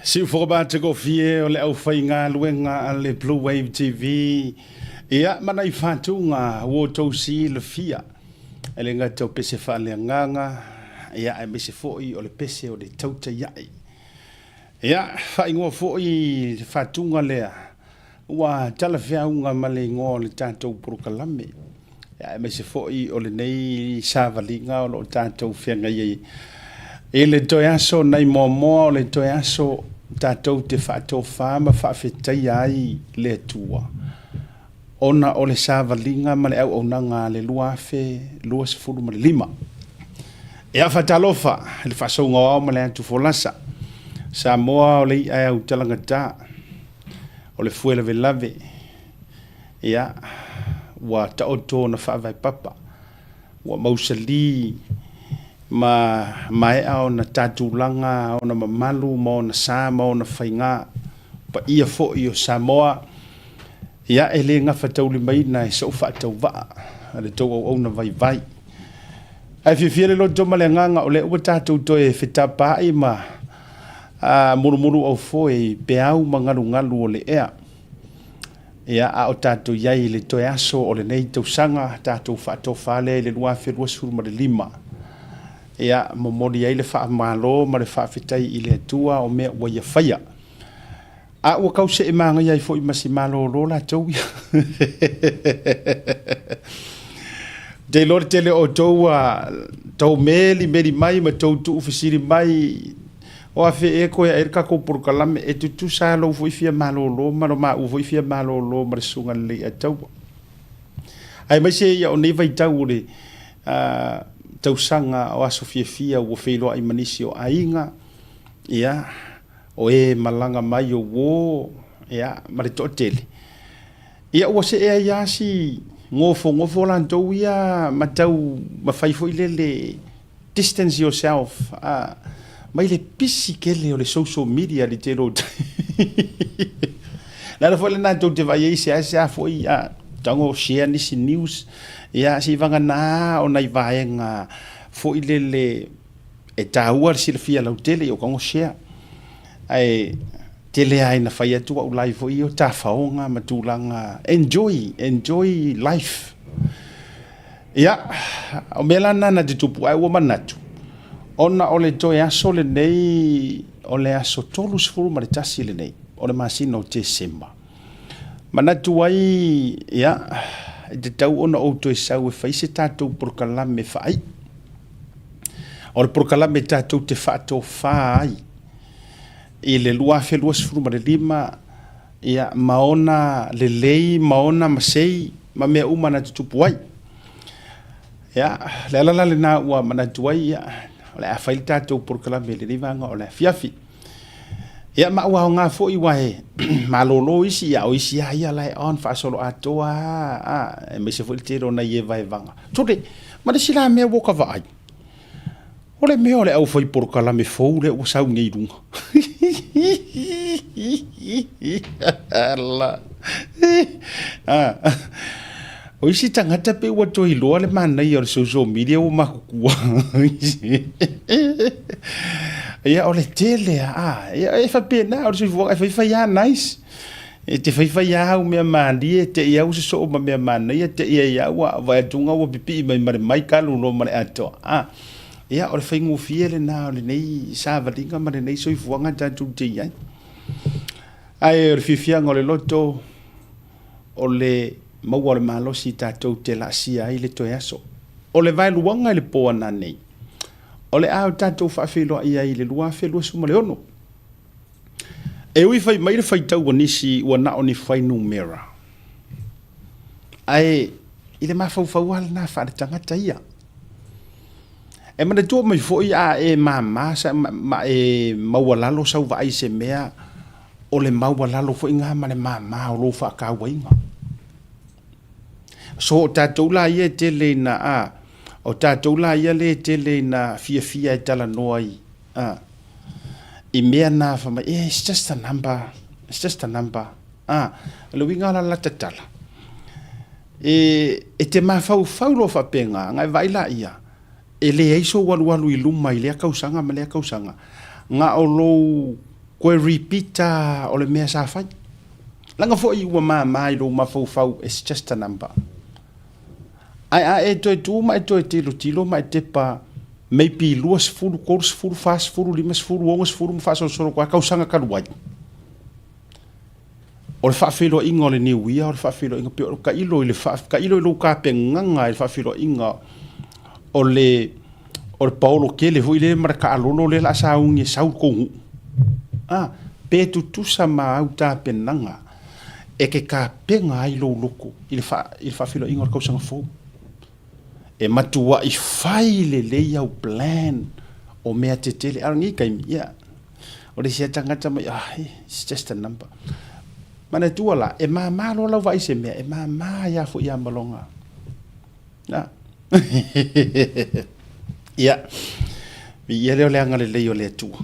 Siufogo matagofie o le aufaigaluega a le Blue Wave TV, ia ma nai faatuga ua outou silafia e le gata o pese faaleagaga, ia aemaise foi o le pese o le tautaia'i. Ia, faaigoa foi le faatuga lea ua talafeauga ma le igoa o le tatou polokalame, ia aemaise foi o lenei savaliga o lo o tatou feagai ai i le toe aso nai Moamoa o le toe aso tatou te faatofa ma faafetaia ai le Atua ona o le savaliga ma le auaunaga a le 2025. Ia, faatalofa i le faasouga o ao ma le atu folasa. Samoa o le i'a e autalagata, o le fue lavelave, ia, ua taoto ona faavae papa, ua mausali ma maea ona ta tulaga, ona mamalu ma ona sa ma ona faiga, paia foi o Samoa, ia, e le gafataulimaina e sou faatauvaa a le tou auauna vaivai. Ae fiafia le loto ma le agaga o lea ua tatou toe fetapaa'i ma mulumuluaufoe i peau ma galugalu o le ea. Ia, a o tatou i ai i le toe aso o lenei tausaga, tatou faatofa lea i le 2025. Ia, momoli ai le faamalo ma le faafetai i le Atua o mea ua Ia faia. A ua kau see manaia ai foi ma si malolo latou ia. Ou te iloa le tele o outou ua tou meli meli mai ma tou tuufesili mai, o afe ea koe ae le tatou polokalame e tutusa lou foi fia malolo ma lo maua foi fia malolo ma le susuga i le Leiataua. Aemaise ia o nei vaitau o le tausaga o aso fiafia ua feiloai ma nisi o aiga, ia, o e malaga mai o uo, ia, ma le toatele. Ia ua see ai lava si gofogofo'o latou ia ma tau mafai foi lele distance yourself mai le pisi tele o le social media i le tele o taimi. Le ala foi lena tou te vaai ai seasea foi tago share nisi news ia seivagana o nai vaega foi lele e taua le silafia lautele o tago share. Ae tele lava ina fai atu au live foi ia o tafaoga ma tulaga enjoy, enjoy life. Ia, o mea la na na te tupu, ae ua manatu, ona o le toe aso lenei, o le aso 31 lenei, o le masina o Tesema. Manatu ai, ia, e tatau ona ou toe sau e fai se tatou polokalame faaiu. O le polokalame tatou te faatofa ai i le 2025, ia, ma ona lelei ma ona masei ma mea uma na tutupu ai. Ia, le ala la lena ua manatu ai, ia, o le a fai le tatou polokalame i lenei vaega o le afiafi. Ia, ma ua aoga foi aua e malolo isi, ia o isi lava ia la e on faasoloatoa lava, aemaise foi le tele o nai evaevaga. Tole, ma le isi la mea ua ou vaai, O le mea o le aufai polokalame fou lea ua sau nei i luga. Ala. O isi tagata pe ua toe iloa le manaia o le social media ua matutua. Ia o le tele a, ia e faapena o le soifuaga e faifai lava nice. E te faifai lava au mea malie, te i au sosoo ma mea manaia, te i ai au a vaai atu ua pipii mai ma le mic alu loa ma le atoa. A, ia o le faigofie lena o lenei savaliga ma lenei soifuaga tatou te i ai. Ae o le fiafiaga o le loto, o le maua o le malosi tatou te laasia ai le toe aso. O le vaeluaga i le po ananei, o le a o tatou faafeiloai ai i le 2026. E ui fai mai le faitau a nisi ua na o ni fuainumera, ae i le mafaufau lava lena faaletagata ia. E manatua mai foi a e mama ma e maualalo sau vaai i se mea, o le maualalo foi lena ma le mama o lou faatauaina. So o tatou la ia e tele ina a, o tatou la ia lea e tele ina fiafia e talanoa i a, i mea na fai mai, eh, it's just a number, it's just a number. A, o le uiga la la tatala, e te mafaufau loa faapena, ona e vaai laia, e leai sou alualu i luma i lea tausaga ma lea tausaga, na o lou Koe repeat a o le mea sa fai. Leaga foi ua mama i lou mafaufau it's just a number. Ae a e toe tu ma e toe tilotilo ma e tepa maybe 20, 30, 40, 50, 60 ma faasolosolo atu ai tausaga talu ai. O le faafeiloaiga o le New Year, o le faafeiloaiga pei o tailo i le tailo i lou tapenaga i le faafeiloaiga o le o le paolo tele foi lea ma le taalolo lea o le a sauni e sau i le tou nuu. A, pe tutusa ma au tapenaga e te tapena ai lou loto i le i le faafeiloaiga o le tausaga fou. E matuai fai lelei au plan o mea tetele. A o lenei taimi, ia, o le isi lava tagata mai, ah, it's just a number. Manatua la, e mama loa lau vaai i se mea, e mama ai lava foi ia ma lona. A. Ia, viia lea o le agalelei o le Atua,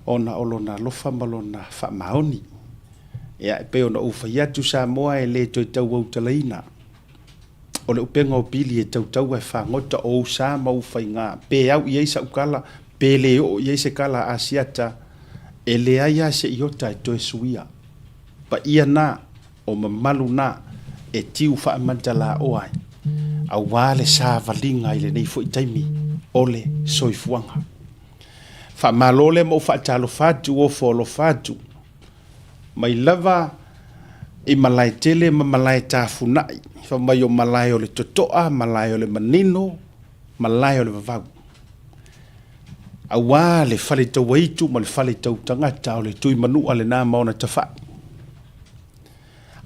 ona o Lona alofa ma Lona faamaoni. Ia, e pei ona ou fai atu Samoa e le toe tauautalaina. O le upega o pili e tautau ae fagota o ou sa ma ou faiga, pe au i ai sa'u tala, pe le oo i ai se tala a Asiata, e leai lava se iota e toe suia. Paia na, o mamalu na, e tiu faamantalaoa ai, aua le savaliga i lenei foi taimi o le soifuaga. Faamalo lea ma ou faatalofa atu, ofo alofa atu. Mai lava i malae tele ma malae tafunai, fai mai o malae o le totoa, malae o le manino, malae o le vavau. Aua le fale tauaitu ma le fale tautagata o le Tuimanua lena ma ona tafai.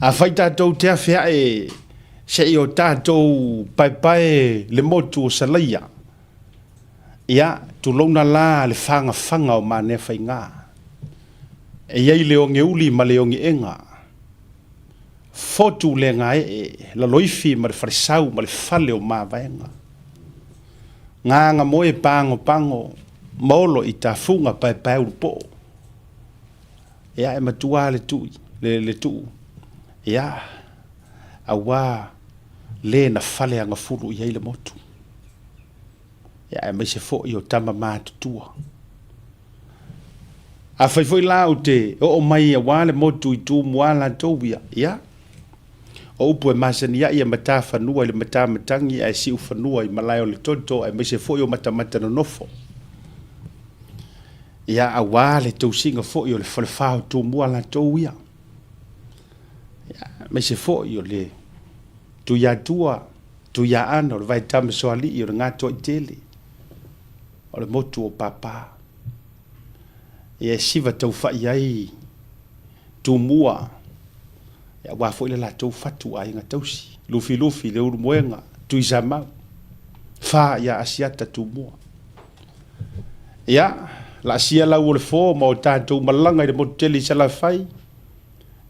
Afai tatou te afe ae se i o tatou paepae le motu o Salaia, ia, tulouna la le fagafaga o Manea-faiga. E i ai le ogeuli ma le ogeega, fotu le gaee, laloifi ma le falesau ma le fale o mavaega. Gagamoe pagopago ma olo i tafuga paepae ulupoo. Ia, e matua le tui, le, le tuu, ia, auā le na fale agafulu i ai le motu. Ia, aemaise foi o tama matutua. Afai foi la ou te oo mai aua le motu i Tumua latou ia, ia, o upu e masani ai e matafanua i le matamatagi ae siufanua i malae o le toto aemaise foi o matamata nonofo. Ia, aua le tausiga foi o le falefa o Tumua latou ia. Ia, aemaise foi o le Tuiatua, Tuiaana, o le Vaetamasoalii, o le Gatoaitele, o le motu o Papa. Ia e siva taufai ai Tumua, ia aua foi le latou fatu aiga tausi, Lufilufi, Leulumoega, Tuisamau, fa ia Asiata Tumua. Ia, laasia lau o le fo ma o tatou malaga i le motu tele i Salafai,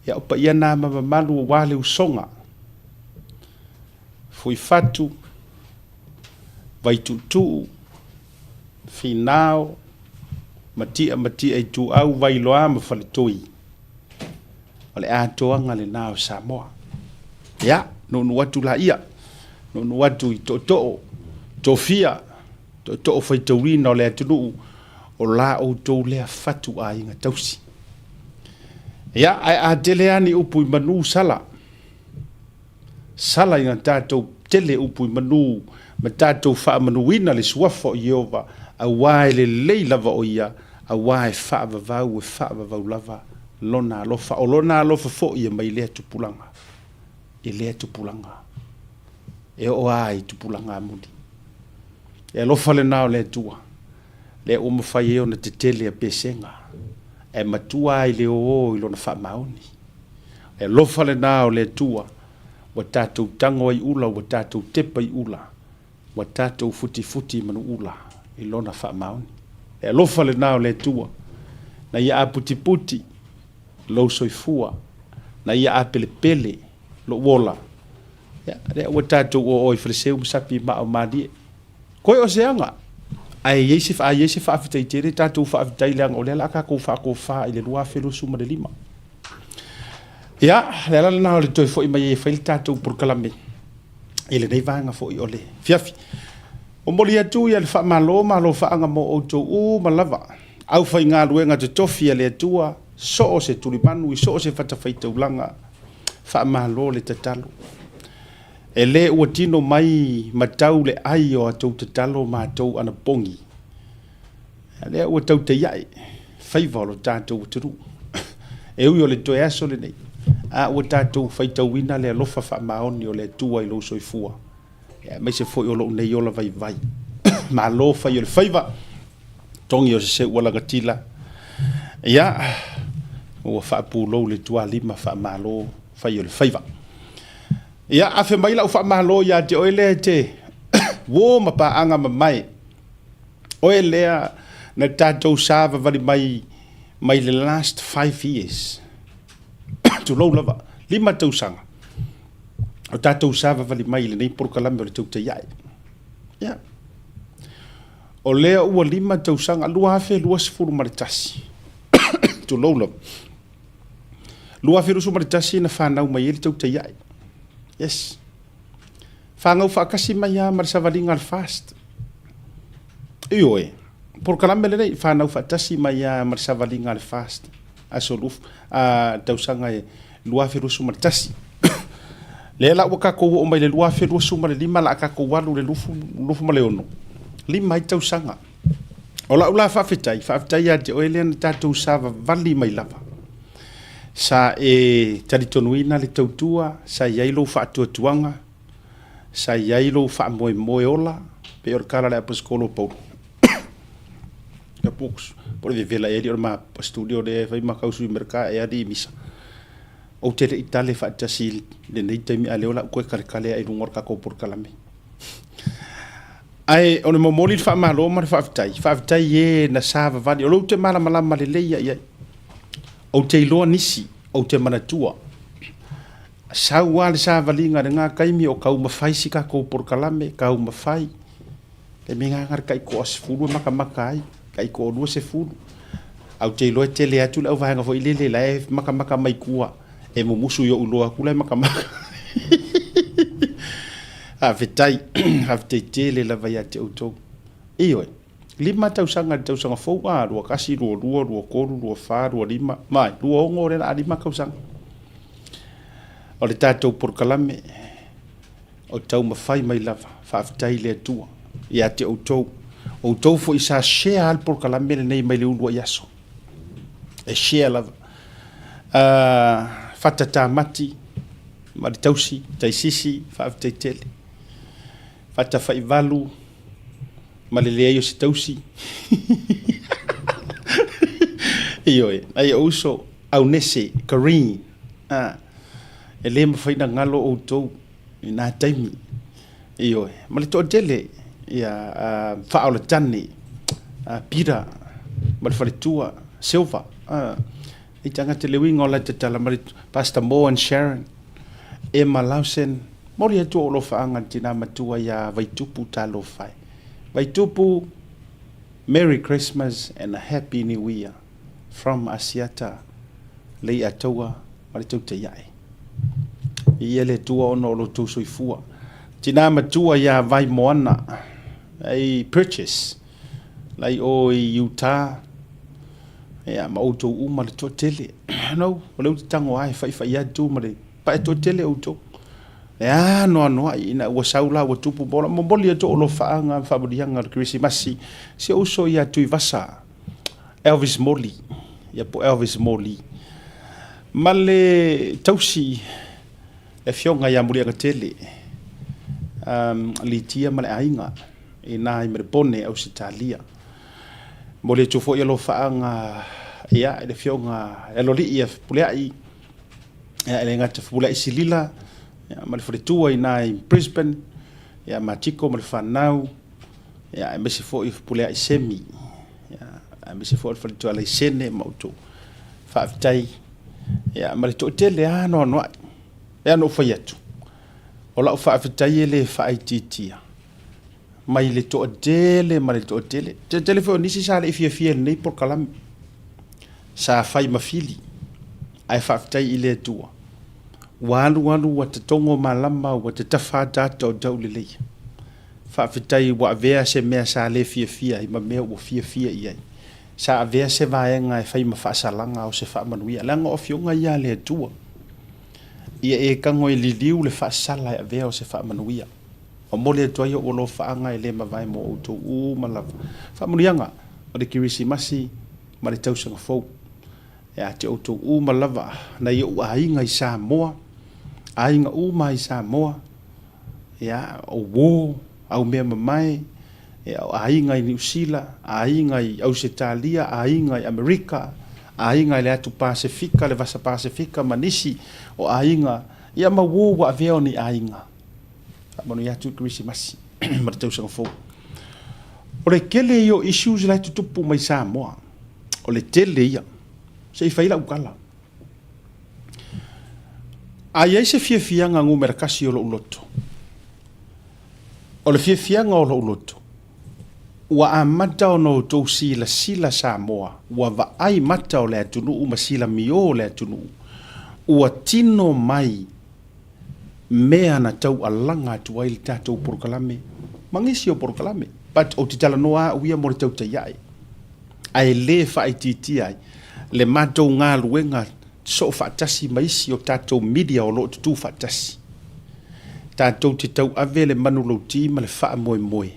ia o paia na ma mamalu aua le usoga. Fuifatu, Vaituutuu, Finao, Matia Matia Ituau, Vailoa ma Faletoi. O le atoaga lena o Samoa. Ia, nuunuu atu laia, nuunuu atu i tootoo, tofia, tootoo faitauina o le atunuu, o la outou lea fatu aiga tausi. Ia, ae a tele lava ni upu i manu sala, Sala ina tatou tele upu i manu ma tatou faamanuina le suafa o Ieova, auā e lelei lava o ia, auā e faavavau, e faavavau lava lona alofa. O lona alofa foi e mai lea tupulaga i lea tupulaga, e oo lava i tupulaga amuli. E alofa lena o le Atua, lea ua mafai ai ona tetele a pesega, ae matua lava i le ōō i lona faamaoni. E alofa lena o le Atua, ua tatou tago ai ula, ua tatou tepa i ula, ua tatou futifuti i manuula i Lona faamaoni. E alofa lena o le Atua, na Ia aputiputi lou soifua, na Ia apelepele lou ola. Ia, lea ua tatou oo i Faleseu ma sapi maa o Malie. Koe o se aga, ae i ai se, a i ai se faafetai tele, tatou faafetai leaga o lea o le a tatou faatofa i le 2025. Ia, le ala lena o le toe foi mai e fai le tatou polokalame i lenei vaega foi o le afiafi. Momoli atu ia le faamalo ma alofaaga mo outou uma lava. Aufaigaluega totofi a le Atua, so o se tulimanu i so o se fatafaitaulaga, faamalo le tatalo. E le ua tino mai ma tau le ai o a outou tatalo ma a outou anapogi. A lea ua tautai ae faiva o lo tatou atunuu. E ui o le toe aso lenei, a ua tatou faitauina le alofa faamaoni o le Atua i lou soifua, aemaise foi o lou nei ola vaivai. Malo fai o le faiva, togi o se seu ua lagatila. Ia, ua faapulou le tualima faamalo fai o le faiva. Ia, afe mai lau faamalo ia te oe lea e te uo ma paaga mamae. Oe lea na tatou savavali mai mai le last 5 years, tulou lava, 5 tausaga o tatou savavali mai i lenei polokalame o le Tautai Ae. Ia, o lea ua 5 tausaga, 2021, tulou lava, 2021 na fanau mai ai le Tautai Ae. Yes, fanau faatasi mai lava ma le savaliga a le FAST. Ioe, polokalame lenei fanau faatasi mai lava ma le savaliga a le FAST, aso lufu a tausaga e 2021. Lea la ua tatou oo mai le 2025, la a tatou alu le 26, 5 ai tausaga. O lau la faafetai, faafetai ia te oe lea na tatou savavali mai lava. Sa e talitonuina le tautua, sa i ai lou faatuatuaga, sa i ai lou faamoemoe ola, pei o le tala a le Aposetolo o Paulo. Ia po o le vevela ea o le ma studio lea e fai ma tau sui Amerika e ali i misa. Ou te le i tale faatasi i lenei taimi, a lea o le a ou toe taletale ai i luga o le tatou polokalame. Ae o le momoli le faamalo ma le faafetai, faafetai e na savavali, o lou te malamalama lelei ia i ai. Ou te iloa nisi, ou te manatua. Sau lava le savaliga i lena taimi o taumafai si tatou polokalame, taumafai. Le mea lena na tai toa-10 e matamata ai, tai toa-20. Ae ou te iloa e tele atu le auvaega foi lele la e matamata mai tua, e mumusu i ou iloa atu la e matamata. Faafetai, faafetai tele lava ia te outou. Ioe, 5 tausaga i le tausaga fou, a, 21, 22, 23, 24, 25, mai, 26 lea o le a 5 tausaga. O le tatou polokalame o taumafai mai lava, faafetai i le Atua ia te outou. Outou foi sa share le polokalame lenei mai le uluai aso. E share lava. Fata Tamati ma le tausi, Taisisi, faafetai tele. Fata Faivalu ma le leai o se tausi. Ioe, ai o uso, Aunese, Kareen, e le mafai na galo outou i nā taimi. Ioe, ma le toatele, ia Faaolatane, Pira, ma le faletua, Silva, i tagata le uiga o la tatala ma le Pastor Mo and Sharon, Emma Lawson, momoli atu ou alofaaga i le tina matua ia Vaitupu Talofa e. Vaitupu, Merry Christmas and a Happy New Year from Asiata, Leiataua ma le Tautai Ae. Ia le Atua ona o lo outou soifua. Tina matua ia Vaimoana, ai Purchase, lai o i Utah, ia ma outou uma le toatele. No, o lea ou te tago lava e faifai atu ma le pae toatele outou. E anoanoai ina ua sau la ua tupu ma ola. Momoli atu ou alofaaga ma faamanuiaga o le Kerisimasi. Si ou uso ia Tuivasa, Elvis Moli, ia po Elvis Moli. Ma le tausi le afioga ia Muliagatele, Litia ma le aiga i na i Melepone, Ausetalia. Momoli atu foi alofaaga ia i le afioga ia Lolii ia Fepuleai, ia e le gata Fepuleai Silila ia, ma le faletua i na i Brisbane, ia Matiko ma le fanau, ia aemaise foi Fepuleai Semi, ia aemaise foi le faletua Laisene ma outou. Faafetai ia ma le toatele anoanoai. E ana ou fai atu, o lau faafetai e le faaitiitia mai le toatele ma le toatele. Tele foi o nisi sa le i fiafia i lenei polokalame, sa fai ma fili, ae faafetai i le Atua. Ua alu alu ua tatogo malama ua tatafa ataata o taulelei. Faafetai ua avea se mea sa le fiafia ai ma mea ua fiafia i ai. Sa avea se vaega e fai ma faasalaga o se faamanuia, leaga o Afioga ia a le Atua. Ia e tago e liliu le faasala e avea o se faamanuia. Momoli atu ai ou alofaaga e le mavae mo outou uma lava. Faamanuiaga o le Kerisimasi ma le Tausaga Fou ia te outou uma lava, nai ou aiga i Samoa, aiga uma i Samoa, ia, o uo, au mea mamae, ia, o aiga i Niu Sila, aiga i Ausetalia, aiga i Amerika, aiga i le atu Pasefika, le Vasa Pasefika ma nisi o aiga, ia ma uo ua avea o ni aiga. Faamanuia atu i Kerisimasi ma le tausaga fou. O le tele ia o issues la e tutupu mai Samoa. O le tele ia. Se i fai lau tala. A i ai se fiafiaga numera tasi o lou loto, o le fiafiaga o lou loto, ua amata ona outou silasila Samoa, ua vaai mata o le atunuu ma silamio o le atunuu, ua tino mai mea na taualaga atu ai le tatou polokalame ma nisi o polokalame. But ou te talanoa au ia mo le tautai ae, ae le faaitiitia ai le matou galuega soo faatasi ma isi o tatou media o lo o tutū faatasi. Tatou te tauave le manulauti ma le faamoemoe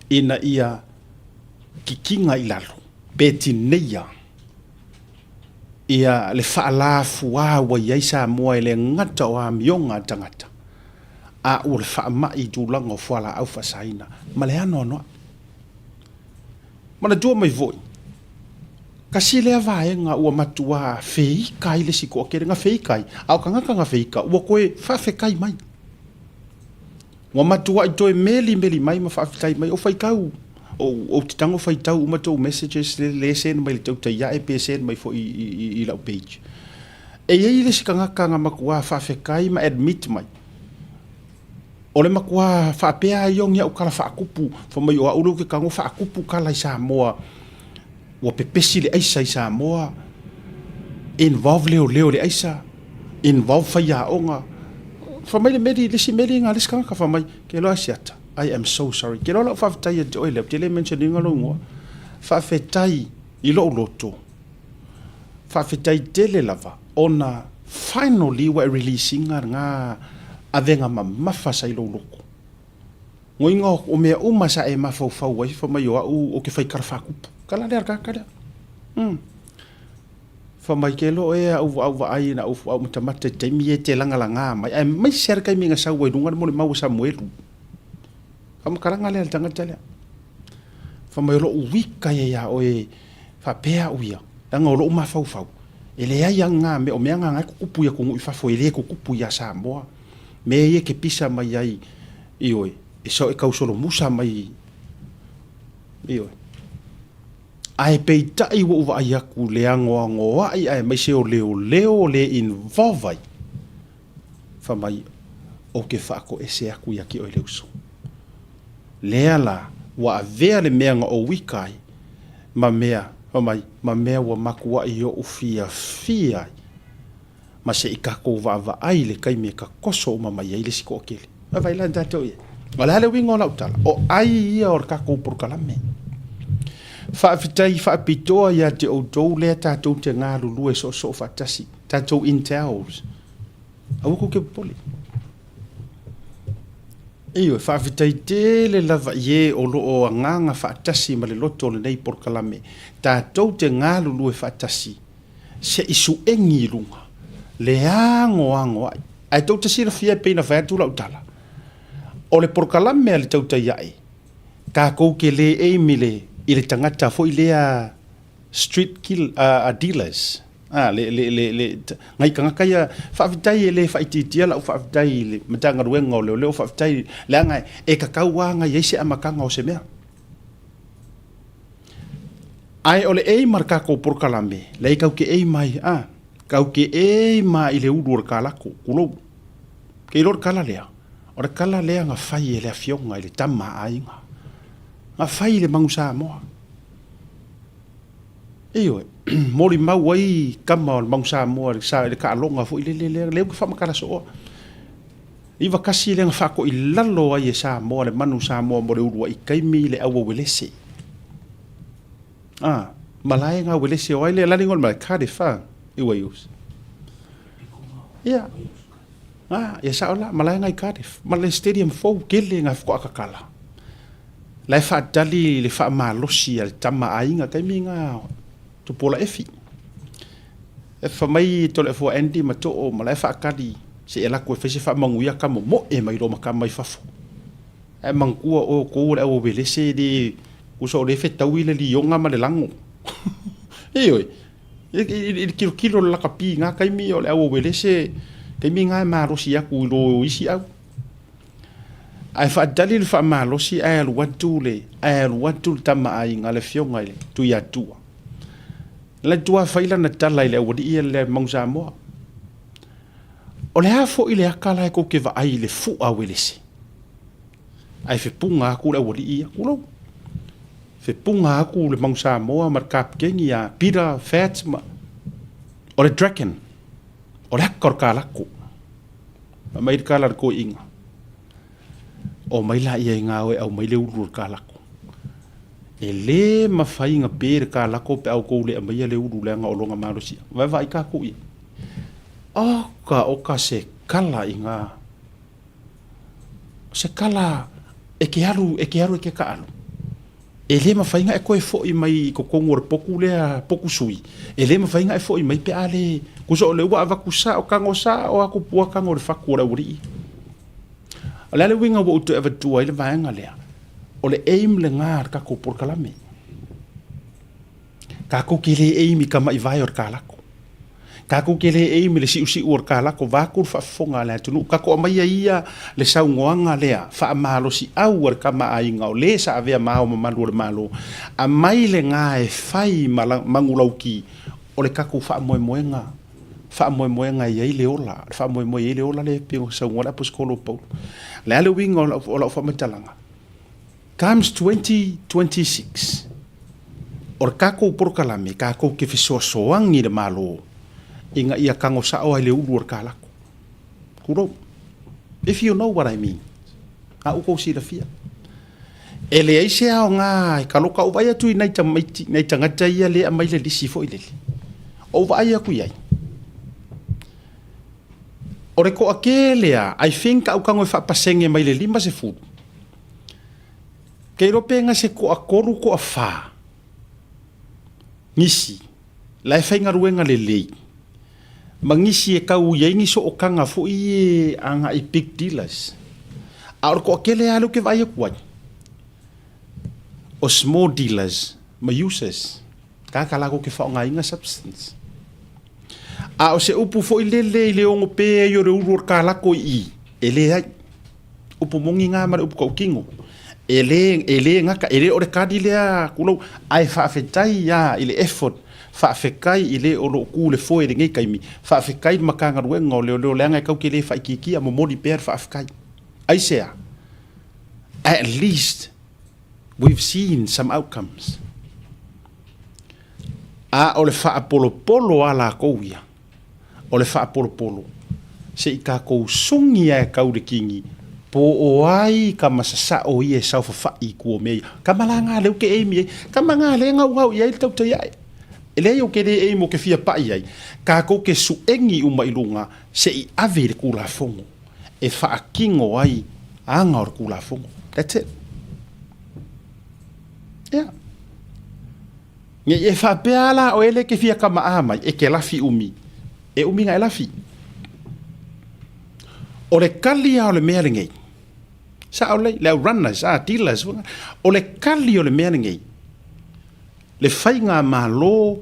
ina ia kikiga i lalo pe tineia ia le faalafua ua i ai Samoa e le gata o amioga a tagata, a ua le faamai i tulaga o fualaau faasaina ma le anoanoai. Manatua mai foi, kasi lea vaega ua matuā feika ai le isi toatele, na feika ai, a o tagata na feika ua toe faafetai mai. Ua matuai toe melimeli mai ma faafetai mai, o faitau, ou te tago faitau uma tou messages lea e send mai i le tautai ae pe send mai foi i lau page. E i ai le isi tagata na matuā faafetai ma admit mai, o le matuā faapea ai o ni au tala faatupu, fai mai o au lea ou te tago faatupu tala i Samoa, ua pepesi le aisa i Samoa, involve leoleo i le aisa, involve faiaoga. Fai mai le meli, le isi meli na le isi tagata fai mai, ke loa Asiata, I am so sorry. Ke loa lau faafetai ia te oe lea, ou te le mention ina lou igoa. Faafetai i lou loto, faafetai tele lava ona finally ua e release ina lena avega mamafa sa i lou loto. Ngoiga o mea uma sa e mafaufau ai, fai mai o au ou te fai tala faatupu. Tala lea a le tagata lea. Umm. Fai mai ke loa ea au au vaai na au au matamata i taimi e te lagalaga mai, aemaise lava le taimi na sau ai luga le molimau a Samuelu. Faamatalaga lea a le tagata lea. Fai mai o lou wika ia ia oe faapea au ia, leaga o lou mafaufau, e leai lava na mea, o mea na e tutupu i atunuu i fafo, e le tutupu ia Samoa. Mea ia e te pisa mai ai, ioe, e tausolomusa mai, ioe. Ae peitai ua ou vaai atu i le anoanoai aemaise o leoleo le involve ai, fai mai, ou te faatoese atu ia te oe le uso. Lea la, ua avea le mea na ou ika ai, ma mea, fai mai, ma mea ua matuai ou fiafia ai, ma se i tatou vaavaai i le taimi e tatoso uma mai ai le isi toatele. Vaavaai la tatou i ai. O le a le uiga o lau tala? O ai ia o le tatou polokalame. Faafetai faapitoa ia te outou lea tatou te galulue soosoo faatasi, tatou intels. Aua tou te popole. Ioe, faafetai tele lava i e o lo o agaga faatasi ma le loto o lenei polokalame, tatou te galulue faatasi se i suegi i luga, le anoanoai. Ae tou te silafia e pei ona fai atu lau tala, o le polokalame a le tautai ae, tatou te le aim i le, i le tagata foi lea street kill, dealers, a, le, le, le, le, nai tagata ia, faafetai e le faaitiitia lau faafetai i le Matagaluega o Leoleo, faafetai, leaga e tatau lava ona i ai se amataga o se mea. Ae o le aim a le tatou polokalame, leai tatou te aim ai, a, tatou te aim lava i le ulu o le kalako, tulou. Ke iloa le tala lea, o le tala lea na fai e le Afioga i le Tama a Aiga, na fai i le Manu Samoa. Ioe, molimau ai tama o le Manu Samoa i le taaloga foi lele lea, lea ou te faamatala sooa. 91 lea na faatoilalo ai e Samoa le manu Samoa mo le uluai taimi le auauelese. A. Malae ga uelese o ai lea lale igoa o le malae Cardiff a i Wales. Ia. Ah, ia sao la, malae ga i Cardiff. Ma le stadium fou tele ga faatoa tatala. La e faatali le faamalosi a le tama aiga taimi ga Tupuola Efi. E fa mai Toleafoa Andy ma Too ma la e faatali se i alu atu e fai se faamanuia ka momoe mai loa ma tama i fafo. Ae manatua oe o tou o le au uelese e le uso o le fetaui le lioga ma le lago. Ioe, i le tilotilo o le lakapi i na taimi o le au uelese taimi na e malosi atu i lo isi au. Ae faatali le faamalosi ae alu atu le ae alu atu le tama aiga le afioga i le Tuiatua. La tua fai lana tala i le aualii le Manu Samoa. O le a foi le aka la e tou te vaai i le fua uelese? Ae fepuga atu le aualii ia, tulou. Fepuga atu le Manu Samoa ma le kapikeni ia Peter Fats ma o le Dragon. O le aka o le kalako. Fai mai le tala a le toeaina, Omai laia i gā oe aumai le ulu o le kalako. E le mafai ona pe le kalako pe a outou le aumaia le ulu leaga o lona malosiaga. Vaevaai tatou i ai. Oka oka se kala i gā. O se kala e ke alu, e ke alu e ke kaalu. E le mafai ona e toe foi mai i totonu o le potu lea, potu sui. E le mafai ona e foi mai pe a le, tusa o lea ua avatu sao, tago sao atu pua tago i le fatu o le aualii. O le a le uiga ua ou toe avatua ai le vaega lea? O le aim lena a le tatou polokalame. Tatou te le aim i tamai vae o le kalako. Tatou te le aim i le siusiu o le kalako vaeatu le faafofoga a le atunuu. Tatou aumaia ia le saunoaga lea faamalosiau a le Tama a Aiga o le sa avea ma Ao Mamalu o le Malo, aumai lena e fai ma manulauti o le tatou faamoemoega, faamoemoega e i ai le ola, le faamoemoe e i ai le ola lea e pei ona saunoa le Aposetolo o Paulo. O le a le uiga o lau faamatalaga? Comes 2026, o le tatou polokalame tatou te fesoasoani i le Malo ina ia tago sao ai le ulu o le kalako. Tulou. If you know what I mean. A ua tou silafia. E leai se aoga e kaloka ou vaai atu i nai tamaiti, nai tagata ia lea e aumai le lisi foi lele. Ou vaai atu i ai. O le toatele lava, I think a ou tago e faapasene mai le 50, Ke iloa pe gase toatolu toafa nisi la e faigaluega lelei ma nisi e tau i ai ni sootaga foi e agai i big dealers. A o le toatele lava lea ou te vaai atu ai, o small dealers ma users, tagata latou te faaaogaina substance. A o se upu foi lele i le ono pe ai o le ulu o le kalako i i, e leai. Upu moni ngā ma le upu tautino. E le, e le gata, e le o le kali lea tulou, ae faafetai lava i le effort, faafetai i le o lo o tu i le foe i lenei taimi, faafetai i le Matagaluega o Leoleo leaga e tatou te le faaitiitia, momoli pea le faafetai. Aisea? At least we've seen some outcomes. A o le faapolopolo a latou ia, o le faapolopolo, se i tatou sugi ae tau le kini, po o ai ka masasao ia e saofafai i tua o mea ia. Ka malaga lea ou te aim i ai, ka malaga lea e gaugau i ai le tautai ae. E leai ou te le aim ou te fia pai i ai, tatou te suegi uma i luga se i ave i le Tulafono e faatino ai aga o le Tulafono. That's it. Yeah. Ne i e faapea a la oe le ke fia kamaʻā mai, e ke lafi umi, e umi na e lafi. O le kali a o le mea lenei, sao lelei, le au runners, a dealers, o le kali o le mea lenei, le faigamalo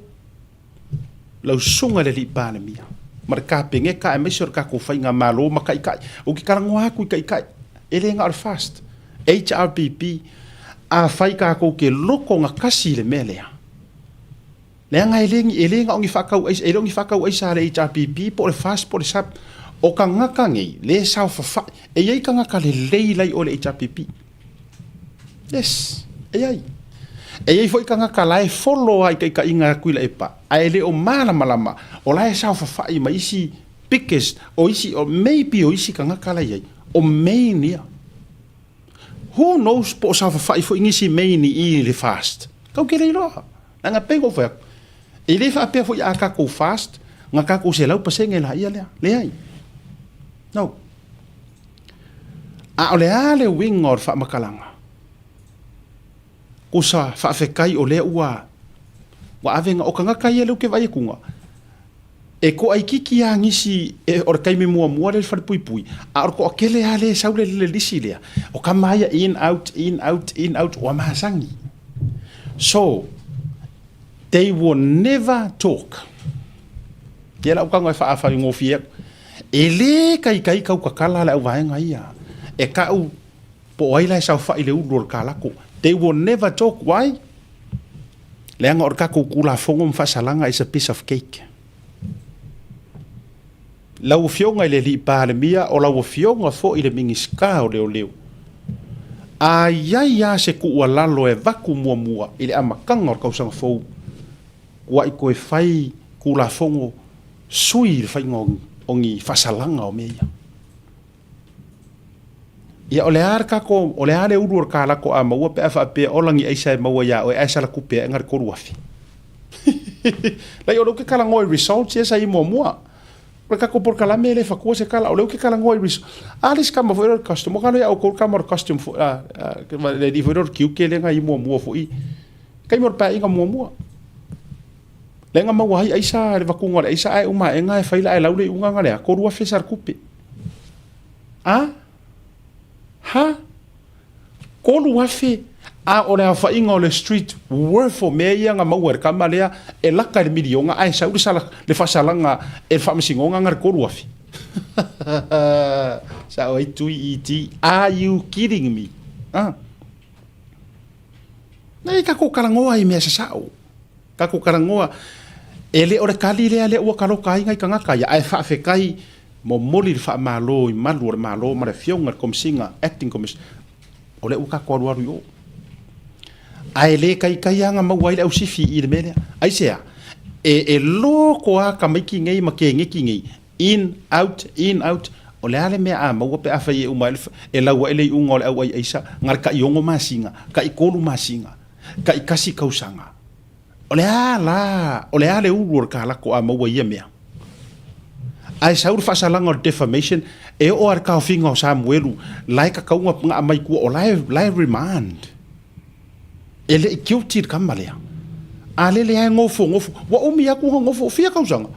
lau susuga i le Alii Palemia, ma le Kapeneta aemaise o le tatou faigamalo ma taitai. Ou te talanoa atu i taitai, e le na o le FAST, HRPP, afai tatou te loto gatasi i le mea lea, leaga e le, e le na o ni faatau aisa, e le o ni faatau aisa a le HRPP po o le FAST po o le SAP. O tagata nei, lea e saofafai, e i ai tagata lelei la i o i le HRPP. Yes, e i ai. E i ai foi tagata la e follow lava i taitaiga a Tuilaepa, ae le o malamalama, o la e saofafai ma isi biggest, o isi, maybe o isi tagata la e i ai, o main ia. Who knows po o saofafai foi nisi main i i le FAST. Kau ke le iloa. Leaga pei ona ou fai atu, e le faapea foi a tatou fast na tatou 100% laia lea. Leai. No. A o le a le uiga o le faamatalaga? Kusa faafetai o lea ua ua ave na o tagata ia lea ou te vaai atu na e toaitiiti lava nisi e, o le taimi muamua lea i le falepuipui, a o le toatele lava lea e sau le, le lisi lea, o tama ia in out, in out, in out, ua masani. So, they will never talk. Ia lau tago e faafaigofie atu. E le kaikai kau tatala le auvaega ia. E kau po o ai la e saofai i le ulu o le kalako. They will never talk. Why? Leaga o le tatou Tulafono ma faasalaga is a piece of cake. Lau Afioga i le Alii Palemia, o lau Afioga foi i le Minisita o Leoleo, a i ai lava se tuualalo e avatu muamua i le amataga o le tausaga fou, ua i toe fai Tulafono sui i le faiga o ni faasalaga o mea ia. Ia o le a le tatou, o le a le ulu o le kalako a maua pe a faapea ola ni aisa e maua iā oe ae sala tupe ae na le 3000. Lai o lea ou te talanoa i results ia sa i muamua. O le tatou polokalame e le fatua se tala, o lea ou te talanoa i results. A le isi tama foi lea o le custom, o kalo ia outou le tama o le custom foi, le alii foi lea o le tiute lea na i muamua foi, taimi o le paeaiga muamua. Lea na maua ai aisa, le vatuga o le aisa ae uma aega e fai la ae lau le iuga na le a, 3000 sa le tupe. A? Ha? 3000 a o le aofaiga o le street worth o mea ia na maua e le tama lea e laka i le miliona ae sau le sala le faasalaga e le faamasinoga na le 3000. Sao ai Tui ET, are you kidding me? Ah. Nei tatou talanoa i mea sasao. Tatou talanoa, e le o le kali lea lea ua taloka ai nai tagata ia, ae faafetai momoli le faamalo i malu o le Malo ma le Afioga i le Komesina, Acting Commissioner, o lea ua tatou alualu i o. Ae le taitai lava ona maua ai le ausifi i le mea lea. Aisea? E, e loko lava tamaiti nei ma keneti nei, in, out, in, out, o le a le mea a maua pe afai e uma ai le, e lau ai le iuga o le auai aisa, na le tai 6 masina, tai 3 masina, tai 1 tausaga. O le a la, o le a le ulu o le kalako a maua i ia mea? Ae sau le faasalaga o le defamation, e oo lava i le taofiga o Samuelu, la e tatau ona aumai i tua, o la e, la e remand. E le i guilty le tama lea. A lele lava e nofonofo, ua umi atu ona nofo, fia tausaga?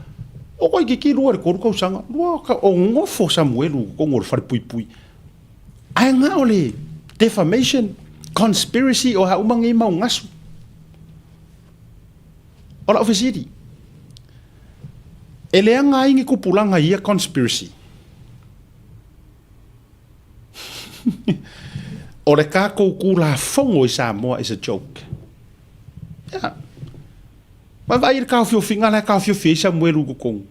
O toeitiiti 2 i le 3 tausaga, lua, o nofo Samuelu i totonu o le falepuipui. Ae na o le defamation, conspiracy, o a uma nei mau gasu. O lau fesili, e leaga ai ni tupulaga i ia conspiracy? O le tatou Tulafono i Samoa is a joke. Yeah. Vaavaai i le taofiofiga la e taofiofi ai Samuelu i totonu.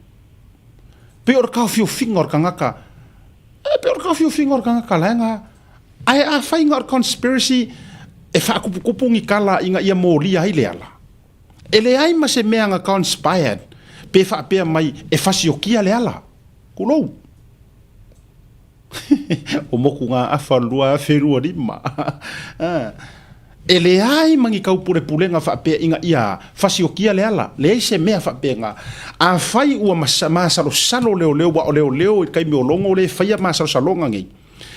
Pei o le taofiofiga o le tagata, e pei o le taofiofiga o le tagata la e na, ae afai na o le conspiracy e faatuputupu ni tala ina ia molia ai le ala. E leai ma se mea na conspired pe faapea mai e fasiokia le ala. Tulou. O Motuga-afa 2025. E leai ma ni taupulepulega faapea ina ia fasiokia le ala, leai se mea faapena. Afai ua masalosalo leoleo, aua o leoleo i le taimi o Logo lea e faia masalosaloga nei,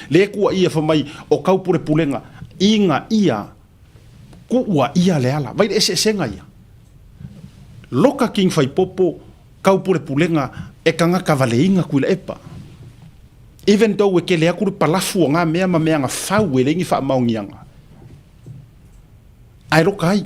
lea e tuuaia fai mai o taupulepulega ina ia tuuaia le ala. Vai le eseesega ia. Loka King Faipopo Taupulepulega e tagata valeiga Tuilaepa. Even though e tele atu le palafu o nga mea ma mea na fau e leai ni faamaoniaga. Ae loka ai.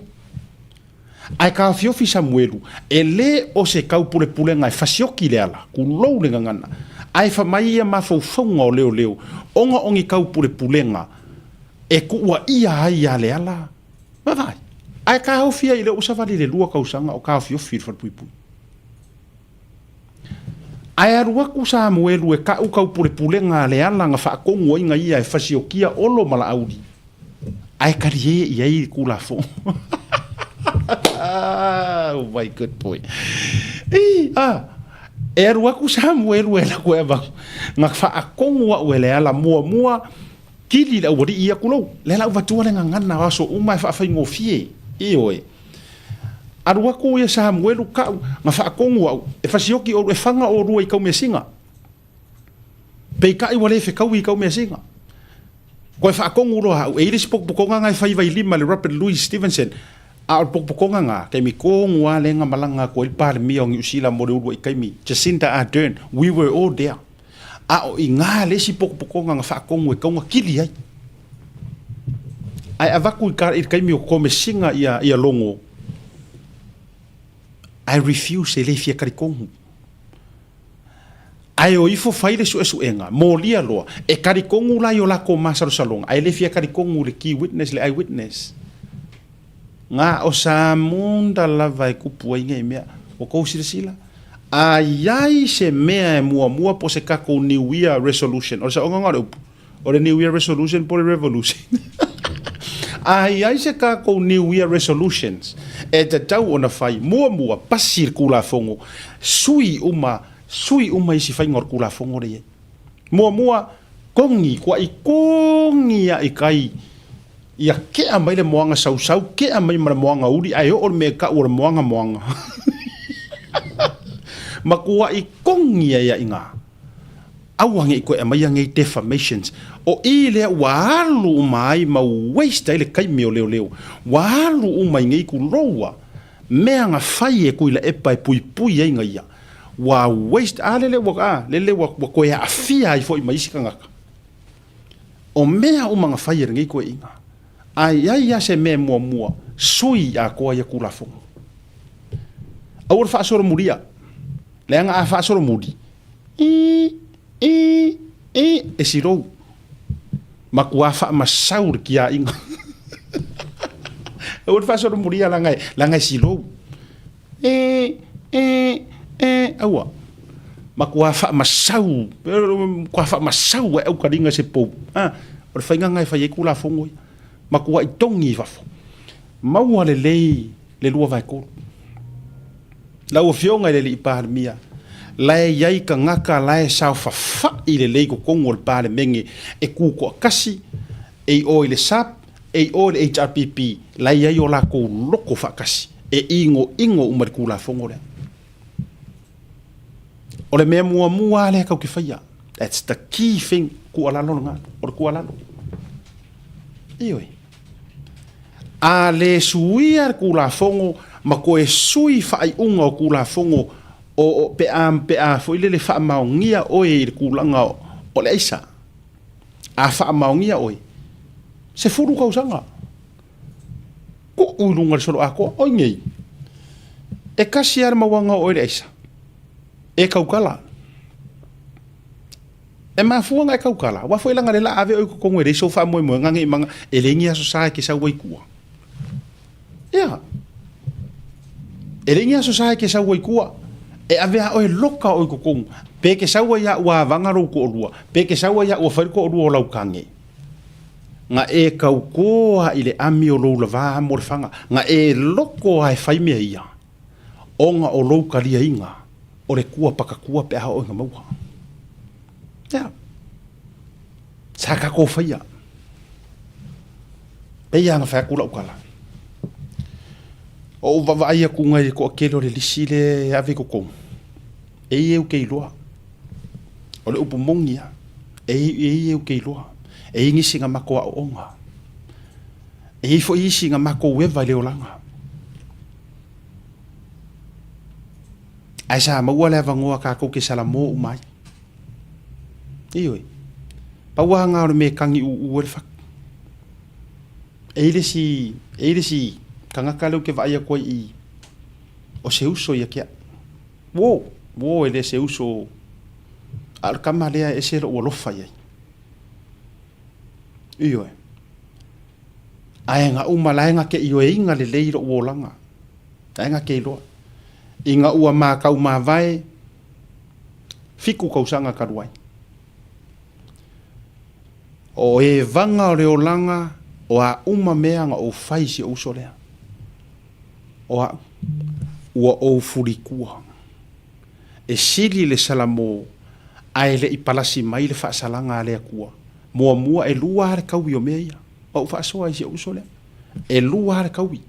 Ae taofiofi Samuelu, e le o se taupulepulega e fasioki le ala, tulou le gagana, ae fa mai ia mafaufauga o leoleo ona o ni taupulepulega e tuuaia ai ia Leala. Vaavaai. Ae taofi ai i le ua savali i le 2 tausaga o taofiofi i le falepuipui. Ae alu atu Samuelu e ka'u taupulepulega a Leala na faatonu ai na ia e fasiokia Olo ma Laauli, ae talie i ai le Tulafono. Oh my good boy. Ii, ah, e alu atu Samuelu e alu atu e avatu, na faatonu a'u e Leala muamua, Kili le aualii ia, tulou, lea la ua vatua le gagana o aso uma e faafaigofie, ioe. Alu aku ia Samuelu ka'u na fa'akogu a'u e fasioki olu e faga olua i kau measina. Peitai ua le fekaui i kau measina. Koe fa'akogu loa a'u e i le isi potopotoga na e fai vailima le Robert Louis Stevenson. A o le potopotoga na, taimi tonu lava lea na malaga atu ai le Palemia o Niu Sila mo le uluai taimi, Jacinda Ardern, we were all there. A o i ina le isi potopotoga na faatonu e tatau ona kili ai. Ae avatu i le taimi o Komesina ia Logo, I refuse, e le fia talitonu. Ae o ifo fai le suesuega, molia loa, e talitonu la i o latou masalosaloga, ae le fia talitonu i le key witness, le eye witness. Na o Samunda lava e kupu ai nei mea. Ua tou silasila? A i ai se mea e muamua po o se tatou New Year Resolution, o le saoga lena o le upu, o le New Year Resolution po o le Revolution. A i ai se tatou New Year Resolutions e tatau ona fai, muamua, pasi le Tulafono, sui uma, sui uma isi faiga o le Tulafono lea e i ai. Muamua, kogi, kuai kogi a i kai Ia kea mai le moaga sausau, kea mai ma le moaga uli, ae oo le mea e kau o le moaga moaga. Makuaʻi kogi ai aiga. Aua ne i toe aumaia nei defamations. O i lea ua alu uma ai ma waste ai le taimi o leoleo. Ua alu uma i nei kuloua mea na fai e Tuilaepa e puipui ai na ia. Ua waste, a lele ua, a lele ua toe aafia ai foi ma isi tagata. O mea uma na fai e lenei toeaiina, a i ai lava se mea e muamua, sui atoa ia Tulafono. Aua le faasolomulia, leaga a faasolomuli, ii, ii, ii, e silou. Matua faamasau le tiaiga. Aua le faasolomulia leaga e, leaga e silou. E, e, e, aua. Matua faamasau, matua faamasau ai aukaliga se pou. A, o le faiga lena e fai ai Tulafono ia. Matuai togi i fafo. Maua lelei le 2/3. Lau Afioga i le Alii Palemia, la e i ai tagata la e saofafai lelei i totonu o le Palemene e tu toatasi, e i o i le SAP, e i o i le HRPP, la e i ai o latou loto faatasi e inoino uma i le Tulafono lea. O le mea muamua lava lea tatou te faia, that's the key thing, tuualalo lena, o le tuualalo. Ioe. A le suia le Tulafono ma toe sui faaiuga o Tulafono o, o pe a, pe a foi lele faamaonia oe i le tulaga o le aisa. A faamaonia oe, 10 tausaga, tuu i luga o le solo atoa, oi nei, e kasi lava le mauaga o oe le aisa, e tautala. E mafua ona e tautala, aua foi leaga o lea o le a ave oe i totonu e leai sou faamoemoega nei maga, e leai ni aso sa e te sau ai i tua. Ia. E leai ni aso sa e te sau ai i tua. E ave lava oe loka oe i totonu. Pe te sau ai lava ua avaga lou toalua, pe te sau ai lava ua fai le toalua o lau tane. Na e tauto lava i le ami o lou lava amo le faga. Na e loko lava e fai mea ia, ona o lou taliaina o le tua pakatua pe a oo ina maua. Ia. Sa tatou faia. Pei lava ona fai atu lau tala, o ou vaavaai atu i le toatele o le lisi lea e ave i totonu, e i ai ou te iloa. O le upu moni lava, e i ai ou te iloa. E i ai nisi na matou aooga. E i ai foi isi na matou eva i le olaga. Ae sa maua le avanoa tatou te salamo uma ai. Ioe. Pau lava lena o le mea e tagiuu ai le fatu. E i ai le isi, e i ai le isi tagata lea ou te vaai atu ai i i, o se uso ia te au. Uo, uo e le se uso, a o le tama lea e ese lou alofa i ai. Ioe. Ae na uma la e na te ioeina lelei lou olaga. La e na te iloa. Ina ua matau mavae, 7 tausaga talu ai. O evaga o le olaga o a uma mea na ou fai i si ou uso lea. O a'u, ua ou fulitua. E sili le salamo ae le i palasi mai le faasalaga a le Atua. Muamua e lua lava le taui o mea ia. Ua ou faasoa i si ou uso lea. E lua lava le taui.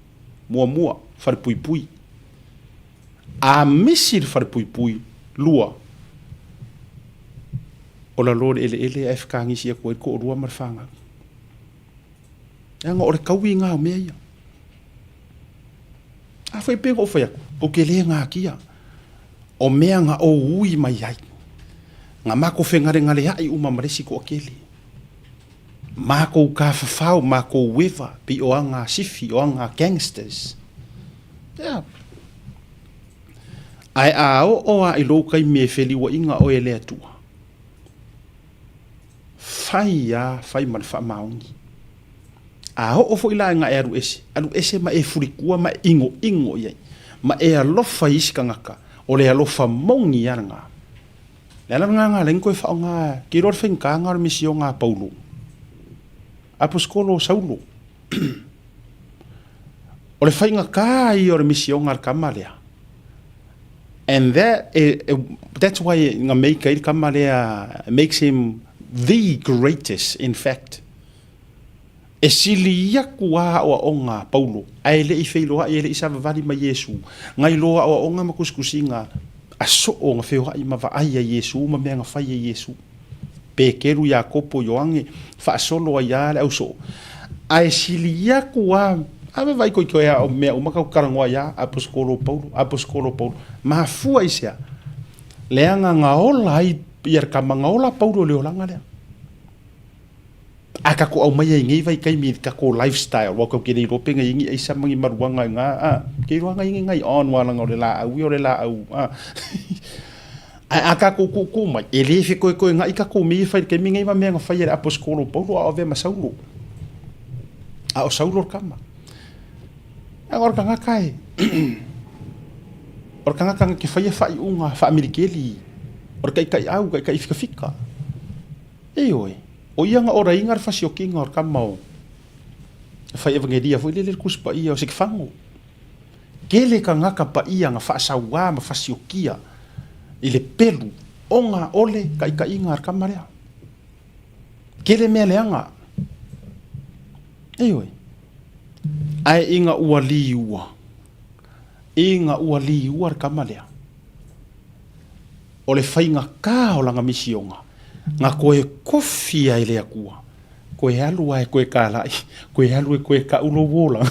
Muamua, falepuipui. A misi le falepuipui, lua, o lalo o le eleele ae fekagisi atu ai le toalua ma le fanau. Leaga o le tauiga o mea ia. A foi pei ona ou fai atu, ou te le natia o mea na ou ui mai ai, na matou fegalegaleai uma ma le isi toatele, matou tafafao, matou eva, pei o aga a sifi, o aga a gangsters. Yeah. Ae a oo lava i lou taimi e feliuaiga oe e le Atua, fai lava, fai ma le faamaoni. A oo foi la ina e alu ese, alu ese ma e fulitua ma e inoino i ai, ma e alofa i isi tagata, o le alofa moni lava lena. O le ala lena na ala ai ona toe faaaoga, te iloa le faigata lena o le misiona a Paulo, Aposetolo o Saulo. O le faigata ia o le misiona a le tama lea. And that, that's why na make ai le tama lea, makes him the greatest in fact. E sili atu lava aoaoga a Paulo, ae le i feiloai, e le i savavali ma Iesu, nai lo aoaoga ma tusitusiga a soo na feoai ma vaai a Iesu ma mea na fai e Iesu. Peteru, Iakopo, Ioane, faasolo ai lava le ausoo. Ae sili atu lava, a vaavaai koikoi a o mea uma tatou talanoa ai lava, Aposetolo Paulo, Aposetolo Paulo. Mafua i se a? Leaga na ola ai ia le tama, na ola Paulo i le olaga lea. A tatou aumaia i nei vaitaimi i le tatou lifestyle, aua tatou te le iloa pe na i ai ni aisa ma ni maluaga i ina, a, te iloa na i ai ni nai on aua leaga o le laau ia o le laau, a. Ae a tatou tuutuu mai, e le fetoetoena'i tatou mea ia e fai i le taimi lenei ma mea na fai e le Aposetolo o Paulo a o avea ma Saulo. A o Saulo le tama. Leaga o le tagata e, o le tagata na te faia faaiuga faamilikeli, o le taitaiau, taitai fikafika. Ioe, o ia na olaina le fasiokiga o le tama o le fai evagelia foi lele le Tusi Paia o Setefano. Tele tagata paia na faasauā ma fasiokia i le pelu ona o le taitaiga a le tama lea. Tele mea leaga. Ioe, ae ina ua liua, ina ua liua le tama lea, o le faigata o lana misiona, na toe kofi ai le Atua, koe alu lava e toe talai, koe alu e toe tau lou olaga,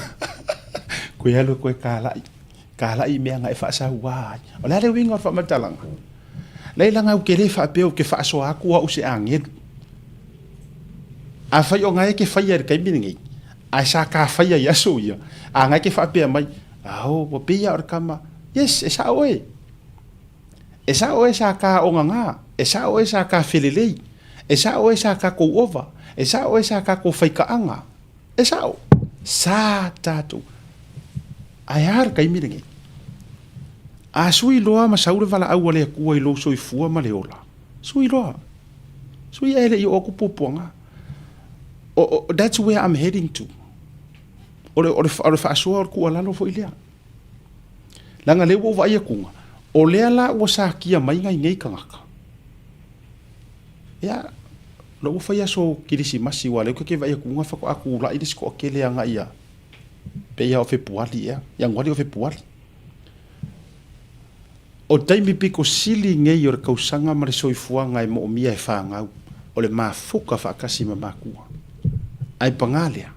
koe alu e toe talai, talai i mea na e faasauā ai. O le a le uiga o le faamatalaga? Leai leaga ou te le faapea ou te faasoa atu au se agelu. Afai o na e te faia i le taimi lenei, ae sa ta faia i aso ia, a na e te faapea mai, ao, ua pei lava o le tama, yes, e sao oe. E sao oe sa ta ogagā, e sao oe sa ta felelei, e sao oe sa tatou ova, e sao oe sa tatou faikaaga, e sao, sa tatou. Ae a le taimi lenei? A sui loa ma sau le valaau a le Atua i lou soifua ma le ola, sui loa. Sui ae le i oo atu puapuaga. O, o, that's where I'm heading to. O le, o le, o le faasoa o le tuualalo foi lea. Leaga lea ua ou vaai atuga, o lea la ua satia mai nai nei tagata. Ia, o lea ua fai aso Kerisimasi aua o lea ou te vaai atuga faatoa tulai le isi toatele agai ia pei lava o Fepuali ea, Ianuari o Fepuali. O taimi pito sili nei o le tausaga ma le soifuaga e moomia e fanau, o le mafuta faatasi ma matua. Ae paga lea,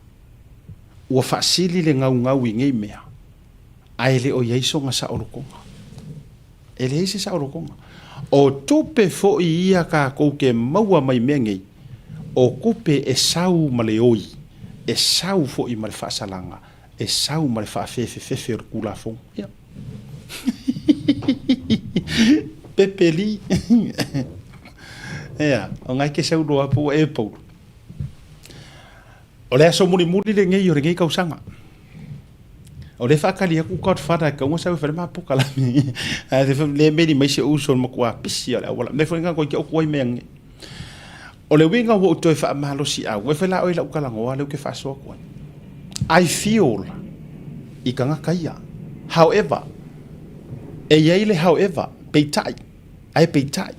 ua faasili le gaugau i nei mea, ae le o i ai sona saolotoga. E leai se saolotoga. O tupe foi ia tatou te maua mai mea nei, o tupe e sau ma le oi, e sau foi ma le faasalaga, e sau ma le faafefefefe o le Tulafono. Ia. Pepeli. Ia, o ngai ke sau loa po ua e Paulo. O le aso mulimuli lenei o lenei tausaga. O lea e faatali atu Godfather e tatau ona sau e fai le ma polokalame. Ae le meli mai si ou uso o le matua pisi o le auala. Mea foi lena koe te oku ai mea nei. O le uiga ua ou toe faamalosiau, e fai la oe i lau talanoa lea ou te faasoa atu ai. I feel i tagata ia. However, e i ai le however, peitai, ae peitai.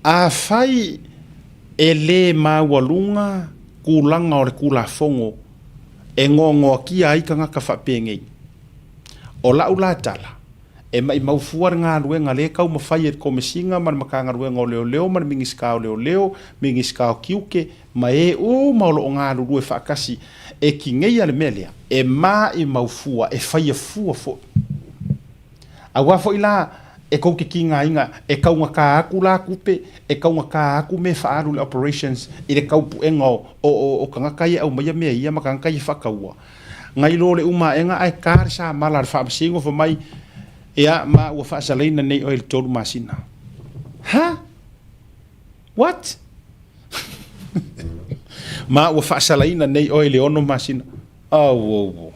Afai e lē maualuga tulaga o le Tulafono e goagoatia ai tagata faapenei, O lau la tala, e maʻimau fua le galuega lea e taumafai e le Komesina ma le Matagaluega o Leoleo ma le Minisita o Leoleo, Minisita o Tiute ma e uma o lo o galulue faatasi e tineia le mea lea, e maʻimau fua, e faia fua foi. Aua foi la e tou te tigaina e taugata atu la tupe, e taugata atu mea e faaalu i le operations i le taupuega o tagata ia e aumaia mea ia ma tagata ia e faataua. Nai lo le uma aega ae ta le samala a le faamasino fai mai, Ia, ma ua faasalaina nei oe i le 3 masina. Ha? What? Ma ua faasalaina nei oe i le 6 masina. Auauo.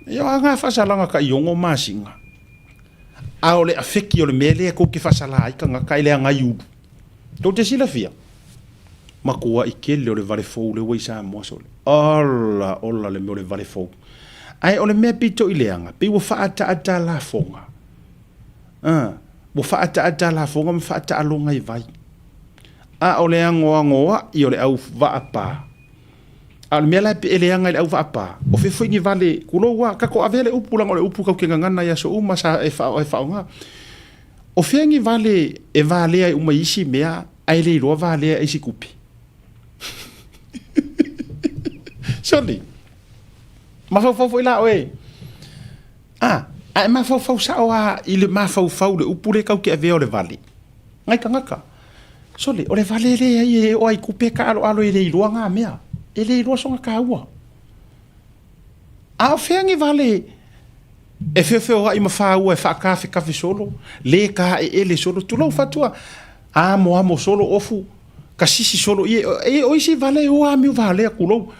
Ia, o a ngā faasalaga tai 6 masina? A o le afeki o le mea lea tou te faasala ai tagata e leaga ai ulu. Tou te silafia, matuai tele o le vale fou lea ua i Samoa sole. Ola, ola le mea o le vale fou. Ae o le mea pito i leaga, pei ua faaataata lafoga. Ua faaataata lafoga ma faataaloga i vai. A o le anoanoai o le au vaapā. A o le mea la e leaga i le au vaapā, o fea foi ni vale, tulou a, tatou avea le upu leaga o le upu tatou te gagana i aso uma sa e faaaoga. O fea ni vale e valea ai uma i isi mea ae le iloa valea e isi tupe? Soli, mafaufau foi la oe. Ah, ae mafaufau sao lava i le mafaufau le upu lea tatou te avea o le vale. Ngai tagata. Sole, o le vale leai e oo lava i tupe taaloalo e le iloa na mea. E le iloa sona taua. A o fea ni vale e feofeoai ma faua e faatafetafe solo, le taeele solo, tulou faatua, amoamo solo ofu, kasisi solo, ie, e, o isi vale e o amio valea, tulou,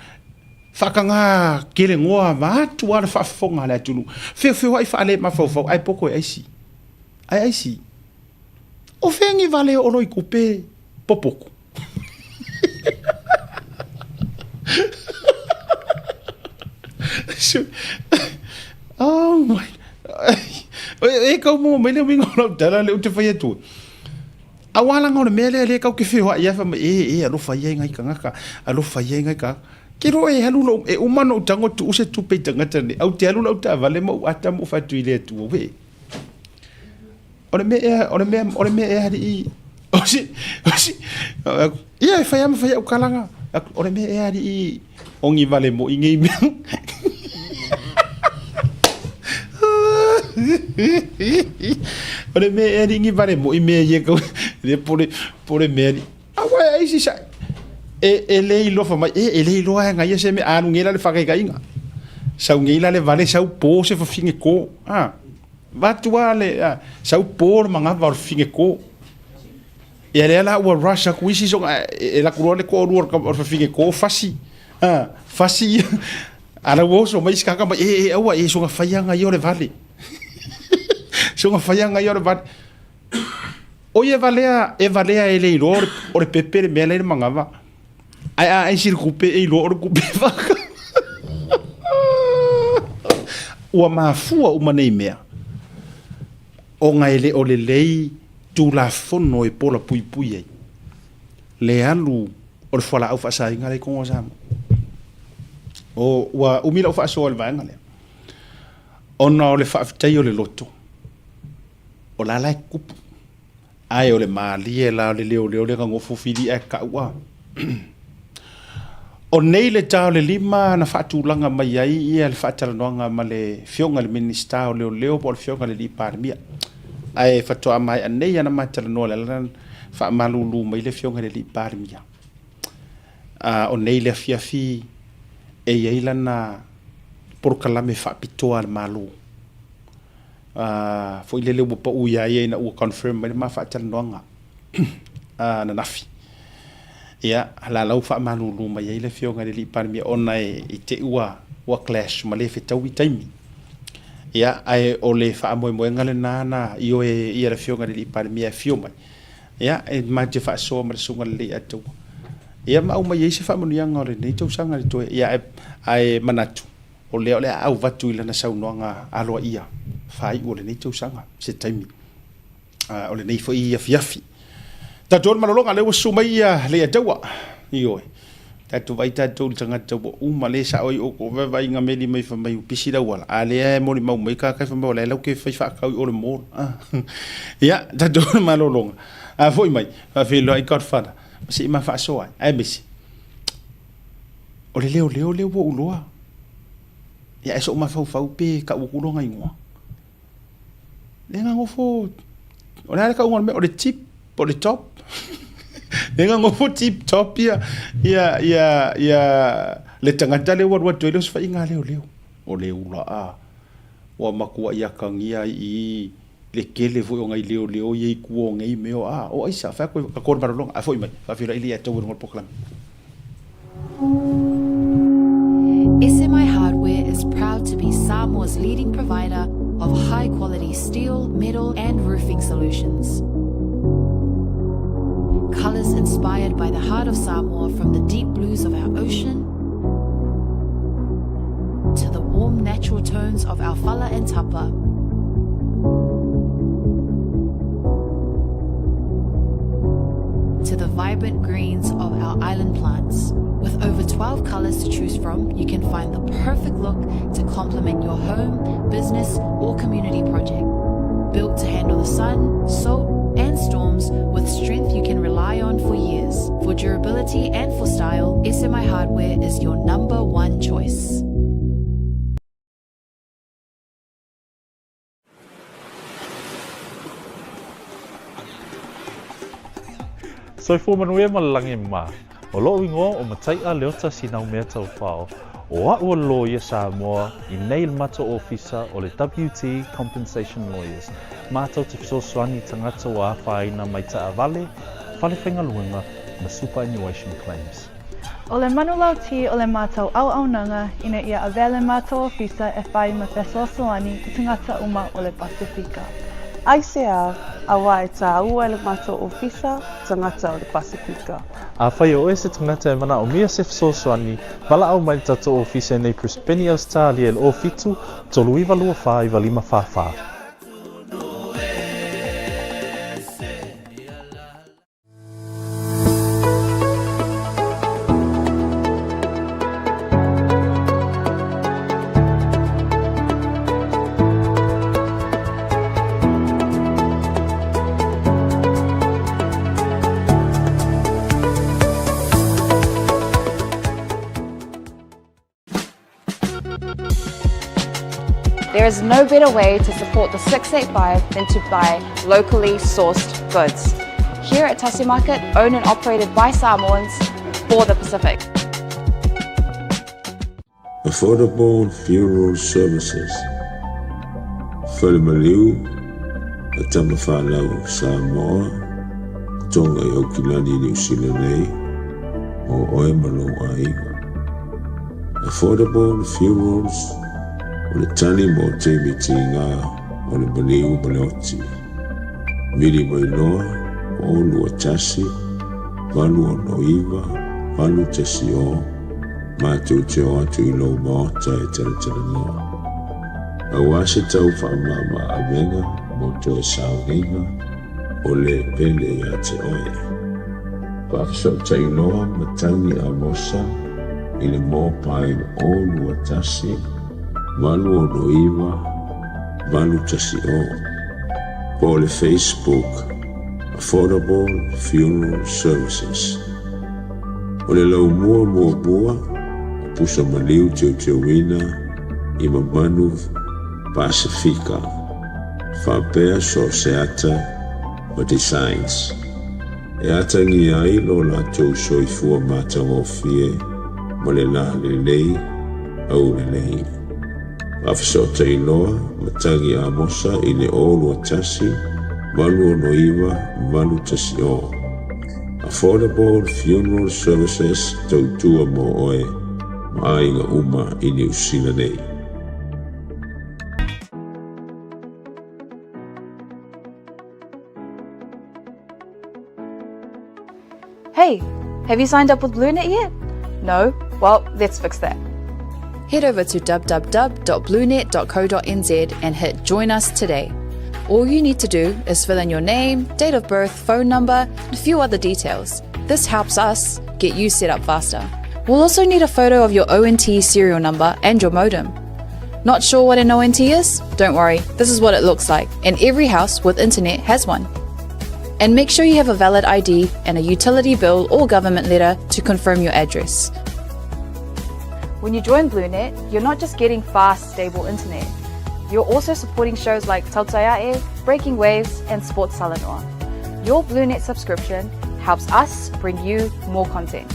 faataga kelegoa vaeatu lava le faafofoga a le atunuu, feofeoai faale-mafaufau, ae poto e aisi. Ae aisi. O fea ni vale e oo loa i tupe popoto? Oh my. E kau mua mai le uiga o lau tala lea ou te fai atu. Aua laga o le mea lea lea kau te feoai ai fai mai e e alofa ia i ngai tagata, alofa ia i ngai tagata. Ke loa e alu lou, e uma ona ou tago tuu se tupe i tagata nei, au te alu lau taavale ma ou ata ma ou fai atu i le Atua, wē. O le mea ea, o le mea, o le mea ea alii, o si, o si, ia e fai lava ma fai au kalaga, o le mea ea alii, o ni vale moʻi nei mea. O le mea ea alii ni vale moʻi mea ia kau, le po le, po le mea alii. Aua e aisi sa, e, e le iloa fai mai, e, e le iloa e agaia se mea, alu nei la le faakaitaiga. Sau nei la le vale, sau po se fafine ko. Ah. Avatu lava le, a, sau po le manava o le fafine ko. Ia lea la ua rush atu isi soga, e, e laku loa le toalua o le fafine ko fasi. A, fasi ia. A la ua oso mai isi tagata mai, e, e, aua, e, soga fai aga ia o le vale. Soga fai aga ia o le vale. O ia e valea, e valea e le iloa o le pepe le mea la i le manava. Ae a aisi le kupe e iloa o le kupe whaka. Ua mafua uma nei mea, ona e le o lelei Tulafono e pola puipui ai le alu o le fualaau faasaina lea i totonu o Samoa. O, ua umi lau faasoa i le vaega lea, ona o le faafetai o le loto, o la la e tupu. Ae o le malie la o le leoleo lea na nofo fili ae tau a. O nei le ta o le lima na faatulaga mai ai ia le faatalanoaga ma le Afioga i le Minisita o Leoleo po o le Afioga i le Alii Palemia. Ae faatoa maea nei ana ma talanoa le ala faamalulu mai le Afioga i le Alii Palemia. O nei le afiafi e i ai lana polokalame faapitoa a le Malo. Foi lele ua pau iā ia ina ua confirm mai le ma faatalanoaga ananafi. Ia, la la ua faamalulu mai ai le Afioga i le Alii Palemia ona e i te i ua ua clash ma le fetaui taimi. Ia, ae o le faamoemoega lena na ioe ai le Afioga i le Alii Palemia e afio mai, ia, e ma te faasoa ma le Susuga Lelei Ataua. Ia ma aumai ai se faamanuiaga o lenei tausaga i le toe, ia, ae, ae manatu, O lea o le a auvatu i lana saunoaga aloaia faaiu o lenei tausaga, se taimi o lenei foi afiafi. Tatou le malologa, lea ua susu mai ia Leiataua. Ioe. Tatou vaai tatou i le tagata ua uma lea e sao ai outou vaavaaiga meli mai fai mai ua pisi le auala, a lea e molimau mai tagata fai mai o la e latou te fai faatau i o i le mall. Ia, tatou le malologa. A foi mai, faafeiloai Godfather, ma se i ma faasoa ai. Aemaise, o le leoleo lea ua ou iloa. Ia ae sou mafaufau pe tau atu lona igoa. Lea na nofo, o le a le tauga o le mea, o le tip, o le top. Lea na nofo tip top ia, ia, ia, ia le tagata lea ua alu atu ai le osofaiga a leoleo. O le ula a, ua matuai atagia ai i i le tele foi o nai leoleo ia i tua o nei mea, a, o aisa, fai atu e tatou le malologa, ae foi mai, faafeiloai le ia te au i luga o le polokalame. SMI Hardware is proud to be Samoa's leading provider of high quality steel, metal and roofing solutions. Colours inspired by the heart of Samoa from the deep blues of our ocean to the warm natural tones of our fala and tapa. To the vibrant greens of our island plants. With over 12 colours to choose from, you can find the perfect look to complement your home, business, or community project. Built to handle the sun, salt, and storms with strength you can rely on for years. For durability and for style, SMI Hardware is your number one choice. Soifua manuia ma le lagi ma. O lo'u igoa o Matai'a Leota Sinaumea Taufao, o a'u o le loia Samoa i nei le matou ofisa o le WT Compensation Lawyers, matou te fesoasoani i tagata ua afaina mai taavale, fale faigaluega ma superannuation claims. O le manulauti o le matou auaunaga ina ia avea le matou ofisa e whai ma fesoasoani i tagata uma o le Pasifika. Aisea, auā e tāua e le matou ofisa tagata o le Pasifika. Afai o oe se tagata e manaomia se fesoasoani, valaau mai le tatou ofisa i nei Brisbane, Ausetalia i le 07 39 24 95 44. There is no better way to support the 685 than to buy locally sourced goods. Here at Tasi Market, owned and operated by Samoans for the Pacific. Affordable Funeral Services, Fale Maliu a Tamafanau Samoa, Tonga i Aukilani Niu Sila nei, mo oe ma lou aiga. Affordable Funerals o le tali mo taimi tiga o le maliu ma le oti. Vili mai loa o 21 869 810 matou te o atu i lou maota e talatalanoa. Aua se tau faamama avega mo toe sauniga o le pele ia te oe. Faafesootai loa Matagi Amosa i le mobile 0 21 869 810 po o le Facebook Affordable Funeral Services. O le laumua muamua o pusa maliu teuteuina i mamanu Pasifika faapea so o se ata ma designs e atagia ai lo latou soifua matagofie ma le lalelei aulelei. Faafesootai loa Matagi Amosa i le 0 21 869 810. Affordable Funeral Services tautua mo oe ma aiga uma i Niu Sila nei. Hey, have you signed up with BlueNet yet? No? Well, let's fix that. Head over to www.bluenet.co.nz and hit Join Us today. All you need to do is fill in your name, date of birth, phone number, and a few other details. This helps us get you set up faster. We'll also need a photo of your ONT serial number and your modem. Not sure what an ONT is? Don't worry, this is what it looks like, and every house with internet has one. And make sure you have a valid ID and a utility bill or government letter to confirm your address. When you join BlueNet, you're not just getting fast, stable internet. You're also supporting shows like Tautaiae, Breaking Waves, and Sports Salanoa. Your BlueNet subscription helps us bring you more content.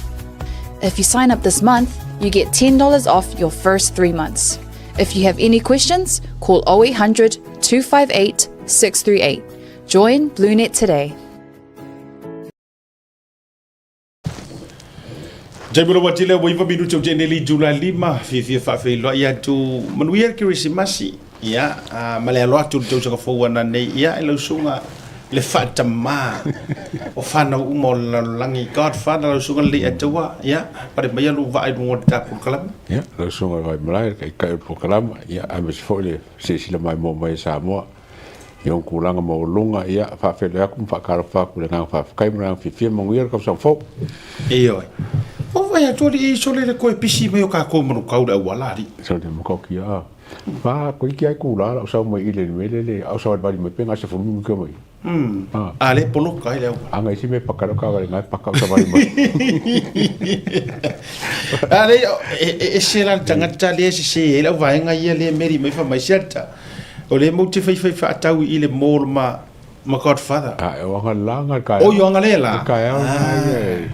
If you sign up this month, you get $10 off your first three months. If you have any questions, call 0800 258 638. Join BlueNet today. Taimi lava tele ua 9 minute o Jeneli July 5, fiafia faafeiloai atu manuia le Kerisimasi, ia, ma le alo atu i le tausaga fou ana nei, ia, e lau susuga le faatama o fanau uma o le lalolagi, Godfather lau susuga le Leiataua, ia, pale maia lou vaa i luga o le ta polokalame. Ia, lau susuga i Vaimalae, le taitai o le polokalama, ia, aemaise foi le silasila maimoa mai e Samoa. I ona tulaga maualuluga, ia, faafeiloai atu ma faatalofa atu i le agaga faafetai ma le agaga fiafia, manuia le tausaga fou. Ioe. Ua vaai atu alii sole le toe pisi mai o kākou manukau le auala alii. Sole makoki a. Pa koiki ai kula la usau mai ile le mele le au savalivali mai pe ngase fulu mike mai. A le poloka ai le auala. Anga isi me paka lo ka vale ngai paka o savali mai. A le e se la tangata le se se e lau vaenga ia le meri mai fa mai se ata. O le mau te whaiwhai whaatau i le mall ma ma Godfather. A e o anga la nga ka. O yo anga le la. Ka e o nga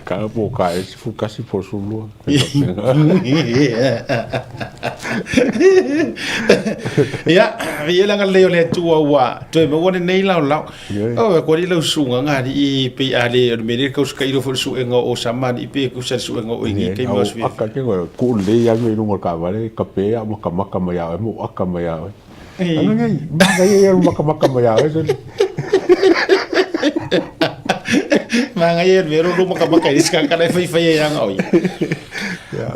ka po ka e si fu kasi po sulua. Ia, ia langa le o le atua ua toe maua lenei laolao. O e koa lau susuga nga alii pei a le o le mea lea kausakai lo foi le suega o Osama alii pe kusa le suega o Ingi taimi o aso fiafia. Aka ke ngoe ku lei a me lunga o le kaavale kape a makamaka mai a oe ma ou aka mai a oe. Ana ngai manga ia ia makamaka mai a oe sole. Manga ia le ro makamaka i ska kana e faifai ai anga oi.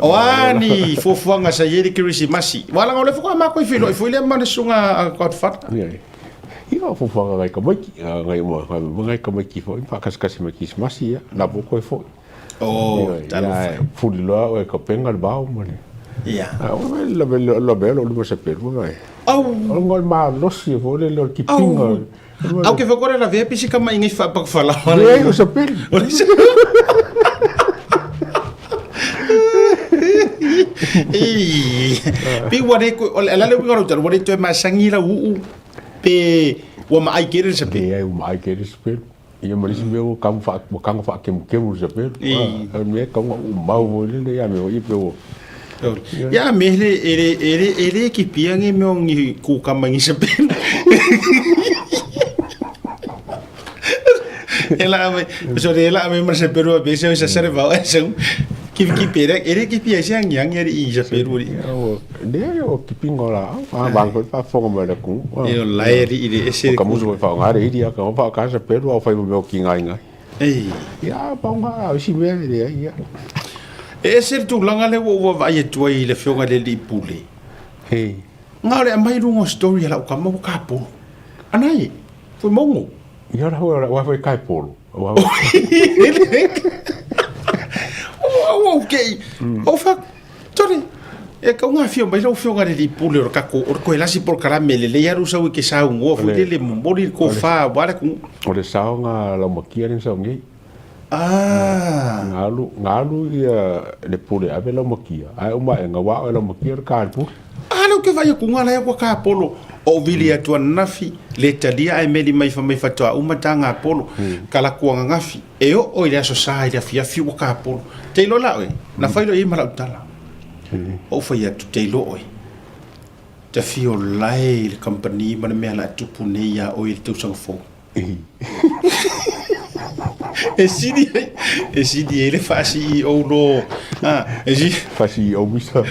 O a ni fuafuaga sa i ai le Kerisimasi. Ua laga o lea foi a mākou i feiloai foi lea ma le susuga a Godfather. Ia o fuafuaga ngai tamaiti, ngai uma ngai tamaiti foi ma faakasikasi mai Kerisimasi ia, na po koe foi. Oh, talofa. Ia fuli loa oe ka penga le vao ma le. Ia. O le la la la o lima se pelu mai. Au. O ngol malosi fo le le kipinga. Au ke whakore la vea pisi kama ingai whaapakawhalawa. Nei o sa pelu. Pi ua le o le ala le uiga o lau tala, ua le toe masangi lau uu pe ua maai kere le sapelu. Leai ua maai kere le sapelu. Ia ma le isi mea ua kamu wha, ua kanga whaakemukemu le sapelu. O le mea kaunga uu mau foi lele ia me ia pe ua. Ia me le e le e le e le kipia ngi mea o ngi kukama ngi sapelu. E la ame, so le la ame ma sapelu a bese o sa sare vao e sau. Ki ki pere, e le ki pia se angi angi ari i sapelu ri. Leai o kipinga o la a vang foi faafofoga mai le atunuu. E o lae alii i le ese le. O ka musu foi faaaoga le ili a ka faaoga sapelu a o fai ma mea o kigaingai. Ei. Ia paoga a isi mea e leai ia. E ese le tulaga lea ua ou vaavaai atu ai i le afioga i le alii pule. Ei. Na o le aumai i luga o story a lau tama ua kapolo. Ana e, foi mauga. Ia ora foi ua foi kai polo. Ua Ua ou kei. O fa Tore, e kau ngā whio mai lau whionga le li pule o le kako, o le koe lasi polokalame le lei aru sau i ke sau ngoa fui le le momoli le kōwhā wā le kungu. O le sao ngā laumakia le sau nei. Ah. Ngalu, ngalu ia le pule ave laumakia. Ae uma e ngā wā o laumakia le kā le pule. Ah, lau ke vai aku ngā lai akua kā polo. O vili atu ananafi, le talia ae meli mai fa mai fatoa uma tā ngā polo. Ka lakua ngagafi. E oo i le aso sa i le afiafi ua kapolo. Te iloa la oe, na fai loa i ai ma lau tala. Ou fai atu, te iloa oe, ta fio lae i le company ma le mea la tupu nei iā oe i le tausaga fou. E sili ai, e sili ai le faa-CEO lo, a, e sili. Faa-CEO misa.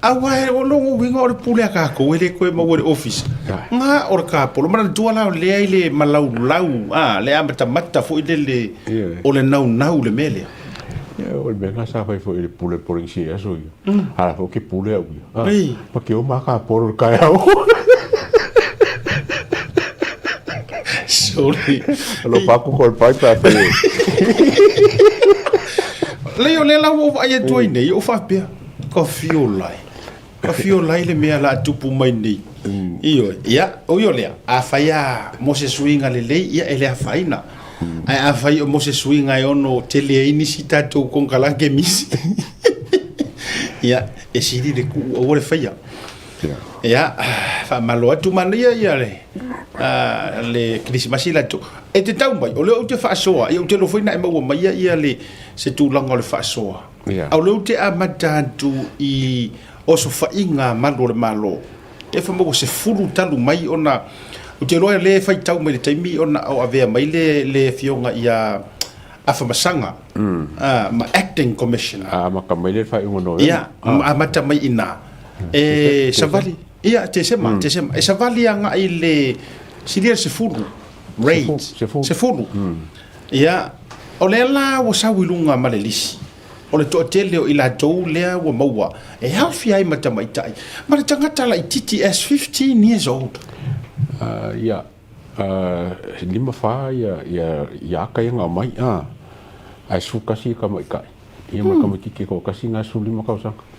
Aua o logo uiga o le pule a kākou e le koe maua i le office. Nga o le kapolo, manatua la o lea i le malaulau, a, le amatamata foi lele o le naunau le mea lea. Ia, o le mea lena sa fai foi i le pule Polenisia i aso ia. A la foi ke pule au ia. Ma ke o ma kapolo le kaeao. Sorry. Alo paku ko le pai pa fai. Leai o lea la ua ou vaai atu ai nei, ou faapea, ka fio lai. Ka fio lai le mea la a tupu mai nei. Ioe. Ia, ui o lea, afai lava mo se suiga lelei, ia e le afaina. Ae afai mo se suiga e ono tele ai nisi tatou konekarate misi, ia, e sili le tuu aua le faia. Ia, faamalo atu manaia ia le, le Kerisimasi latou. E te tau mai, o lea ou te faasoa, ia ou te iloa foi na e maua maia ia le, se tulaga o le faasoa. Ia. A o lea ou te amata atu i osofaiga a malu o le Malo, e fa maua 10 talu mai ona, ou te iloa o lea e faitau mai i le taimi ona o avea mai le, le afioga ia Afamasaga ma Acting Commissioner. A amata mai lea i le faaiuga o Novema. Ia, amata mai i ina. E savali, ia, Tesema, Tesema. E savali agai i le silia le 10 raids. 10. Ia, o lea la ua sau i luga ma le lisi, o le toatele o i latou lea ua maua e aofia ai ma tamaitai, ma le tagata laitiiti as 15 years old. Ia, 5 fa ia aka ia na aumai, ae 11 tamaitai, ia ma le tamaitiiti e toatasi na e 15 tausaga.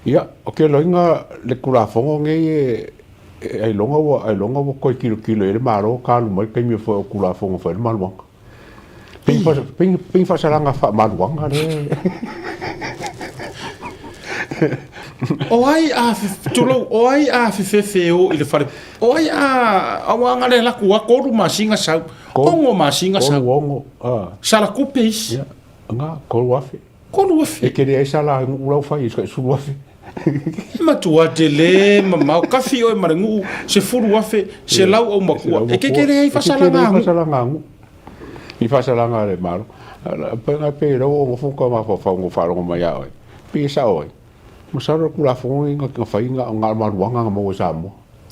Ia, o ke loiga le Tulafono nei e ailoga ua ailoga ua toe tilotilo i ai le Malo ka alu mai le taimi e foe o Tulafono e fai ai le maluaga. Pei pei faasalaga faamaluaga le. O ai a tulou, o ai a fefefe e o i le fale, o ai a aua nga le laku a 3 masina sau, 6 masina sau. 3 6, Sala kupe isi. Ia, nga 3,000. 3,000. E tele ai sala a nuu lau fai i se 10,000. E matua tele mamao, kafi oe ma le nuu, 10,000, selau au matua. E kekele ai faasalaga a nuu. Faasalaga a nuu. I faasalaga a le Malo. Pe pe lau o ngofo ka mafaufau ngo faalogo mai ia oe. Pe e sao ai. Masalo le Tulafono lenei na fai na o maluaga na maua i Samoa.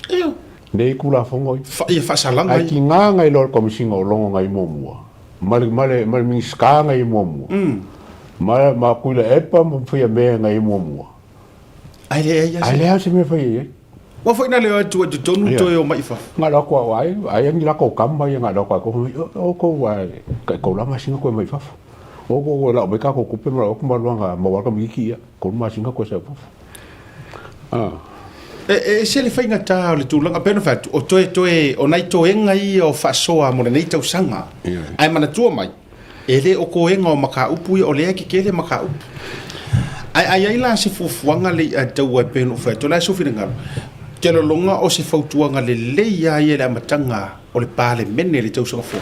Ia. Nei Tulafono ia. Ia faasalaga ia. Ae tiga nai loa le Komesina o Logo nai muamua ma le ma le ma le Minisita nai muamua. Ma ma Tuilaepa ma Fiame nai muamua. Ae leai lava se. Ae leai se mea fai ai. Ua foi na leo atu ai totonu toe omai i fafo. Na leo atu au ai, aia ni latou tama ia na leo atu ai, o tou ai, kai kou la masina koe mai fafo. O kou lau mai kakou kupe ma lau atu maluaga maua ai kamikiki ia, 3 masina koe sau fafo. Ah. E ese le faigata o le tulaga, pei ona fai atu, o toe toe, o nai toega ia o faasoa mo lenei tausaga. Ae manatua mai, E le o koega o mataupu ia, o lea e kekele mataupu. Ae a i ai la se fuafuaga le i taua e pei ona ou fai atu, o le a sou finagalo? Ou te lagona o se fautuaga lelei lava ia i le amataga o le Palemene i le tausaga fou.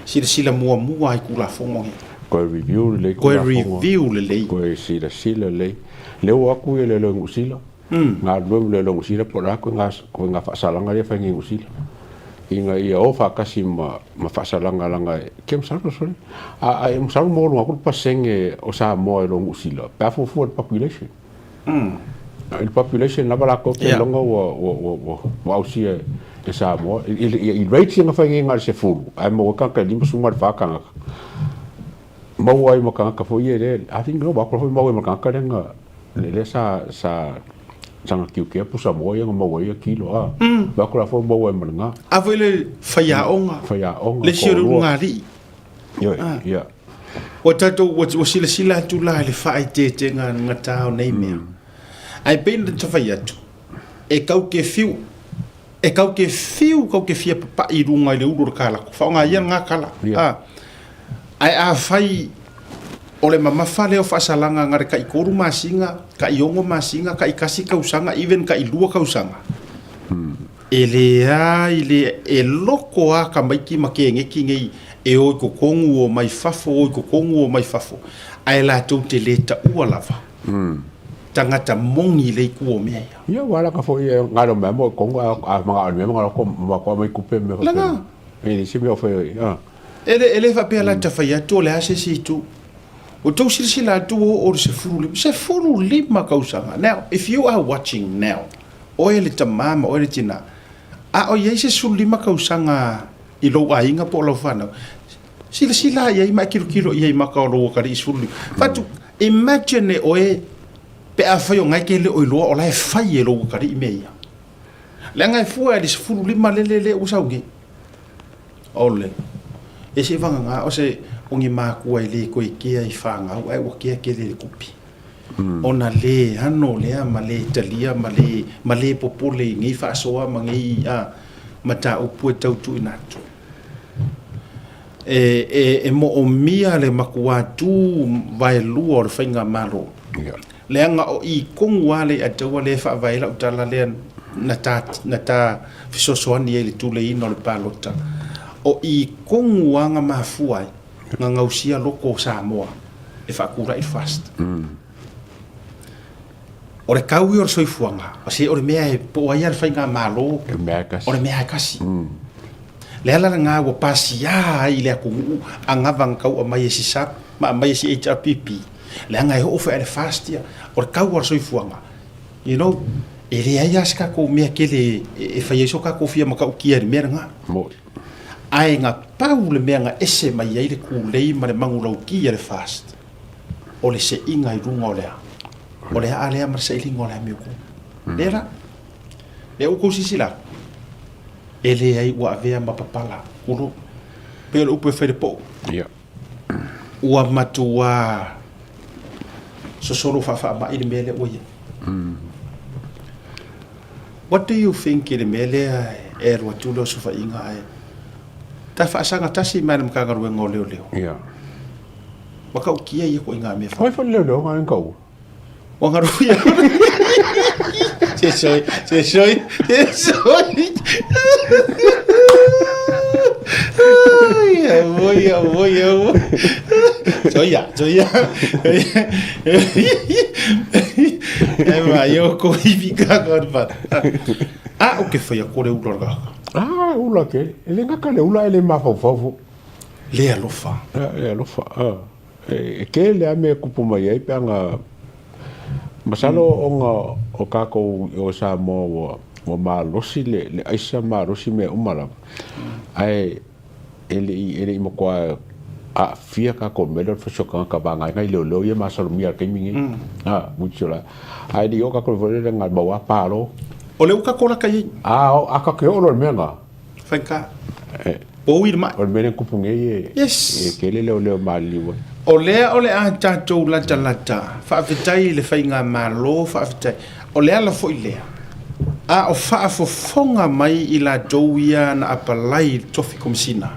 Silasila muamua i Tulafono ia. Toe review lelei Toe Tulafono. review lelei. Toe silasila lelei. Lea ua o atu ia leoleo i Niu Sila. Galulue ma leoleo Niu Sila po o le a koe faasalaga lea e fai nei i Niu Sila ina ia o faatasi ma ma faasalaga leaga e ke masalo sole a a masalo mo luga atu le pasene o Samoa i lo Niu Sila pe a fuafua i le population. I le population lava latou te iloga ua ua ua ua ausia e Samoa i i rates ia na fai nei na o le 10 ae maua ai tagata e 54 tagata maua ai ma tagata foi ia lea I think no ua foi maua ai ma tagata lea na lea sa sa sa na tiutea pusa moa ia na maua ai ia kilo a mm. ua la foi maua ai ma lena a foi le faiaoga faiaoga le isi o le ulugalii Ioe, ia. Ua tatou ua silasila atu la i le faaeteetega gata o nei mea. Ae pei ona ta fai atu, e kau ke fiu, e kau ke fiu, kau ke fia papaʻi i luga i le ulu o le kalako. Faaaoga ia lena kala. Ia. Ae afai o le mamafa lea o faasalaga na le tai 3 masina, tai 6 masina, tai 1 tausaga, even tai 2 tausaga, e leai le, e loko lava tamaiti ma keneti nei e o i totonu o mai fafo, o i totonu o mai fafo, ae latou te le taua lava tagata moni le itu o mea ia. Ia, ua alaka foi e ngalo mea mo i Kongo, a mangao i mea mangao ko ma mai kupe mea Lana. E le se mea o fai ai. Ah. E le, e le faapea la ta fai atu o le a se isi itu. Ua tou silasila atu o o le 15, 15 tausaga. Now, if you are watching now, oe le tama ma oe le tina, a o i ai se 15 tausaga i lou aiga po o lau fanau, silasila i ai ma e tilotilo i ai maka o lou atalii 15. Fatu, imagine e oe pe afai o na e te le o iloa o la e fai e lou atalii mea ia. Leaga e fua e le 15 lele le ua sau nei. O le, e se vagana, o se, O ni makua e le koe kea i whāngau, ae ua kea kele le kupi. Ona le ano lea ma le talia ma le, ma le popole i nei faasoa ma nei a, mataupu e tau tuuina atu. E, e, e moomia le makuā tū vaelua o le faigamalo. Leaga o i tonu lava le Ataua lea e faavae ai lau tala lea na ta, na ta fesoasoani ai i le tuleiina o le palota. O i tonu lava na mafua ai na gausia loko o Samoa e faatulai le FAST. O le tau ia o le soifuaga, se o le mea e po o ai lava le faigamalo, o le mea lava e tasi. Le ala lena ua pasia ai i le atunuu anava na tau aumai e SISAP ma aumai e si HRPP, leaga e oo foi lava i le FAST ia, o le tau lava o le soifuaga, you know, e leai lava se tatou mea tele e fai ai so tatou fia matautia i le mea lena. Ae na pau le mea na ese mai ai le tulei ma le manulauti a le FAST, o le seiga i luga o le a? O le aa lea ma le sailiga o le amiotonu. Lea la, lea ua outou silasila atu, e leai ua avea ma papala, tulou, pei o le upu e fai i le pou. Ua matuā sosolo faafaamai le mea lea ua i ai. What do you think i le mea lea e alu atu le osofaiga ae ta faasaga tasi mai le Matagaluega o Leoleo? Matautia ia ituaiga mea Oi foi leoleo nga ngau. Ua galu ia. Se soi, se soi, se soi. Ai, auoi, auoi, auoi. Soia, soia. E mai o ko iwi ka ko pa. A o ke whai a kore ula raka. Ah, ula ke. E le ngaka le ula e le mafaufau fo. Le alofa. Le alofa. Ah. E tele a mea e kupu mai ai pe ana masalo ona o tatou i o Samoa ua ua malosi le le aisa malosi mea uma lava ae e le i e le i matua aafia tatou i le mea lea o le fasi o tagata vagaina i leoleo ia e masalomia i le taimi lenei a which o la ae le i oo tatou i le foi lele na maua a palo. O le uka kolaka i. A a tatou te oo loa i le mea lena. Faigata. Ua ui le mai. O le mea lea e tupu nei e, yes. E tele leoleo maliliu ai. O lea o le a tatou latalata, faafetai i le faigamalo, faafetai. O le ala foi lea, a o faafofoga mai i latou ia na apalai i le tofi Komesina,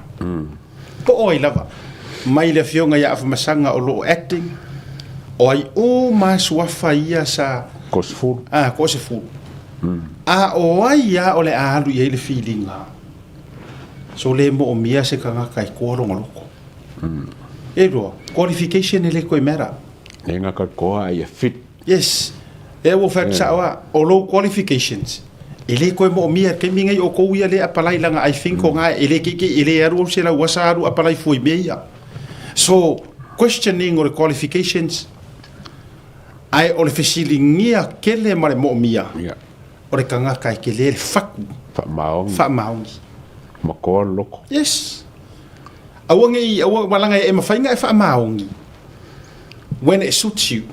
po o ai lava, mai le Afioga ia Afamasaga o lo o acting, o ai uma suafa ia sa... Toasefulu. Ah, toasefulu. A o ai lava o le a alu i ai le filiga, so le moomia se tagata e koa lona loto. E lua, qualification e le toe matter. Le gata koa ai e fit. Yes. Lea ua fai atu sao lava, o lou qualifications, e le toe moomia i le taimi lenei o tou ia lea e apalai leaga I think o na e le keikei e le alu alu se lauasa alu apalai fua i mea ia. So, questioning o le qualifications, Ae o le fesiligia tele ma le moomia o le tagata e tele le fatu faamaoni. Makoa le loko. Yes. Aua ne i, aua, leaga e mafai ona e faamaoni when it suits you.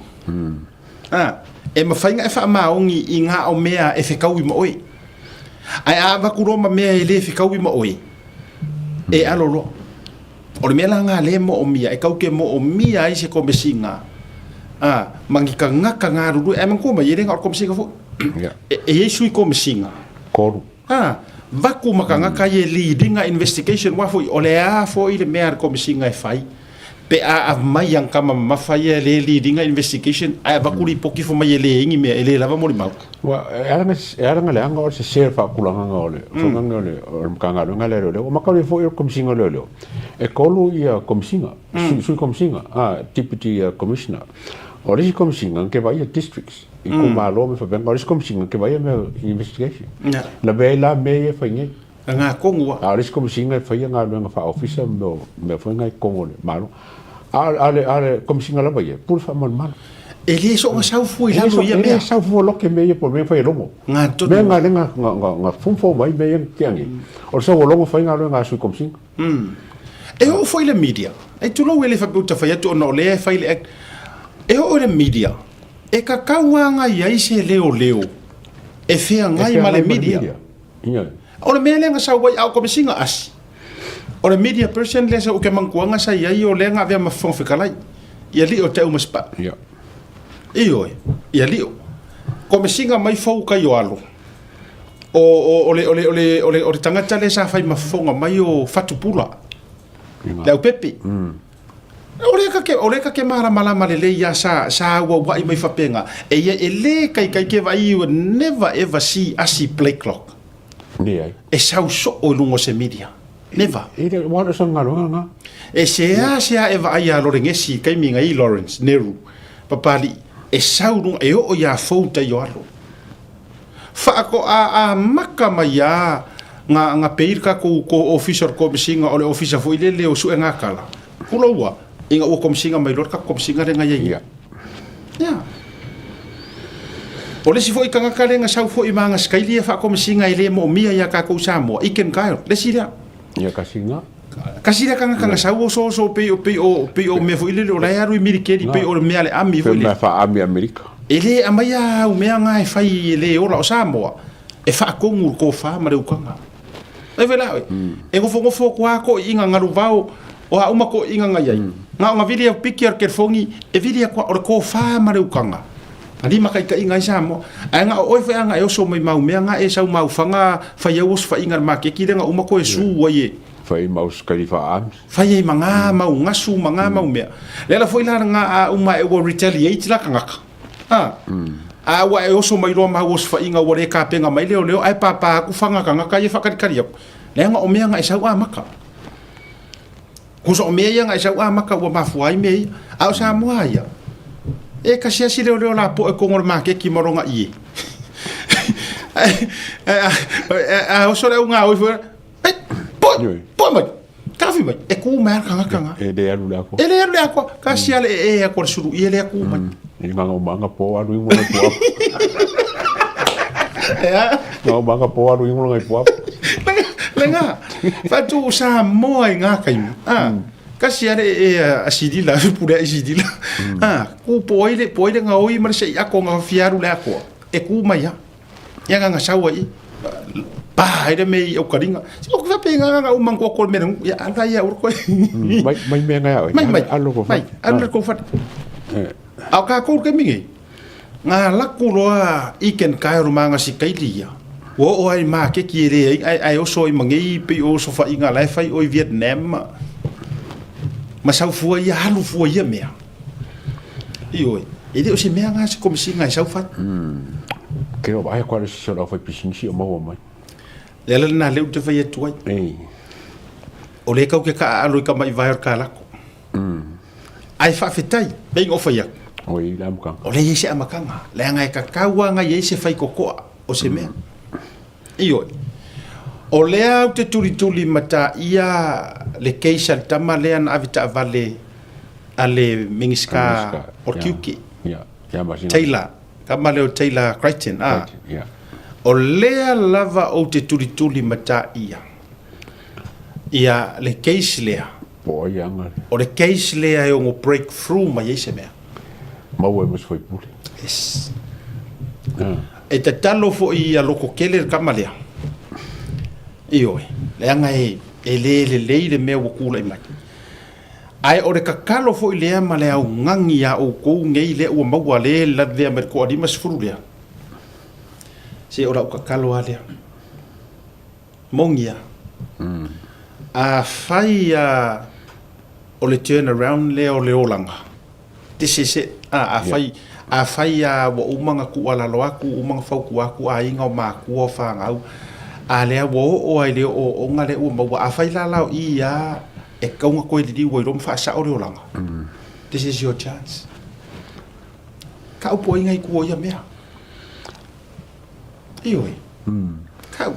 Ah, e mafai ona e faamaoni i ngā o mea e fekaui ma oe. Ae a avatu loa ma mea e le fekaui ma oe, e alo loa. O le mea la nga le moomia, e kau ke moomia ai se komesiga, a, ma ni tagata galulue, ae manatua mai, e le na o le komesiga foi. E, e i ai sui komesiga. Kolu. A, vaku ma tagata ia e lead ina investigation, aua foi, o le a foi le mea a le komesiga e fai, pe a aumai ana tama mamafa ia e le lead ina investigation, ae avatu lipoti fai mai e leai ni mea, e le lava molimau. Ua, e ala na, e ala na leaga o le sese o le faatulagaga o le tulaga o le, o le Matagaluega lea a Leoleo. Ua matalia foi o le Komisiga o Leoleo, e tolu ia Komisiga, Sui, Sui Komisiga, a, Deputy Commissioner. O le isi Komisiga na te vaaia districts, itumalo ma faapena. O le isi Komisiga na te vaaia mea o investigation. Lavea ai la mea ia e fai nei. Ngā tonu a. A o le isi Komisiga e faia galuega faa-ofisa ma mea, mea foi na i totonu o le Malo. A o le, a le Komisiga lava ia, e pule faamalumalu. E le soona sau fua i lalo ia mea. E le sau fua loke mea ia po o le mea na fai e Logo. Ngā tonu. Mea nga lea na, na, na, na fomfo mai mea ia na tea nei. O le sau o Logo fai galuega a Sui Komisiga. E oo foi le media. E tulou e le faapea ua ta fai atu ona o lea e fai le act. E oo i le media, e kakau lava i ai se leoleo e feagai ma le media. Ioe. O le mea lea na sau ai, a o Komesiga asi. O le media person lea sa ou ke mankuaga sa i ai o lea na avea ma Fofoga Fetalai i alii o Teumaspa. Ia. Ioe, i alii o. Komesiga mai fou kai o alo. O, o, o, le, o, le, o, le, o, le, o le tagata lea sa fai ma fofoga mai o Fatupula. Le aupepe. O lea ka ke, o lea ka ke malamalama lelei ia sa, sa auauai mai faapena. E ia e le kaikai ke vaai, you will never ever see Asi Blakelock. Leai. E sau soo i luga o se media. Never. E le ua sa galuega na. E seasea e vaai iā Loregesi i taimi na i Lawrence Nehru, Papalii, e sau luga, e oo iā fou tai o alo. Faatoa amata mai lava na, na pei le tatou ko ofisa o le Komesina, o le ofisa foi lele o Suegatala, tuloua, ina ua Komesina mai loa le tatou Komesina lea na i ai nei. Ia. O le isi foi tagata lea na sau foi ma ana sikaili ia faakomesina e le moomia ia tatou Samoa, Iken Kyle, le isi lea. Ia kasi nga. Kasi lea tagata na sau osooso pei o pei o pei o mea foi lele o la e alu i milikeli pei o le mea a le ami foi lele. Mea faa-ami Amerika. E le aumaia au mea nga e fai e le ola o Samoa e faatonu le tofa ma le utaga. Ai foi la oe. E nofonofo atu lava toeaiina galuvao o a uma toeaiina na i ai. Na ona vili au piki o le telefoni e vili atu o le tofa ma le utaga. Na limataitaiga ai Samoa. Ae na o oe foi a na e oso mai mau mea na e sau mau faga fai au osofaiga i le maketi lea na uma koe su ai e. Fai mau skali faa-ami. Fai ai ma nga mau gasu ma nga mau mea. Le ala foi la nga a uma e ua retaliate la tagata. A. A ua e oso mai loa mau osofaiga ua le kapena mai leoleo ae pāpā atu faga tagata ia faakalikali atu. Leaga o mea na e sau amata. Husa o mea ia na e sau amata ua mafua ai mea ia. A o Samoa ia, e kasiasi leoleo lapoa i totonu o le maketi ma lona ie. A oso le au gaoi foi, Ei, poe, poe mai, taofi mai, e kū mai a le tagata na. E le alu le akoa. E le alu le akoa. Kasi a le ee aku a le sulu ie lea kū mai. I ngā ngau manga po alu ingoa ngai puapu. E a? Ngau manga po alu ingoa ngai puapu. Le ngā, whatu o Samoa i ngā kaimi. A, kasi a le ee a Sidila, pule a Sidila. A, kū po ai le, po ai le ngā oi ma le sei ako ngā whiaru le akoa. E kū mai a. Ia ngā ngā saua i. Pā, ai le me i au karinga. Se o kuwha pe ngā ngā umang kua kore mera ngu. Ia, ala ia ura koe. Mai, mai mea ngai au. Mai, mai. Alo ko Mai, alo ko whare. Ao kā kou ke mingi. Ngā laku loa i ken kai ro manga si kaili ia. Ua oo ai mā ke ki e re ai, ai, ai oso ai mangei pe o oso wha i ngā lai whai o i Vietnam. Ma sau fua ia, halu fua ia mea. Ioe, e le o se mea ngā se komisi ngā e sau whai. Ke o vaai koa le sisi o lau whai pisinisi o maua mai. Le ala lena leu te whai atu ai. Ei. O le kau ke ka alo i ka mai vai o ka lako. Ai whaawhetai, pei o whai aku. O i le amakanga. O le iei se amakanga. Le anga e kakaua nga iei se whai kokoa o se mea. Ioe. O lea au te tulituli ma ta ia le case a le tama lea na ave taavale a le Minista o le Tiute. Taylor, tama lea o Taylor Crichton, a. O lea lava ou te tulituli ma ta ia ia le case lea. Po ai anga lea. O le case lea e ono break through mai ai se mea. Maua ai ma se faipule. Yes. E tatalo foi ia lototele le tama lea. Ioe, leaga e, e le lelei le mea ua tulai mai. Ae o le tatalo foi lea ma le augani iā outou nei lea ua maua le lavea mai le toa-50 lea, se o lau tatalo lava lea. Moni lava. Afai a o le turn around lea o le olaga, this is it, a, afai, afai a ua uma ona tuualalo atu, uma ona fautua atu aiga o matua o fanau, a lea ua oo lava i le ooooga lea ua maua, afai la la o i a e tatau ona toe liliu ai loa ma faasao le olaga, this is your chance. Kau po ai ngai tua o ia mea. Ioe. Kau.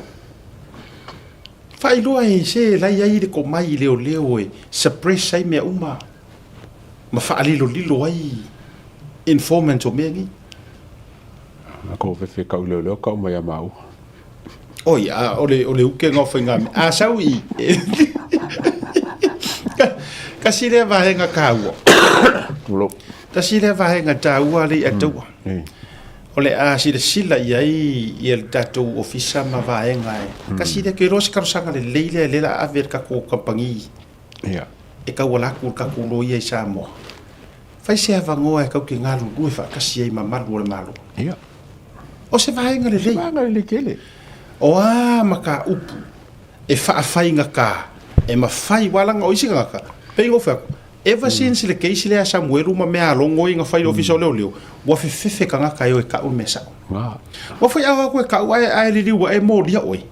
Faailoa e se lai ai le komai i leoleo e suppress ai mea uma ma faalilolilo ai informants o mea nei. Na ko fefe kau leoleo kau mai a maua. Oi, a, o le, o le ukenga o whainga. A sau i. Kasi lea vahenga kāua. Tulo. Kasi lea vahenga tāua le i a taua. Mm. O O le a silasila i ai ia le tatou ofisa ma vaega e tasi lea, ke iloa se talosaga lelei lea lea o le a ave i le tatou kamupani e tauala atu i le tatou loia i Samoa. Fai se avanoa e tatou te galulue faatasi ai ma malu o le Malo. O se vaega lelei. Vaega lelei tele. O a mataupu e faafaigata e mafai, aua leaga o isi tagata, pei ona ou fai atu, ever since le case lea a Samuelu ma meaalogo ia na fai i le Ofisa o Leoleo, ua fefefe tagata e o e tau le mea sao. Ua fai ao atu e tau ae, ae liliu ae molia oe.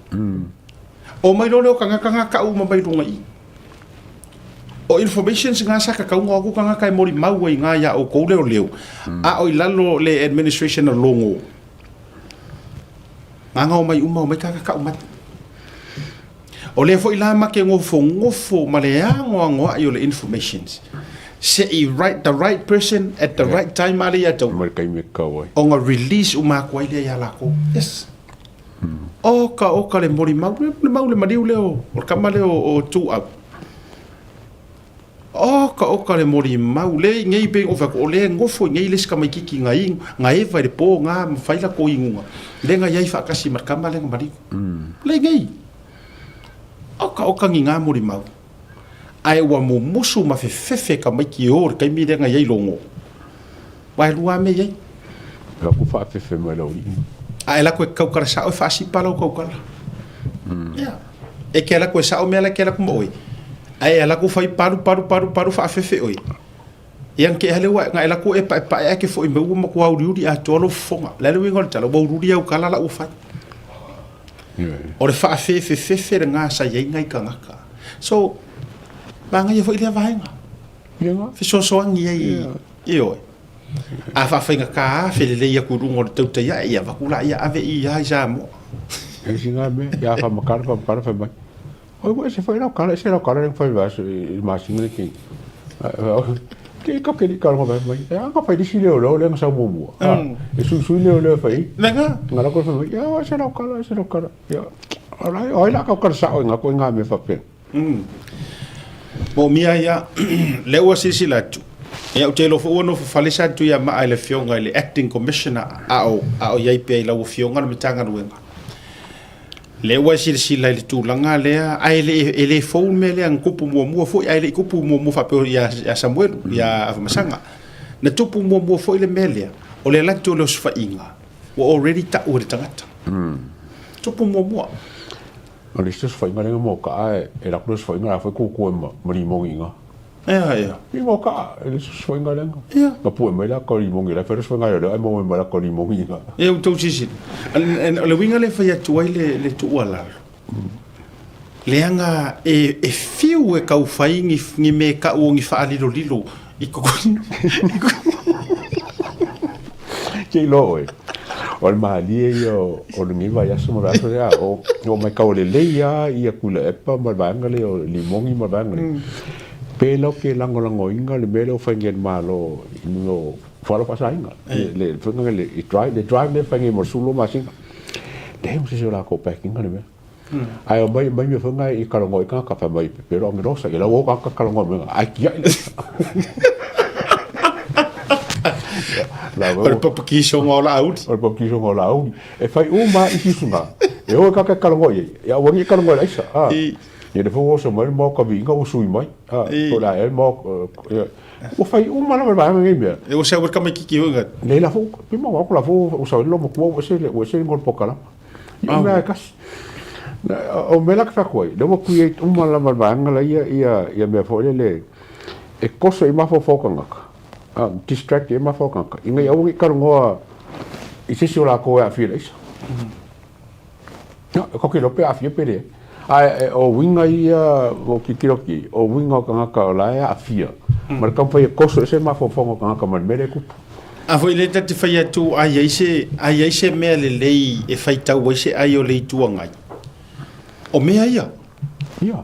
Omai loa lea o tagata na tau uma mai luga i i. O informations na sa tatau ona o atu tagata e molimau ai i ina ia outou leoleo, a o i lalo le administration a Logo. Na ona omai uma, omai tagata tau mai. O lea foi la ma te nofonofo ma le anoanoai o le informations se i right, the right person at the right time a lea ia tou. Ma le taimi e tatau ai. Ona release uma atu ai lea ia latou. Yes. Oka oka le molimau, le mau le maliu lea o le tama lea o Tuuau. Oka oka le molimau, le nei pei ona ou fai atu, o lea e nofo i nei le isi tamaititi na inu, na eva i le po na ma fai latou inuga, lea na i ai faatasi ma le tama lea na maliu. Lea i nei. Oka oka ni na molimau. Ae ua mumusu ma fefefe tamaiti e o i le taimi lea na i ai Logo. Aua e lua lava mea e i ai. E aku faafefe mai lau alii. A e lako e tautala sao e faasipa lau tautala. Ia. E ke alako e sao mea la e ke alako ma oe. Ae e alako fai palu palu palu palu faafefe oe. Ia na ke hale ua na e lako e paepae ae ke foi mai ua matua uliuli atoa lou fofoga. O le a le uiga o le tala, ua uliuli au tala la ua fai. O le faafefefefe lena sa i ai nai tagata. So, manaia foi lea vaega. Fesoasoani ai, ioe. A faafaigata lava, felelei atu i luga o le tautai ae, ia avatu laia ave i ia i Samoa. E isi ngā mea, ia whamakara, whamakara, whai mai. Oi, ua ese whai rau kara, ese rau kara whai vaso i masinga nei ki. Ke ka ke ka rongo mai. E anga whai risi leo leo lenga sau mumua. E sui sui leo leo whai. Lenga? Ngā rako whai mai, ia, ese rau kara, ese rau kara. Ia, ora, oi la kau kara sao i ngā koe ngā mea whapea. Moomia ia, lea ua silasila atu, ia ou te iloa foi ua nofo fale sa atu ia maa i le afioga i le Acting Commissioner a o, a o i ai pea i lau afioga le Matagaluega. Lea ua e silasila i le tulaga lea, ae le, e le fou le mea lea na tupu muamua foi, ae le i tupu muamua faapea ia, ia Samuelu, ia Afamasaga. Na tupu muamua foi le mea lea, o le alu atu o le osofaiga, ua already tau e le tagata. Tupu muamua. O le isi osofaiga lea mo kaa e laku le osofaiga la foi kukue ma ma limogi inga. Ea ea. I mo kaa e le isi osofaiga lea. Ia. Na pue mai la ko limogi la fai osofaiga lea ai mo mai la ko limogi inga. Ia ua tou silasila. O le uiga lea e fai atu ai le le tuualalo. Leaga e e fiu e tau fai ni ni mea e tau o ni faalilolilo i totonu. Ke iloa oe, o le malie ia o lenei vaiaso ma le vaiaso lea, o o mai kau lelei lava ia Tuilaepa ma le vaega lea o Limogi ma le vaega lea. Pe lau ke lagolagoina le mea lea ua fai nei e le Malo i mea o fualaau faasaina, le faiga lea le drive, le drive lea e fai nei mo le 12 masina. Leai ma se isi o latou back ina le mea. Ae omai mai mea foi na i talanoa i tagata fai mai pepelo agelosa ia la ua o tagata talanoa mai ai tiai le O le papakisoga o Laauli. O le papakisoga o Laauli. E fai uma lava isi usuga e o e tagata e talanoa i ai, ia aua nei e talanoa i le aisa. Ia lea foi ua oso mai le maota viiga ua sui mai. Po o le a ea le maota, ua fai uma lava e le vaega nei mea. Ua sau ai le tamaititi foi gata. Nei la foi, pe maua atu la foi ua sau ai le loomatua ua ese le igoa o le polokalama. Ia mea e tasi. O mea la ke fai atu ai, lea ua create uma lava e le vaega la ia ia mea foi lele e koso i mafaufau o tagata, distract ai mafaufau o tagata, ina ia aua ne i talanoa i se isi o latou e aafia i le aisa. E tatou te iloa pe aafia pe leai. Ae o uiga ia ua ou tilotilo atu i ai, o uiga o tagata o la e aafia ma le taumafai e koso ese mafaufauga o tagata ma le mea lea e tupu. A foi lea ta te fai atu a i ai se, a i ai se mea lelei e faitau ai se ai o le Itu Agai, o mea ia. Ia.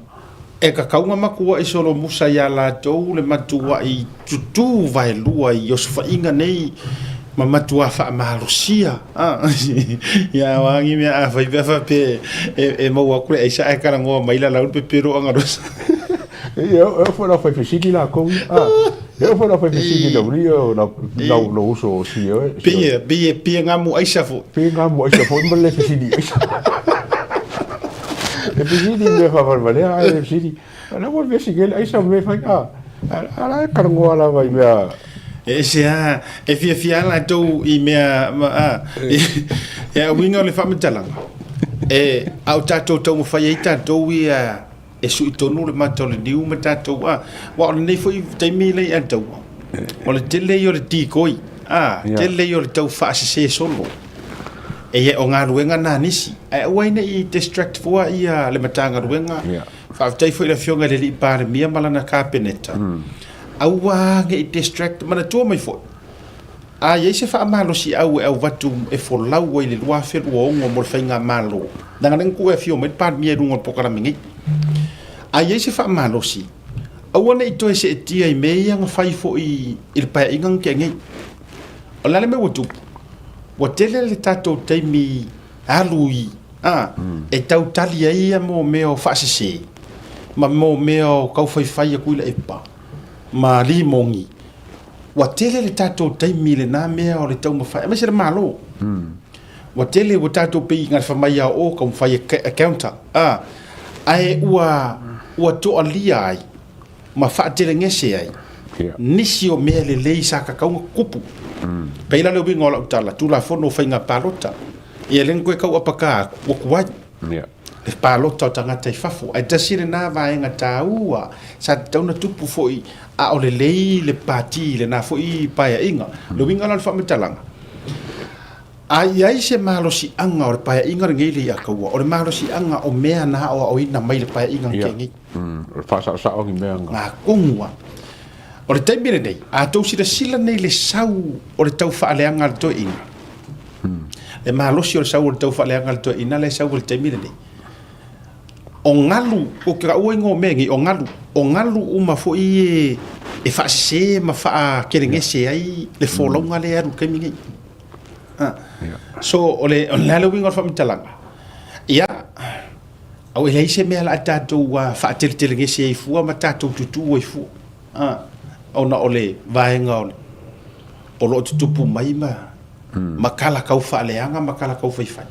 E kakau nga matuaʻi solomusa iā latou le matuaʻi tutū vaelua i osofaiga nei ma matuā faamalosia. Ia o a ni mea a fai pea faapea e maua atu le aisa ae talanoa mai la lau le pepelo agalosa. Ia, e oo foi la fai fesili lakou ia. E oo foi la fai fesili i le aualii o lau lou uso o Sioe. Pei pei pei gamu aisa foi. Pei gamu aisa foi ma le fesili i aisa. E fesili i mea faavalevalea ae fesili, o le a ua vesi nei le aisa ma mea e fai, a, a la e talanoa lava i mea. E ese lava, e fiafia lava latou i mea, a, ia uiga o le faamatalaga, e, a o tatou taumafai ai tatou ia e sui tonu le mata o le niu ma tatou, a, aua o lenei foi taimi lea i Ataua, o le tele ia o le decoy, a, tele ia o le tau faasese solo. E o galuega na a nisi, ae aua ai ne i distract fua ia le Matagaluega. Faafetai foi i le Afioga i le Alii Palemia ma lana Kapeneta, aua ne i distract, manatua mai foi, a i ai se faamalosiau e avatu e folau ai i le 2026 mo le faigamalo, leaga lea na tuu e afio mai le Palemia i luga o le polokalame nei. A i ai se faamalosi, aua ne i toe seetia i mea ia na fai foi i le Paeaiga na tea nei. O le a le mea ua tupu? Ua tele le tatou taimi alu i, a, e tau tali ai ia mo mea o faasese, ma mo mea o taufaifai a Tuilaepa, ma Limogi. Ua tele le tatou taimi i lena mea o le taumafai, aemaise le Malo. Ua tele, ua tatou pei na fai mai a o taumafai e counter, a, ae ua, ua toalia ai, ma faatelegese ai nisi o mea lelei sa tatau ona tutupu. Pei la le uiga o lau tala, Tulafono o Faiga Palota, ia lea na toe tau apaka atu, ua tuai le palota o tagata i fafo. Ae tasi lena vaega taua sa tatau ona tupu foi a o lelei le pati i lena foi paeaiga. Le uiga la o le faamatalaga, A i ai se malosiaga o le paeaiga lenei le ia kaua, o le malosiaga o mea na aoaoina mai le paeaiga na tea nei. O le faasaosao ni mea na. Ngā konua. O le taimi lenei, a tou silasila nei le sau o le tau faaleaga a le toeaina, le malosi o le sau o le tau faaleaga a le toeaina la e sau i le taimi lenei, o galu, ou te taua igoa o mea nei, o galu, o galu uma foi e, e faasese ma faakelegese ai le folauga lea e alu i le taimi nei. So, o le, o le a le uiga o le faamatalaga? Ia, au e leai se mea la a tatou faateletelegese ai fua ma tatou tutū ai fua. Ona o le vaega o, le, o lo o tutupu mai ma, ma tala tau faaleaga ma tala tau faifai.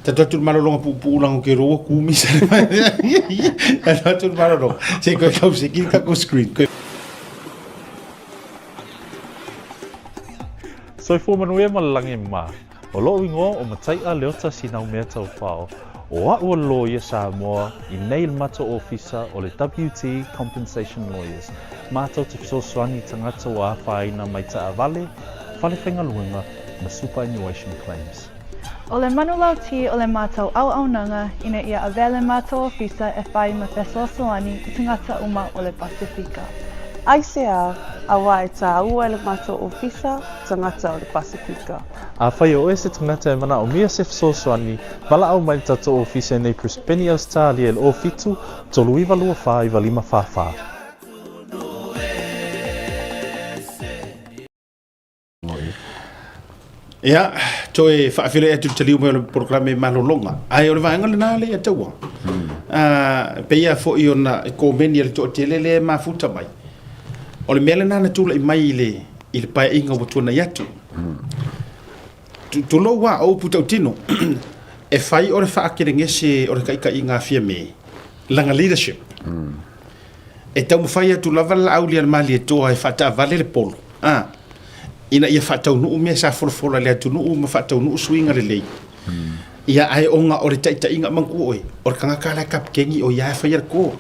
Tatou atu le malologa puupuu leaga ou te iloa ua tu misa le Tatou atu le malologa. Se i toe tau seki le tatou screen. Toe Soifua manuia ma le lagi e mama. O loʻu igoa o Mataiʻa Leota Sinaumeataufao, o aʻu o le loia Samoa i nei le matou ofisa o le WT Compensation Lawyers, matou te fesoasoani i tagata ua afaina mai taavale, fale faigaluega ma superannuation claims. O le manulauti o le matou auaunaga ina ia avea le matou ofisa e fai ma fesoasoani i tagata uma o le Pasefika. Aisea, auā e tāua e le matou ofisa tagata o le Pasefika. Afai o oe se tagata e manaomia se fesoasoani, valaau mai le tatou ofisa i nei Brisbane, Ausetalia i le 07 39 24 95 44. Ia, toe faafeiloai atu i le taliu mai o le polokalame malologa. Ae o le vaega lena lea ia taua. E pei lava foi ona e komeni a le toatele lea e mafuta mai. O le mea lena na tulai mai i le, i le paeaiga ua tuanai atu. Tulou lava, o upu tautino, e fai o le faakelegese o le taitaiga a Fiame, lana leadership. E taumafai atu lava le Laauli a le Malietoa e faataavale le polo, a, ina ia faataunuu mea sa folafola i le atunuu ma faataunuu suiga lelei. Ia, ae ona o le taitaiga, manatua oe, o le tagata la e kapikeni o ia e faia le ko.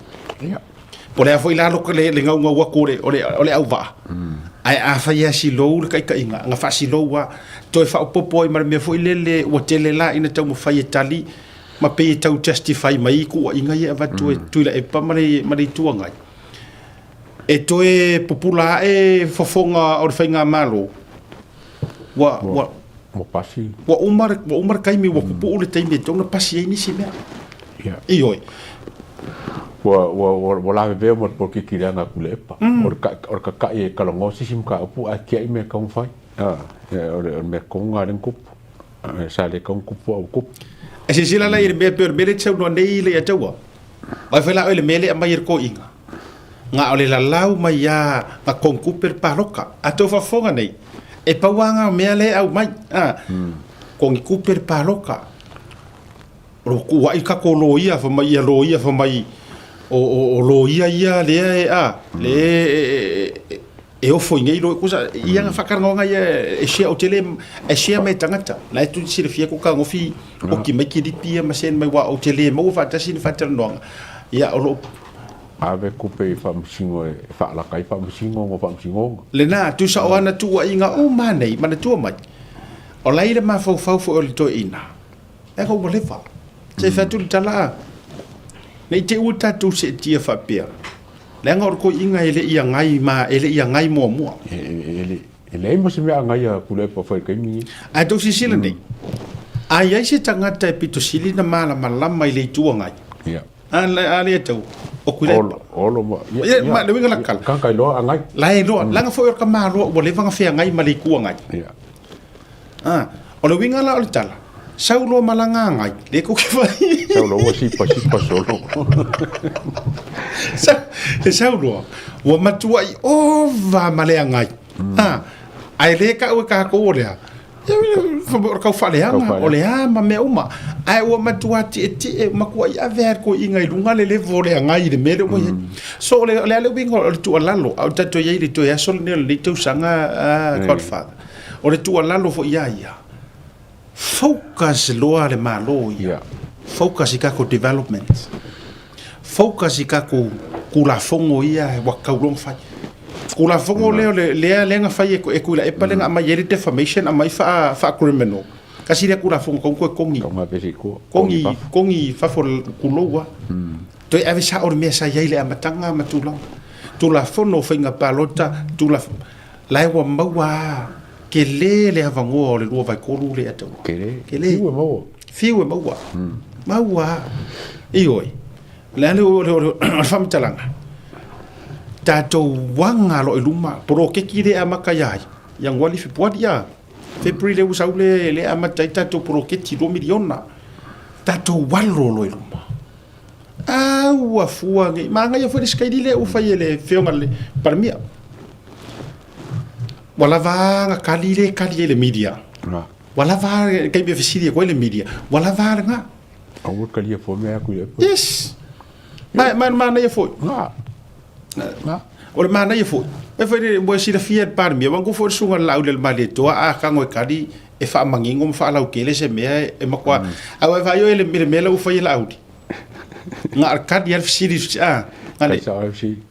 Po o le a foi la le, le gaugau atu o le, o le, o le auvaa, ae a fai lava silou le taitaiga, na faasilou lava, toe faaopoopo ai ma le mea foi lele ua tele la ina taumafai e tali ma pei e tau justify mai tuuaiga ia e avatu e Tuilaepa ma le, ma le Itu Agai, e toe pupula ae fofoga o le faigamalo, ua, ua, ua pasi. Ua uma le, ua uma le taimi, ua pupuu le taimi e tatau ona pasi ai nisi mea. Yeah. Ioe. Ua, ua, ua, ua lavevea ma le polokiki leaga a Tuilaepa. O le, o le kakaʻi e talanoa se isi mataupu ae tiai mea e tatau ona fai. Ah, o le, o le mea tonu lena lea na tupu. Sa le tatau ona tupu a ua tupu. E silasila la i le mea pei o le mea lea e te saunoa nei le Ataua. Aua e fai la oe i le mea lea e aumai e le toeaina. Na o le lalau mai lava na kogitupe le paloka. A tou faafofoga nei, e pau lava na o mea lea e aumai, a, kogitupe le paloka. O lo o tuuai le tatou loia fai mai ia loia fai mai o, o, o loia ia lea e, a, lea e, e, e ofo i nei loia. Kusa, ia na faatalanoaga ia e share, ou te le, e share mai e tagata. La e tu silafia ko tagofi oki mai kilipi ia ma send mai aua ou te le maua faatasi ni faatalanoaga. Ia, o lo o Ave kupe i faamasino e faalaka ai faamasino mo faamasinoga. Lena, tusa o ana tuuaiga uma nei, manatua mai, o la e i le mafaufau foi o le toeaina, leaga ua leva. Se i fai atu le tala a, ne i te i ua tatou seetia faapea, leaga o le toeaina e le i agai ma, e le i agai muamua. E leai ma se mea agai a Tuilaepa fai i le taimi lenei. Ae tou silasila nei, a i ai se tagata e pito sili ona malamalama i le Itu Agai, A le e tau, o Tuilaepa. Olo ma, ia, ma le uiga la kala. Kaka iloa agai. La e loa, langa foi o le tamaloa ua leva ona feagai ma le Itu Agai. Ia. A, o le uiga la o le tala, sau loa ma lana agai, le tou ke fai. Sau loa ua sipa sipa solo. Sau, e sau loa, ua matuai ova ma le agai. A, ae le tau e tatou o le a? O le tau faaleaga, o le a ma mea uma. Ae ua matua tietie, matuai ave lava le toeaina i luga le level o le agai i le mea lea ua i ai. So o le a le uiga o le tuualalo, a o tatou i ai i le toe aso lenei o lenei tausaga, Godfather, o le tuualalo foi ia ia, focus loa le Malo ia, focus i tatou development. Focus i tatou Tulafono ia ua tatau loa ona fai. Tulafono lea lea lea na fai e Tuilaepa lea na aumai ai le defamation aumai faa faa criminal. Tasi lea Tulafono tatau ona toe togi. Togi togi i fafo tulou lava. Toe ave sao le mea sa i ai i le amataga ma tulaga. Tulafono o faiga palota, Tulafono la e ua maua lava tele le avanoa o le 2/3 lea e taua. Tele. Tele. Fiu e maua. Fiu e maua. Maua lava. Ioe. O le a le, o le, o le, o le faamatalaga, tatou aga loa i luma, poloketi lea e amata ia ai? Ianuari, Fepuari a? February lea ua sau le, lea e amata ai tatou poloketi $2 miliona. Tatou alo loa i luma. A ua fua nei. Manaia foi le sikaili lea ua fai e le Afioga i le Palemia. Ua lava lava na kali lea e kali ai le media. Ua lava lava le taimi e fesili atu ai le media, ua lava lava lena. Aua le talia fua mea atu i le Yes. Ma, ma, manaia foi. Na. Na. O le manaia foi. E foi le, ua silafia e le Palemia, ua foi le susuga i le Laaulialemalietoa a tago e kali e faamanino ma faalautele se mea e matua. Ae ua e vaai oe i le mea lea ua fai e Laauli. Na o le kali lava le fesili, a, na le,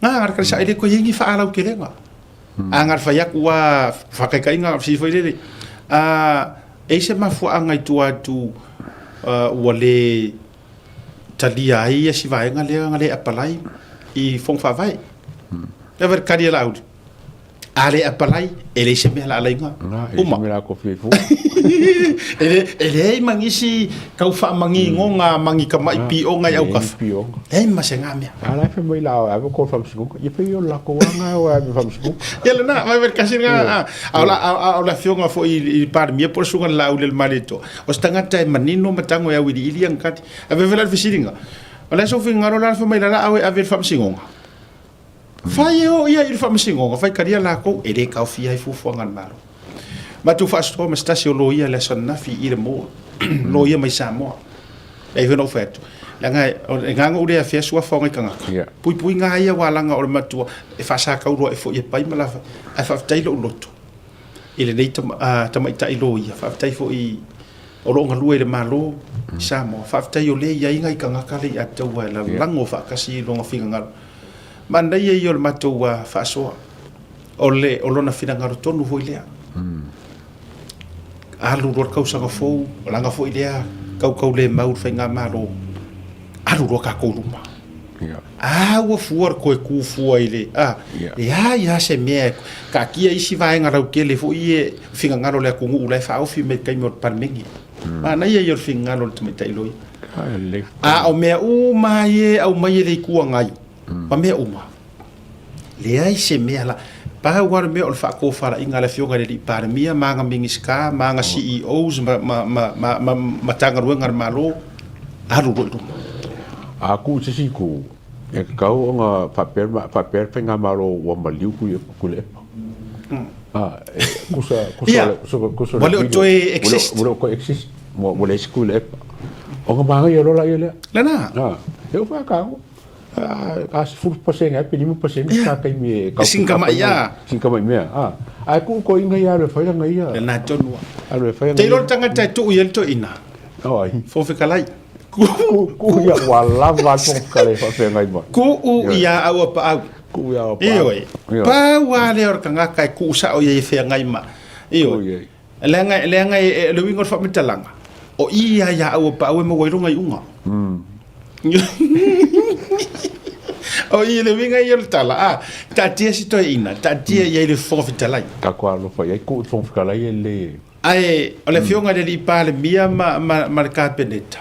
na, na le kali sao, e le toe i ai ni faalautelega. A na o le fai atu lava, faataitaiga, fesili foi lele, a, e i ai se mafuaaga i tua atu ua le talia ai si vaega lea na le apalai i Fono Faavae? E le kali a Laauli, A le apalai, e leai se mea laalaiga. Uma. E leai ma nisi tau faamaginoga magi tamai pioga i autafa. Leai ma se ga mea. A la e fai mai la ave ko faamasinoga. Ia pei o le latou aga o ave faamasinoga. Ia lena, vai vai kasi lena. A o la a o le afioga foi i le Palemia po o le susuga i le Laaulialemalietoa, o se tagata e manino ma tago e auiliili ana kali. Ave foi la le fesiliga, o le a sou finagalo la fai mai la au e ave i le faamasinoga. Fai e o ia i le faamasinoga, fai talia latou, e le taofia ai fuafuaga a le Malo. Matou faasoa ma se tasi o loia i le aso ananafi i le mall, loia mai Samoa. E ai foi ona ou fai atu, leaga e na ona ou le afea suafa o nai tagata. Yeah. Puipuiga lava ia ua laga o le matua e faasakau loa e foi e pai ma la ae faafetai lou loto i lenei tamaitai loia. Faafetai foi o lo o galue i le Malo i Samoa. Faafetai o lea e i ai nai tagata lea i Ataua e lagolago faatasi i lona finagalo. Manaia ia o le matou faasoa, o le, o lona finagalo tonu foi lea. Alu loa le tausaga fou, o lana foi lea tautaulemau i le faigamalo, alu loa tatou luma. A ua fua le toe tu fua i le, a, leai lava se mea e taatia isi vaega lautele foi ia finagalo o le atunuu la e faaofi mai i le taimi o le Palemene. Manaia ia o le finagalo o le tamaitai loia. A o mea uma ia e aumai e le Itu Agai, ma mea uma, leai se mea la. Pau lava le mea o le faatofalaiga a le Afioga i le Alii Palemia ma ana Minisita ma ana CEOs ma, ma, ma, ma, ma Matagaluega a le Malo, alu loa i luma. A tuu i se isi itu, E tatau ona faapea faapea le faigamalo ua maliu Tuilaepa. Ah, e kusa kusa Ia, kusa kusa ua le o toe exist. Ua le o toe exist. Ua ua leai se Tuilaepa. Ona manaia loa laia lea. Lena. Ah, e o faatago. A 10% ai pe 5% sa taimi e E singama'i a. Singama'i mea. Ah, ae tuu toeaina ia alu e fai lana ia. Lena tonu a. Alu e fai lana Te iloa le tagata e tuu i ai le toeaina. O ai? Fofoga Fetalai. Kuu ia ua lava a le Fofoga Fetalai e faafeagai mai. Kuu ia au a paau. Kuu ia au a paau. Ioe. Pau lava lea o le tagata e kuu sao i ai e feagai ma. Ioe. Leaga, leaga e, le uiga o le faamatalaga, o i ia ia au a paau e maua ai lona iuga. O i le uiga ia o le tala, a, taatia si toeaina, taatia i ai le Fofoga Fetalai. Tatou alofa i ai, kuu i le Fofoga Fetalai e le. Ae o le afioga i le Alii Palemia ma, ma, ma le Kapeneta,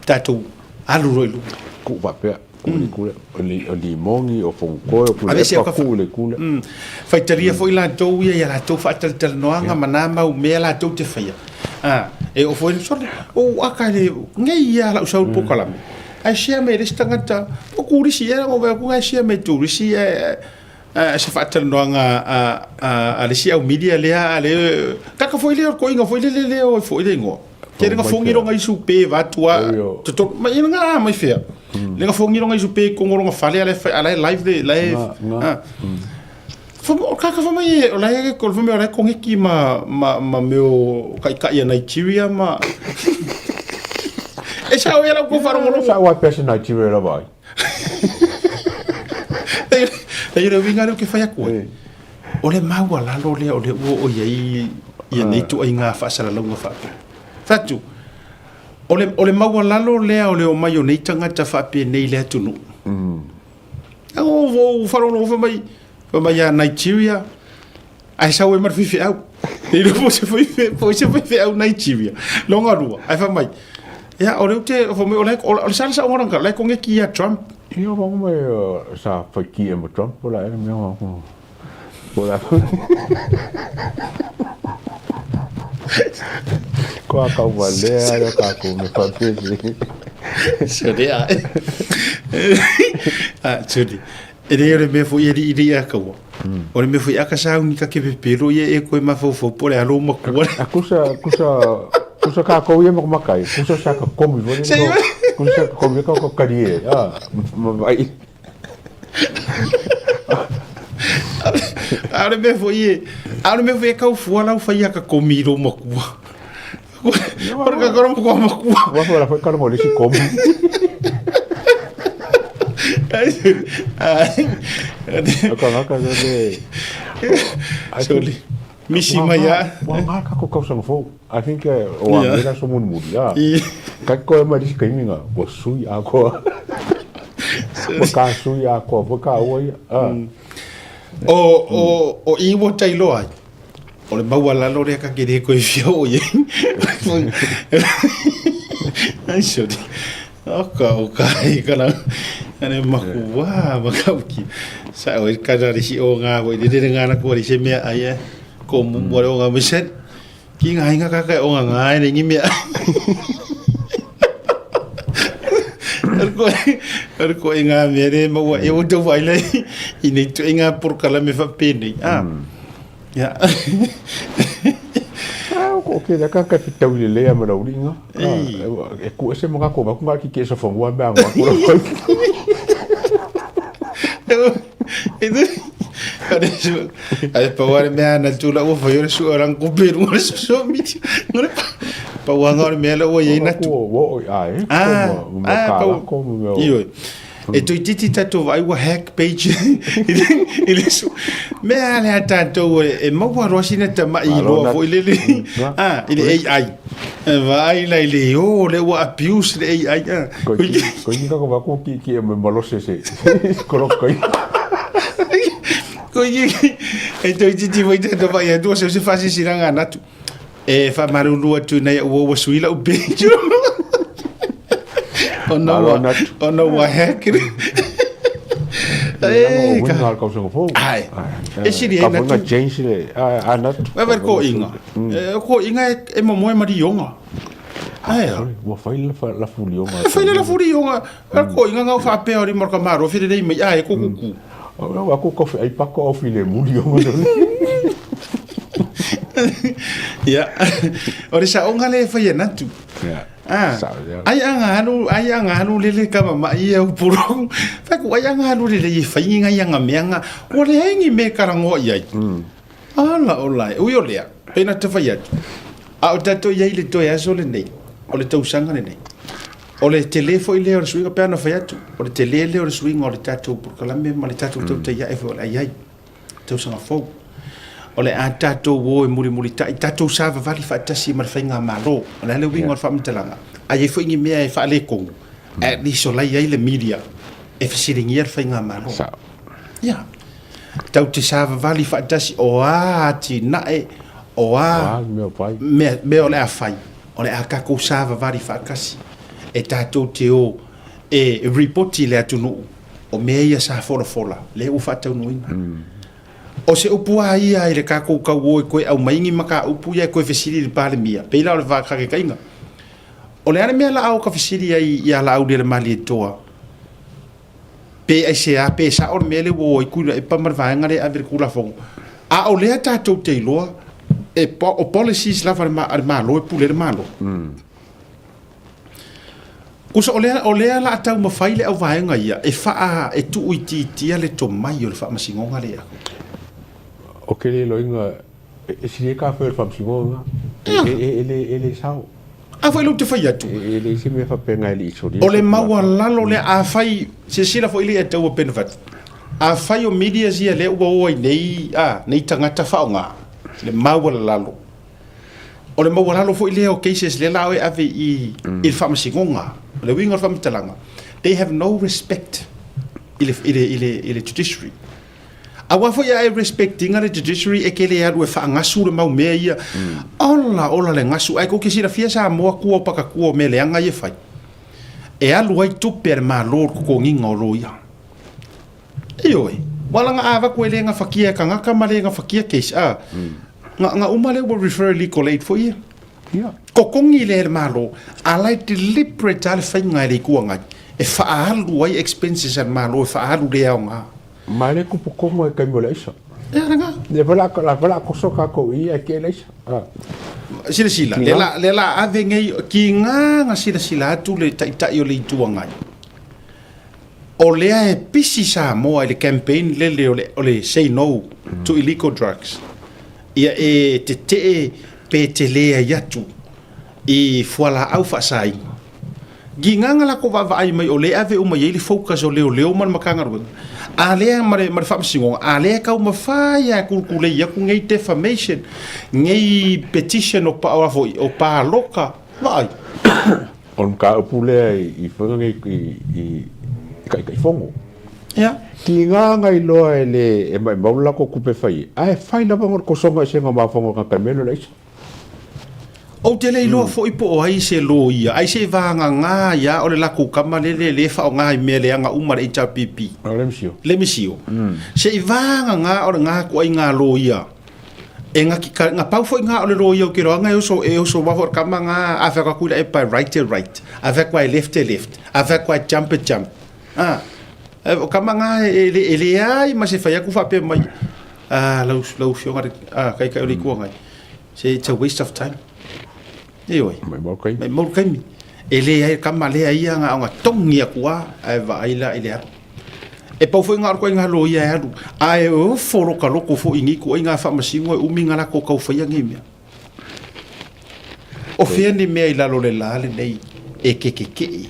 tatou alu loa i luma. Kuu faapea, kuu i le itu lea. O Limoni, o Fonotoe, o Tuilaepa, kuu i le itu lea. Faitalia foi latou ia i a latou faatalatalanoaga ma na mau mea latou te faia. E oo foi, sole, o aka i le, nei ia lau sau polokalame. Ae share mai e le isi tagata, o turisi ea, o vaai atu e share mai e turisi se faatalanoaga a le isi au media lea, a le, kaka foi lea o le toeaina foi lele lea o foi le igoa. Ke lenga fongi longa isu pe vatua toto ma ina nga mai fea. Lenga fongi longa isu pe kongo longa fale ala ala live le la o kaka fa mai o la e ko fa mai o la e kongeki ma ma ma meo kai kai a Nigeria ma E sa o era ko wharongoro. Sa o pesa Nigeria la vai. E le winga leo ke whai aku. O le maualalo lea o lea ua oo i ai ia nei ituaiga faasalalauga faapea. Fatu, o le, o le maualalo lea o le omai o nei tagata faapenei i le atunuu. Mm. O, o, faalogologo fai mai, fai mai ia Nigeria, ae sau ai ma le faifeau. E iloa po o se faife, po o se faifeau Nigeria. Longa lua, ae fai mai, ia, o lea ou te, fai mai, o la e, o le sa le saoga o lana tala, o la e koneki ia Trump. Ia, fai mai, sa fai ki e ma Trump, o la e mea Po la Ko a kau walea le kākou me whapesi. Sorry, a. Ah, sorry. E le o le mea foi e li i a kaua. O le mea foi a ka sauni ka ke pepelo ia e koe mafaufau po le alo makua. A kusa, kusa, kusa kākou ia makamakai. Kusa sa ka komi. Kusa sa ka komi ka ka kari e. Ah, ma vai. A o le mea foi e, a o le mea foi e kau fua lau fai a ka komi i lou makua. O le kakoro makua makua. Ua foi la foi kalo mo le isi komi. O ka ngaka le le. Sorry. Misi mai a. Ua ngā kako kausaga fou. I think o a mera so muni muni. Kai koe mai risi kaimi ngā, ua sui a koa. Ua ka sui a koa, ua ka ua ia. O, o, o i ua tailoa ai. O le maualalo lea ka kere koe fia o i. Ai sorry. Oka o ka i kana ane maku wā makauki. Sa o i kana risi o ngā ko i rere ngā na ko risi mea ai e. Ko mu o ngā misen. Ki ngā hinga kaka e o ngā ngā e rengi mea. Ar ko i ngā mea re maua e o tau vai lei i nei tu i ngā porokala me whapenei. Ah. Ia. Ah, o ke ka ka fitau le lea ma lauringa. E ku ese mga ko ba ku ki ke sa fongua me anga ko la. Ai pa wale mea na tula ua fai ore su orang kupe runga le social media. Ngore pa pa wanga ore mea la ua iai natu. Wo ai. Ah, ah, pa. Ioi. E toeitiiti tatou vaai ua hack page i le su. Mea a lea tatou e maua loa sina tama'i loa foi lele a i le AI. E vaai la i le o le ua abuse le AI a. Ko ki ka ko ku ki ki e me malose se. Ko ko. Ko ki e toeitiiti foi tatou vaai atu o se se faasilasilaga anatu. E faamalulu atu nei ua ua sui lau page. Ona ua ona ua hack. E ka ka kausaga fou. Ai. E siri e natu. Ka change le a natu. Wa ko inga. E ko inga e momoe marionga. Ae a? Ua fai le lafulioga. E fai le lafulioga. A ko inga ngau faapea o lima o le ka malo felelei mai ae ko kuku. Au aku ko ai pako au file muli o ngano. Ia. O le saonga le fai anatu. Ia. Ah. Ai anga alu ai anga alu lele ka mama ia upuru. Fai ku ai anga alu lele i fai ngai anga meanga. Ua le ai ni me karangoa i ai. Ala o lae. Ui o lea, pena te fai atu. A o tatou i ai le toe aso lenei, o le tausaga lenei. O le tele foi lea o le suiga, pe ana fai atu, o le tele lea o le suiga o le tatou polokalame ma le tatou tautai ae foi o le a i ai, tausaga fou. O le a tatou o e mulimulitai, tatou savavali faatasi ma le faigamalo. O le a le uiga o le faamatalaga? A i ai foi ni mea e faaletonu, at least o la e i ai le media e fesiligia le faigamalo. Ia. Tau te savavali faatasi o a atinae, o a mea, mea o le a fai, o le a tatou savavali faatasi e tatou te o e ripoti i le atunuu o mea ia sa folafola, lea ua faataunuuina. O se upu a ia i le tatou tau o e toe aumai ni mataupu ia e toe fesili i le Palemia, pei la o le faataitaiga. O le a le mea la a o ta fesili ai ia Laaulialemalietoa? Pe aisea, pe sao le mea lea ua o ai Tuilaepa ma le vaega lea e ave i le Tulafono. A o lea tatou te iloa, e, o policies lava a le Malo e pule ai le Malo. Tusa o lea, o lea la a taumafai le auvaega ia e faa, e tuuitiitia le tomai o le faamasinoga lea. O ke le iloiga E sili ai ka fai o le faamasinoga lena. E le sao. A foi lea ou te fai atu. E leai se mea faapena e le i solia. O le maualalo lea, afai, silasila foi lea ia taua Penefatu, afai o medias ia lea ua o ai nei, a, nei tagata faaaoga, le maualalalo. O le maualalo foi lea o cases lea la o e ave i, i le faamasinoga. O le uiga o le faamatalaga, they have no respect i le, i le, i le, i le judiciary. Aua foi a e respect ina le judiciary e ke le alu e faagasu le mau mea ia. Ola ola le gasu ae kou ke silafia Samoa kua o pakatua o mea leaga ia e fai. E alu ai tupe a le Malo i le totogiga o loia. Ioe. Ua laga a avatu e le gafatia e tagata ma le gafatia case a. Nga nga uma lea ua refer legal aid foi ia. Ia. Totogi lea e le Malo a la e deliberate a le faiga e le Itu Agai e faaalu ai expenses a le Malo e faaalu le aoga. Ma le kupu komo e kaimi o le aisa. Ea lena. Le vala la vala koso ka ko i ai ke le aisa. Ah. Silasila, le la le la ave nei ki ngā nga silasila atu le taitai o le Itu Agai. O lea e pisi Samoa i le campaign lele o le o le say no to illegal drugs. Ia e tetee pe te leai atu i fualaau faasaina. Gigaga lako vaavaai mai o lea e ave uma i ai le focus o leoleo ma le Matagaluega, a lea ma le ma le Faamasinoga, a lea e taumafai lava e kulukulei atu nei defamation, nei petition o pa, foi, o paloka, vaai. O le mataupu lea i faiga nei i Taitaifono. Ia. Tigaga iloa e le e maimau le latou tupe fai ai, ae fai lava ona o le tosoga eseega o mafaufauga o tagata i mea lea o le aisa. Ou te le iloa foi po o ai se loia, ai se vagagā ia o le latou tama lele lea e faaaoga i mea leaga uma a le HRPP. O le misio. Le misio. Se i vagagā o le gā ituaiga loia e gati ka, ga pau foi gā o le loia ou te iloa aga e oso, e oso aua foi o le tama gā a fai atu i la epa e right e right, a fai atu e left e left, a fai atu e jump e jump. A, o tama gā e, e, e leai ma se fai atu faapea mai, a lau, lau afioga le, a, taitai o le Itu Agai. Se it's a waste of time. Ioe. Mai mau kaimi. Mai mau kaimi. E le ai kama lea ia nga onga tongi aku a ae vaai la i le alu. E pau foi nga koe nga loia e alu. A e ofo loka loko foi ni koe nga whaamasingo e umi nga lako kau whaia ngi mea. O fea ni mea i lalo le la le nei e kekekee.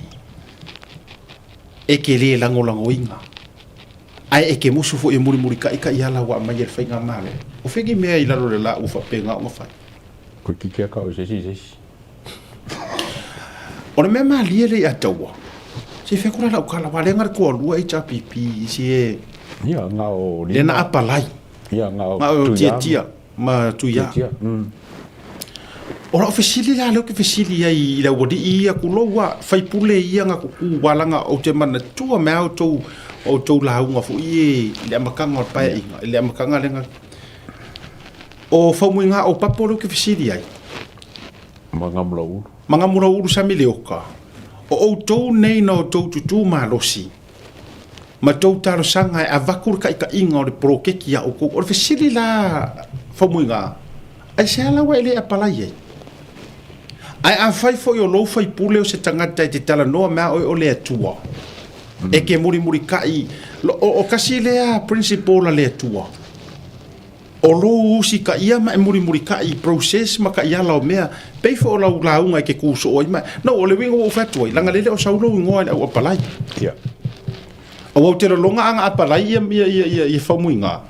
E ke le langolangoina. Ae e ke musu foi e mulimulikaʻikaʻi ala ua aumai e le Faigamalo. O fea ki mea i lalo o le la ua faapena ona fai? Koe kikea ka o se isi i se isi. O le mea malie lea ia taua, se fea kura lau kala, wa lea nga le toalua HRPP i si e... Ia, nga o lima. Lea na apalai. Ia, nga o Nga o Tiatia ma Tuia. Tiatia, O lau fesili la lea ou te fesili ai i le aualii ia kulou a faipule ia nga kuku walaga ou te manatua me a outou outou lauga foi e i le amataga o le paeaiga i le amataga lea na o Faumuiga o Papo lea ou te fesili ai. Ma Gamulaulu. Magamulauulu Sami Leoka, o outou nei na outou tutū malosi ma tou talosaga e avatu le taitaiga o le poloketi ia outou. O le fesili la Faumuiga, aisea la ua e le apalai ai? Ae afai foi o lou faipule o se tagata e te talanoa mai a oe o le Atua, e ke mulimulitai, o kasi lea principle a le Atua, o lou usitaia ma e mulimulitai i process ma taiala o mea, pei foi o lau lauga e te tu soo ai ma, no, o le uiga ua ou fai atu ai, leaga lele o sau lou igoa i le au apalai. Aua ou te lolona a na apalai ia Faumuiga,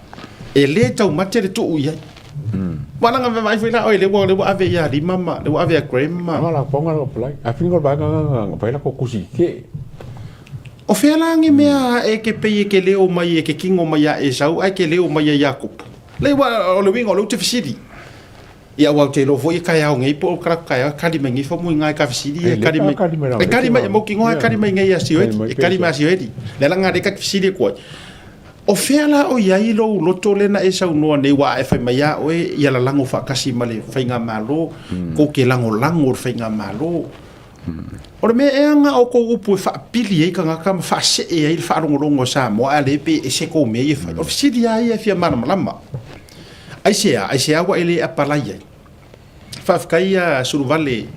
e le taumate le tuu i ai. Aua leaga vaai foi la oe lea ua ave ia Lima ma lea ua ave ia Graham ma. Nga la ponga la apalai. A fingo ba nga nga nga pai la ko kusi ke. O fea la ngi mea e ke pei e ke leo mai e ke kingo mai a Esau ae ke leo mai a Iakopo. Lei ua o le uiga o lea ou te fesili. Ia aua ou te iloa foi e kaeao nei po o kalaku kaeao e kali mai nei Faumuiga e ka fesili e kali mai. E kali mai e mautinoa e kali mai nei ia Sioeli. E kali mai a Sioeli. Lea la nga lea ka te fesili atu ai. O fea la o i ai lou loto lea na e saunoa nei ua e fai mai ia oe ia lalago faatasi ma le faigamalo, kou te lagolago i le faigamalo. O le mea ea na o kou upu e faapili ai tagata ma faasee ai le faalogologo a Samoa ae le pe ese kou mea ia e fai? O le fesili lava ia e fia malamalama. Aisea? Aisea ua e le apalai ai? Faafetai ia Suluvale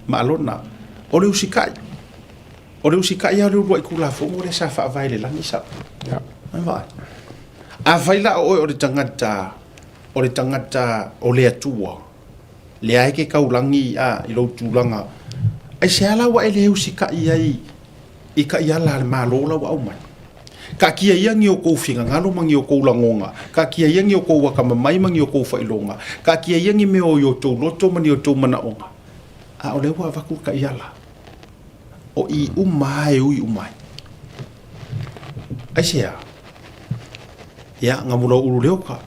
ma Alona. O le usikai. O le usikai lava o le uluai Tulafono lea sa faavae i le lagi sao. Ai vaai. Afai la o oe o le tagata, o le tagata o le Atua, lea e ke taulagi a i lou tulaga, aisea la ua e le usikai ai i taiala a le Malo la ua aumai? Taatia ia ni o kou finagalo ma ni o kou lagona, taatia ia ni o kou akamamai ma ni o kou faailoga, taatia ia ni mea o i o tou loto ma ni o tou manaoga, a o lea ua avatu le taiala. O i uma lava e ui uma ai. Aisea? Ia, Gamulou ulu leoka.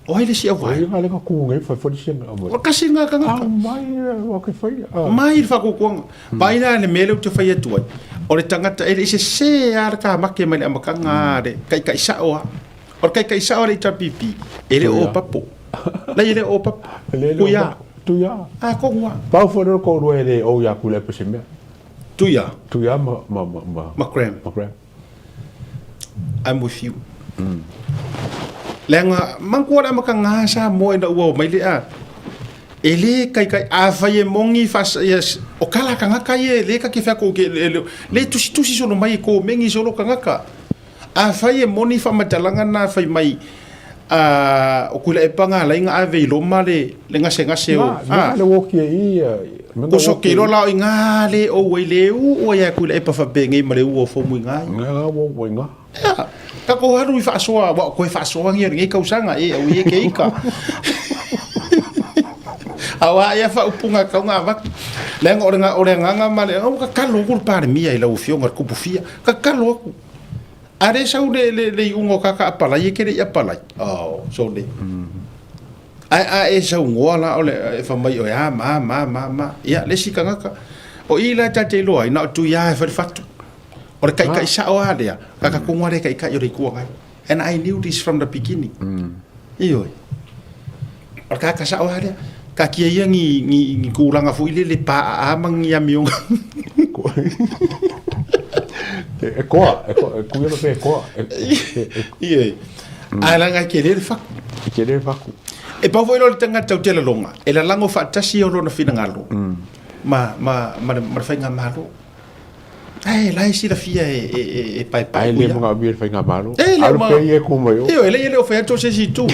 O ai le isi auvae? Ai nga le ka ku ngai fai fai se nga mai. O kasi nga tagata. Ah mai o ke fai. Mai le whakokuanga. Mai la le mea lea ou te fai atu ai. O le tagata e le i sese lava le kamake mai le amataga a le kaikai sao lava. O le kaikai sao a le HRPP, e le o papo. Lai e le o papo. Tuia. Tuia. A tonu lava. Pau foi le ko rua e le ou ia ku le pa se mea. Tuia. Tuia ma ma ma ma Graham. Ma Graham. I'm with you. Leaga manatua le amataga Samoa ina ua omai le a e le kaikai afai e moni fas yes, o kala tagata ia e le kake wheako ke le, le tusitusi solo mai e kōmengi solo tagata. Afai e moni whamatalanga nā whai mai a o kuila e panga lai nga ave i loma le le ngase ngase o a le woki e i ko so ke lola o i ngā le o wai le u o ia kuila e pa whapengei ma le u o fomu i ngā ngā wo wo ngā ia ka ko haru i whaasoa wa koe whaasoa ngi ngi kausanga e au i e ke ika awa ia whaupunga kau ngā waki le nga o le ngā o le nganga ma le au ka kalo ku le pāremia i lau fionga kupu fia ka kalo aku Are sau le le le iuga o kaka apalai e ke le i apalai. Oh, so le. Ae a e sau ngoa la o le e fa mai o ya ma ma ma ma. Ia le si tagata. O i la ta te iloa ai na o tui a e fai le fatu. O le kaikai sao a lea. Kaka kongoa le kaikai o le itu agai. And I knew this from the beginning. Ioe. O le kaka sao a lea. Ka kia ia ni ni ni tulaga foi lele paa'a ma ni amioga. E koa, e koa, e kuia pe e koa. Ioe. Ae leaga e kele le faku. E kele le faku. E pau foi loa le tagata ou te laloga, e lalago faatasi o lona finagalo ma ma ma le faigamalo. Ae la e silafia e e e e paepae Ae le manaomia le faigamalo. E le Alu pea ia e ku mai o. Ioe, leai e le o fai atu o se isi itu.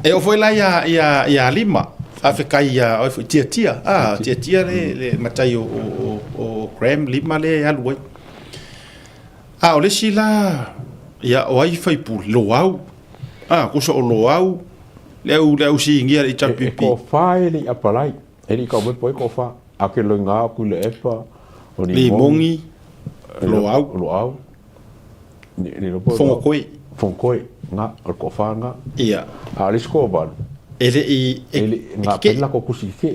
E oo foi la ia ia ia Lima, faafetai ia oe foi Tiatia, ah Tiatia le le matai o o o Graham Lima lea e alu ai. A o le isi la ia o ai faipule, Loau. Ah, kusa o Loau le au le au sinia le HRPP. E toafa e le i apalai. E le i kau mai po ai toafa. A ke loiga aku i le epa, o ni mongi, loau, loau, ni, ni lopo, Fongokoe. Fongokoe, nga, o le toafa nga. Ia. A o le isi toavalu. E le i, e, e le, nga, pe la ko kusi ke.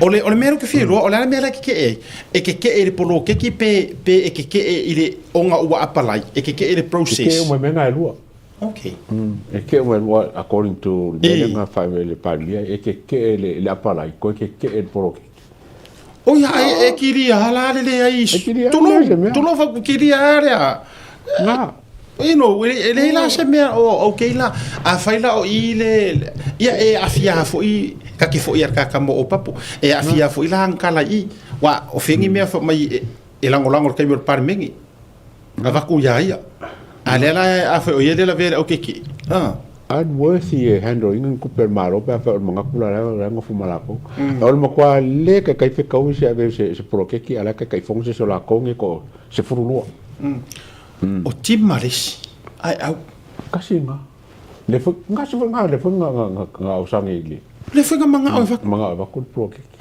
O le, o le mea lea ou te fia iloa, o le a le mea la e kekeʻe ai? E kekeʻe i le poloketi pe, pe e kekeʻe i le ona ua apalai, e kekeʻe i le process. Kekeʻe uma i mea na e lua. Okay. E ke'e mai lua according to le mea lea na fai mai e le Palemia, e keke'e le le apalai, koe keke'e le poloketi. O ia, e, e kilia la le leai. E kilia Tulou, le se mea. tulou fa kilia a lea. Nga. You know, e leai la se mea o okay la. Afai la o i le, ia e aafia fo'i, ka ke fo'i a le kaka mo o papo. E aafia fo'i la ang kala i. Wa, o fengi mea fa mai e, e lagolago i le taimi o le Palemene. Avatu iā ia. A lea la afai o ia lea lavea i le aukeke. Ah. Unworthy e handle ina ni tupe a le Malo pe afai o le manatu la lea e nofo ma latou. O le matua le kaikai fekaui se ave se poloketi a o la e kaikai fono se isi o latou nei toa 12. O Tima le isi. Ae au. Kasi nga. Le foi nga se foi nga le foi nga nga nga osage i le. Le foi nga mangao e vaku. Mangao e vaku le poloketi.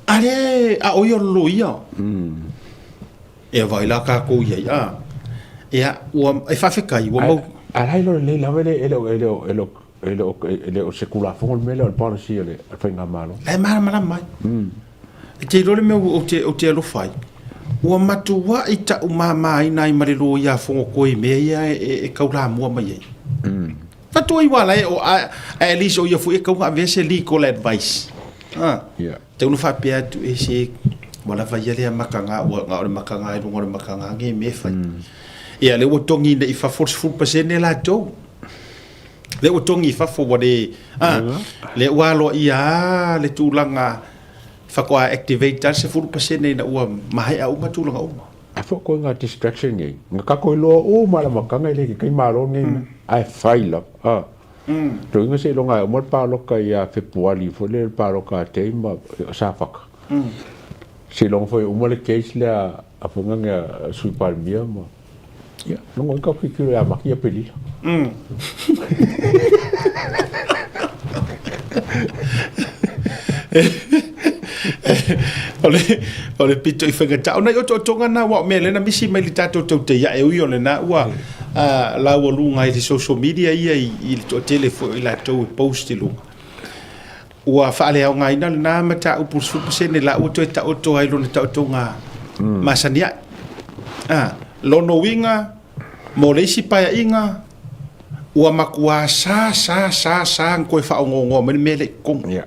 A lea a o ia o le loia. E vaai la kākou i ai, a. Ia, ua, e faafetai, ua mau. A la e iloa lelei lava e le, e le o, e le o, e le o, e le o, e le o se Tulafono le mea lea o le policy a le Faigamalo. La e malamalama ai. E te iloa le mea ou te, ou te alofa ai, ua matuai taumāmāina ai ma le loia fogotoe i mea ia e, e taulamua mai ai. Fatua i uala e o, a, at least o ia foi e tatau ona avea se legal advice. A. Yeah. Tau na faapea atu e se ua lava ia lea makaga ua na o le makaga i luga o le makaga nge me fai. Ia lea ua togi nei i fafo le 10% latou. Lea ua togi i fafo ua le a lea ua aloaia a le tulaga faatoa activate a le 10% ina ua maea uma tulaga uma. A foi koe nga distraction nei, nga kako iloa uma le amataga e le ke kai malo nei mea, ae fai lava, a. Tuiga seiloga e uma le paloka ia Fepuari foi lea le paloka a Tei ma Safaka. Seiloga foi e uma le case lea a foi a Sui Palemia ma ia logo ai ka kikilo ia maki ia Pelila. O le, o le pito i faigata. O nai otootoga na ua o mea lea na misi mai le tatou tautei ae ui o lena ua laualuga i le social media ia i le toatele foi o i latou e post i luga. Ua faaleaogaina lena mataupu i le 10% la ua toe taoto ai lona taotoga masani ae. Lona uiga mo le isi paeaiga ua matua sa sa sa sa ona toe faaogaoga mai le mea lea i totonu. Yeah.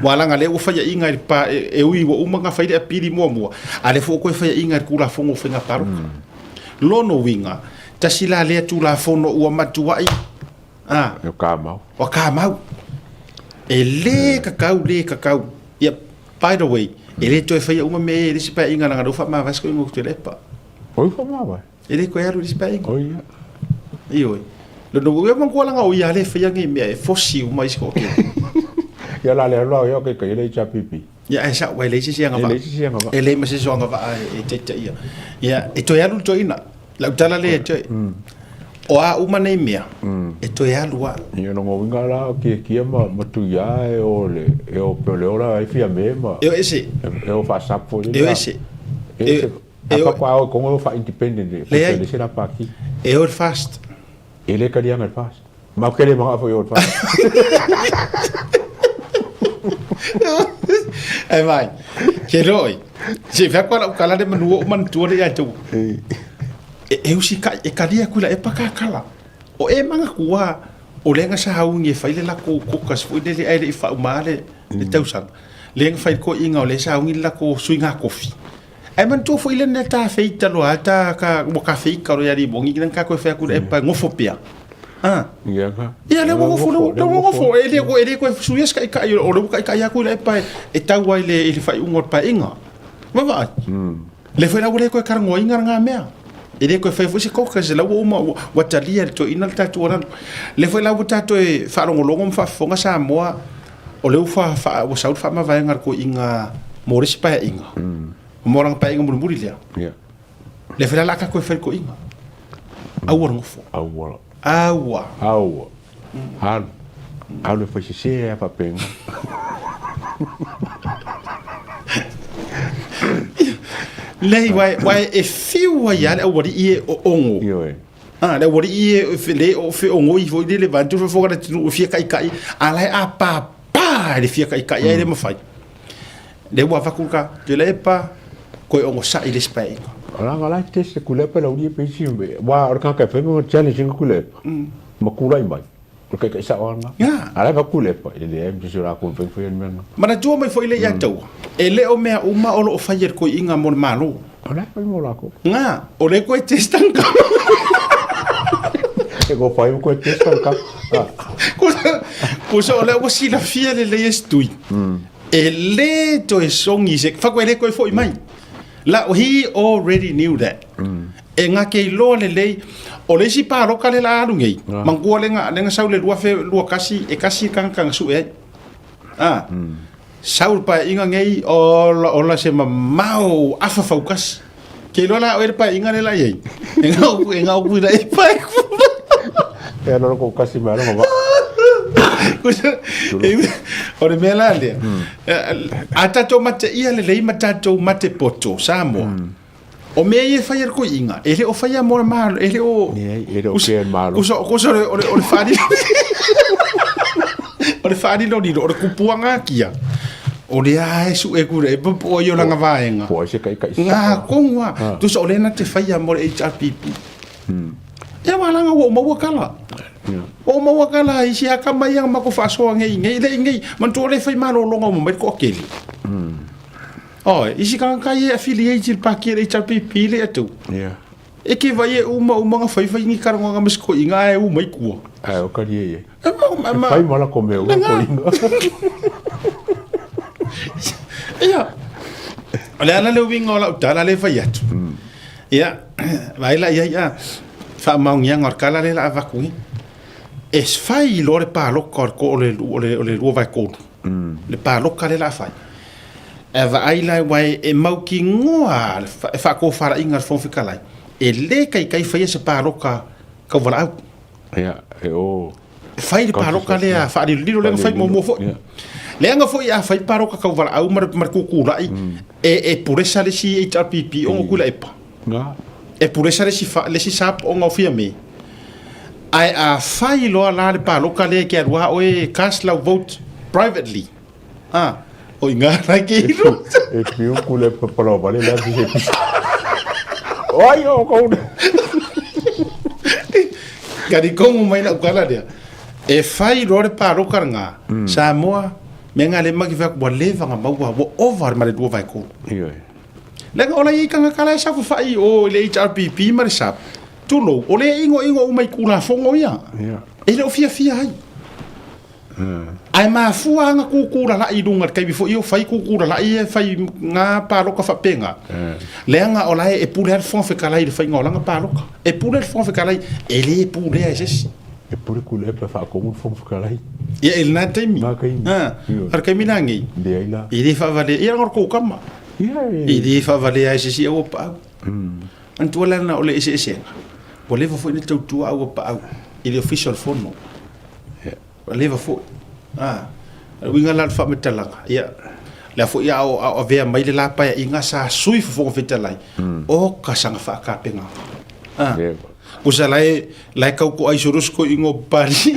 Ua leaga lea ua faiaina i le pa, e ui ua uma ona fai le apili muamua, a lea foi ua toe faiaina i le Tulafono o Faiga Palota. Lona uiga, tasi la lea Tulafono ua matuai, a. Ua kamau. Ua kamau. E le tatau, le tatau. Ia, by the way, e le toe faia uma mea ia i le isi paeaiga leaga o lea ua faamavae si toeaina o Tuilaepa. Oi, faamavae. E le toe alu i le isi paeaiga. Oi ia. Ioe. Lona uiga manatua leaga o ia lea e faia nei mea e fosi uma isi toatele. Ia la le alu la o ia o ke kai le HRPP. Ia ae sao e leai se isi agavaa. E leai se isi agavaa. E leai ma se isi o agavaa e taitaia. Ia e toe alu le toeaina. Lau tala lea e toe. O a uma nei mea e toe alu lava. Ia lona uiga la o kiekie ma ma tuia e o le e o pe o le ola ai Fiame ma E o ese. E o faasapo E o ese. E ese. A pa o kongo fa independent e Leai. le se la paki. E o le fast. E le kalianga le fast. Ma ke le manga fo yo le fast. E vai. Ke roi. Se fea koa lau kala le manu o manatua le ia tau. E, e usi ka, e kalia kui la e paka kala. O e manga kua, o lenga sa haungi e fai le lako kokas foi le le ai le i whauma le, le tausaga. Lenga fai ko inga o le sa haungi le lako sui ngā kofi. Ae manatua foi le na ta feita loa ta ka ua ka feika loa ia Libongi ki ka koe whea kura e pa ngofo pea. Ah. Ia ka. Ia le ua ngofo le ua ngofo e le koe e le koe suia se kaikai o le ua kaikai aku i le pa e tau ai le i le whaiunga o le paeaiga. Vavaai. Le foi la ua le koe karangoaina ngā mea. E le koe whai foi se caucus la ua uma ua talia le toeaina le tatou alalo. Le foi la ua tatou e faalogologo ma faafofoga Samoa O lea ua fa, ua sau le faamavaega a le toeaina mo le isi paeaiga. Mo lana paeaiga mulimuli lea. Yeah. Lea foi la o le a tatou e fai le toeaina. Aua le nofo. Aua. Aua. Aua. Alu. Alu e fai sese a faapena. Leai, aua e fiu ai lava le aualii e oogo. Ioe. A, le aualii e le o feogoi foi lele vaeatu le fofoga o le atunuu e fia kaikai, a la e apapa i le fia kaikai ae le mafai. Lea ua avatu ka Tuilaepa, koe ogosaʻi i le isi paeaiga. O la la test le Tuilaepa le aualii e pei isi aua o le tagata e fai ma challenge ina Tuilaepa. Ma tulai mai, o le taitai sao lava lena. A o la e vaai atu Tuilaepa, e leai ma se isi o latou e mafai ona faia le mea lena. Manatua mai foi le ia taua, e le o mea uma o lo o faia e le toeaina mo le Malo. O la e fai mo latou. Nga, o lea koe test ang kama. E ko fai koe test ang kama. Kusa o lea ua silafia lelei e se tui. E le toe sogi se, fakoa e le toe foi mai. La, he already knew that. E ngake iloa lelei, o le isi paloka le la alu nei, manatua le na, le na sau le 2021, e tasi le tagata na sue ai. Ah, sau le paeaiga nei, ola, ola se mamao afa fautasi. Ke iloa la oe le paeaiga le la i ai. E ngau, e ngau kui la e pae E ala loko kasi mai ala va. O le mea la lea. A tatou mateia lelei ma tatou mate poto, Samoa. O mea ia e fai e le toeaina, e le o faia mo le Malo, e le o... Leai, e le o kea e le Malo. Kusa, kusa o le, o le, o le whaariro. o le whaariroriro, o le kupuanga akia. O le a e su e kura, e popo ai o langa vaenga. Po ai se kai kai Ngā kongua. Tusa o le na te whaia mo le HRPP. Ia wā langa ua o maua kala. Ua o maua kala i si aka mai anga mako whaasoa ngei ngei le ngei. Mantua le whai malōlōga o mamai le koakeli. Oi, isi kanga kai e affiliate le paki le HRPP le atu. Yeah. E ke vai e uma uma nga fai fai ni karanga nga masko inga e uma i kua. Ai o kari e. E ma ma fai mala ko me o ko inga. Ia. O le ala le uiga o lau tala le fai atu. Ia, vai la ia ia faamaoniaga o le tala le la avatu i. E fai loa le paloka o le o le o le o le 2/3. Le paloka le la fai. E vaai la aua e mautinoa le faatofalaiga a le Fofoga Fetalai, e le taitai faia se paloka tauvalaau. Ia, e o. Fai le paloka lea faalilolilo lea na fai muamua foi. Leaga foi a fai paloka tauvalaau ma le tutulai, e pulesa le isi HRPP ona Tuilaepa. E pulesa le isi, le isi SAP ona o Fiame. Ae a fai loa la le paloka lea e te alu lava oe e cast lau vote privately, a, o i ina la ke iloa. E piu ku le papala vale la si se pisa. Oi o ko. Kari kongo mai lau kala lea. E fai loa le paloka lena, Samoa, mea nga le maki fai atu, ua leva ona maua, ua ova ma le 2/3. Ioe. Leaga o la i ai tagata la e saofafai i o i le HRPP ma le SAP, tulou, o lea e igoigo uma i Tulafono ia. E le o fiafia ai. Ae mafua ana kūkū lala'i i luga i le taimi foi o fai kūkū lala'i ia e fai ngā pāloka faapena. Leaga o la e pule lava le Fofoga Fetalai i le faiga o lana pāloka. E pule le Fofoga Fetalai, e le pulea e se isi. E pule Tuilaepa e faatonu le Fofoga Fetalai. Ia, i lena taimi. Lena taimi. A o le taimi lenei, Leai la. e le faavalea, ia leaga o le tou tama. E le faavalea e se isi aua paau. Manatua le ala o le eseesega, ua leva foi ona tautua aua paau i le Ofisa o le Fono. Ua leva foi. A, o le uiga la o le faamatalaga, ia, lea foi a o avea mai le la Paeaiga sa Sui Fofoga Fetalai, o ka saga faatapenaga. A, kusa la e, la e tautoa i solo se toeaina o Papalii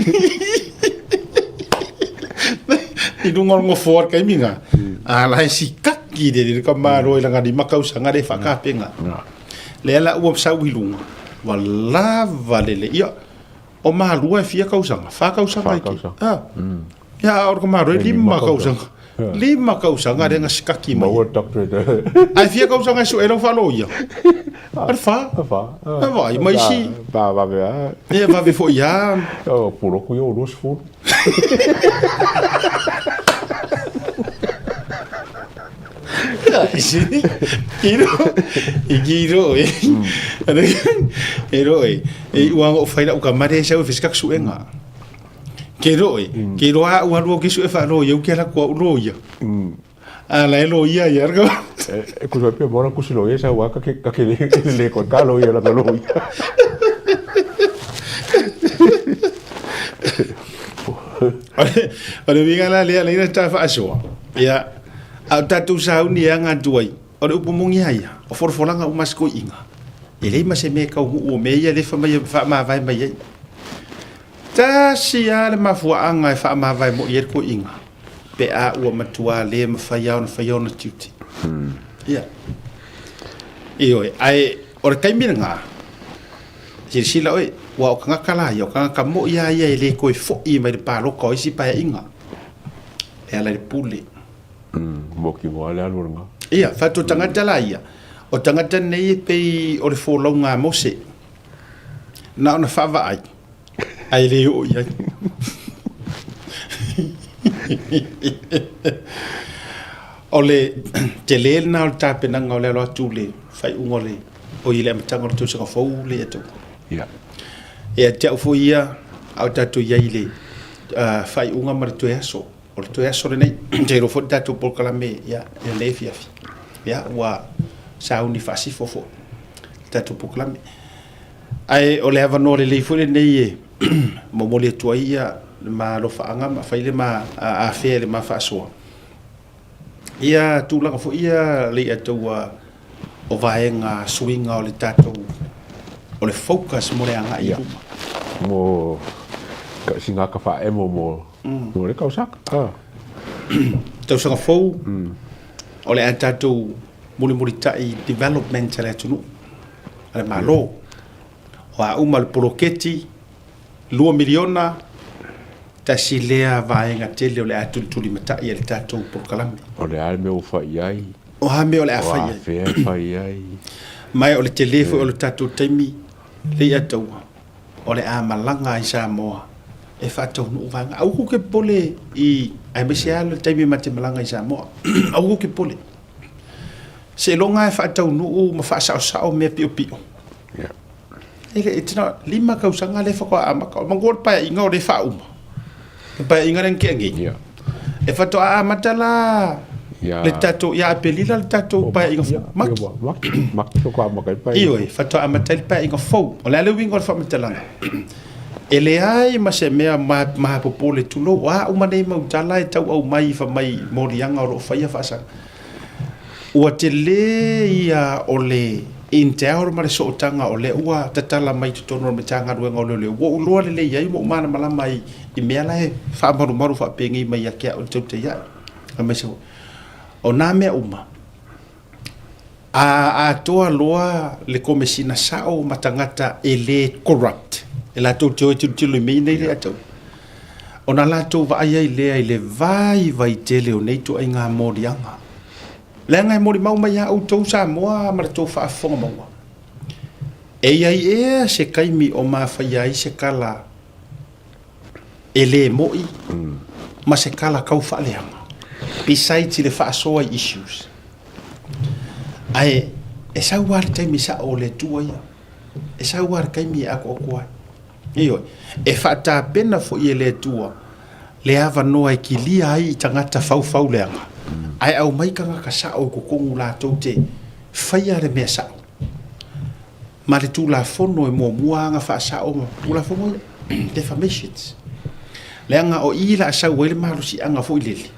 i luga o le nofoa i le taimi lena, a la e sikaki le le tamaloa i lana 5 tausaga lea e faatapena. Lea la ua sau i luga, ua lava lelei. Ia, o Malua e fia tausaga? Fa tausaga i ki. Ah. Ia, a o le tamaloa e 5 tausaga. 5 tausaga lea na sikaki mai. Maua doctorate. Ae fia tausaga e sue lau faaloia? A le fa. A fa. A vaai, ma isi. Ba vave a. Ia vave foi a. O puloku ia o 20. I ki ro e. E ro e. E ua o whai lau ka mare sau e whiskak suenga. Ke ro e. Ke roa ua lua ki sue wha ia uke la kua ulo ia. A la e lo ia ia. E kusa pia mora kusi lo ia sa waka ke ka ke le le ko ka lo ia la lo ia. O le uiga la lea leina ta whaasoa. Ia, a o tatou sauni e aga atu ai, o le upu moni a ia, o folafolaga uma a sikoiiga. E leai ma se mea e taunuu o mea ia lea e fai mai e faamavae mai ai. Tasi lava le mafuaaga e faamavae moi ai le toeaina, pe a ua matua le mafai lava ona faia ona tiute. Ia. Ioe, ae o le taimi lena, silasila oe. Aua o tagata la ia, o tagata moi lava ia e le toe foi mai le palota o isi paeaiga e ala i le pule. Mo kino lava le alu o lena. Ia, fai atu o tagata la ia, o tagata nei e pei o le folauga a Mose, na ona faavaai, ae le oo i ai. O le tele lena o le tapenaga o le alo atu i le faaiuga o le, oi le amataga o le tausaga fou lea ia tau. Ia. Ia te au foi ia, a o tatou i ai i le faaiuga ma le toe aso. O le toe aso lenei, te iloa foi le tatou polokalame ia, i lenei afiafi. Ia, ua sauni faasifo foi le tatou polokalame. Ae o le avanoa lelei foi lenei e momoli atu ai ia le ma alofaaga ma fai le ma afea i le ma faasoa. Ia tulaga foi ia Leiataua o vaega suiga o le tatou o le focus mo le agai i luma. Mo sina ka faaemo mo mo le tausaga. Ah. Tausaga fou o le a tatou mulimulitai development a le atunuu a le Malo. O a uma le poloketi $2 miliona, tasi lea vaega tele o le a tulitulimatai e le tatou polokalame. O le a le mea ua fai i ai? O a mea o le a fai i ai? O a fea e fai i ai? Ma o le tele foi o le tatou taimi Leiataua, o le a malaga ai Samoa e faataunuu vaega. Aua kou te popole i, aemaise lava le taimi ma te malaga i Samoa. Aua kou te popole. Seiloga e faataunuu ma faasaosao mea piopio. Yeah. E le, it's not, lima tausaga lea faatoa amata. O manatua le paeaiga o lea e faauma. Le paeaiga lea na tea nei. Yeah. E faatoa amata la Ia. le tatou, ia Aperila le tatou paeaiga fou. Maki. Maki, maki faatoa amata ai le paeaiga. Ioe, faatoa amata ai le paeaiga fou. O le a le uiga o le faamatalaga? E leai ma se mea mahapopole tulou, o a uma nei mau tala e tau aumai fai mai moliaga o lo o faia faasaga. Ua tele ia o le intel ma le sootaga o lea ua tatala mai i totonu o le Matagaluega o Leoleo, ua ou iloa lelei ai ma ou malamalama ai i mea la e faamalumalu faapenei mai ia te au i le tautai ae. Aemaise foi, o na mea uma, a atoa loa le komesina sao ma tagata e le corrupt, e latou te o e tilotilo i mea nei lea tau, ona latou vaai ai lea i le vaivai tele o nei ituaiga moliaga. Leaga e molimau mai ia outou Samoa ma le tou faafofoga maua, e i ai ea se taimi o mafaia ai se tala e le mo'i ma se tala tau faaleaga, besides i le faasoa i issues. Ae e sau lava le taimi sa'o o le Atua ia, e sau lava le taimi e atoatoa ai. Ioe, e faatapena foi e le Atua le avanoa e kilia ai i tagata faufauleaga, ae aumai tagata sa'o i totonu latou te faia le mea sa'o. Ma le Tulafono e muamua lava ona faasao ma Tulafono ia, defamations. Leaga o i la sau ai le malosiaga foi lele,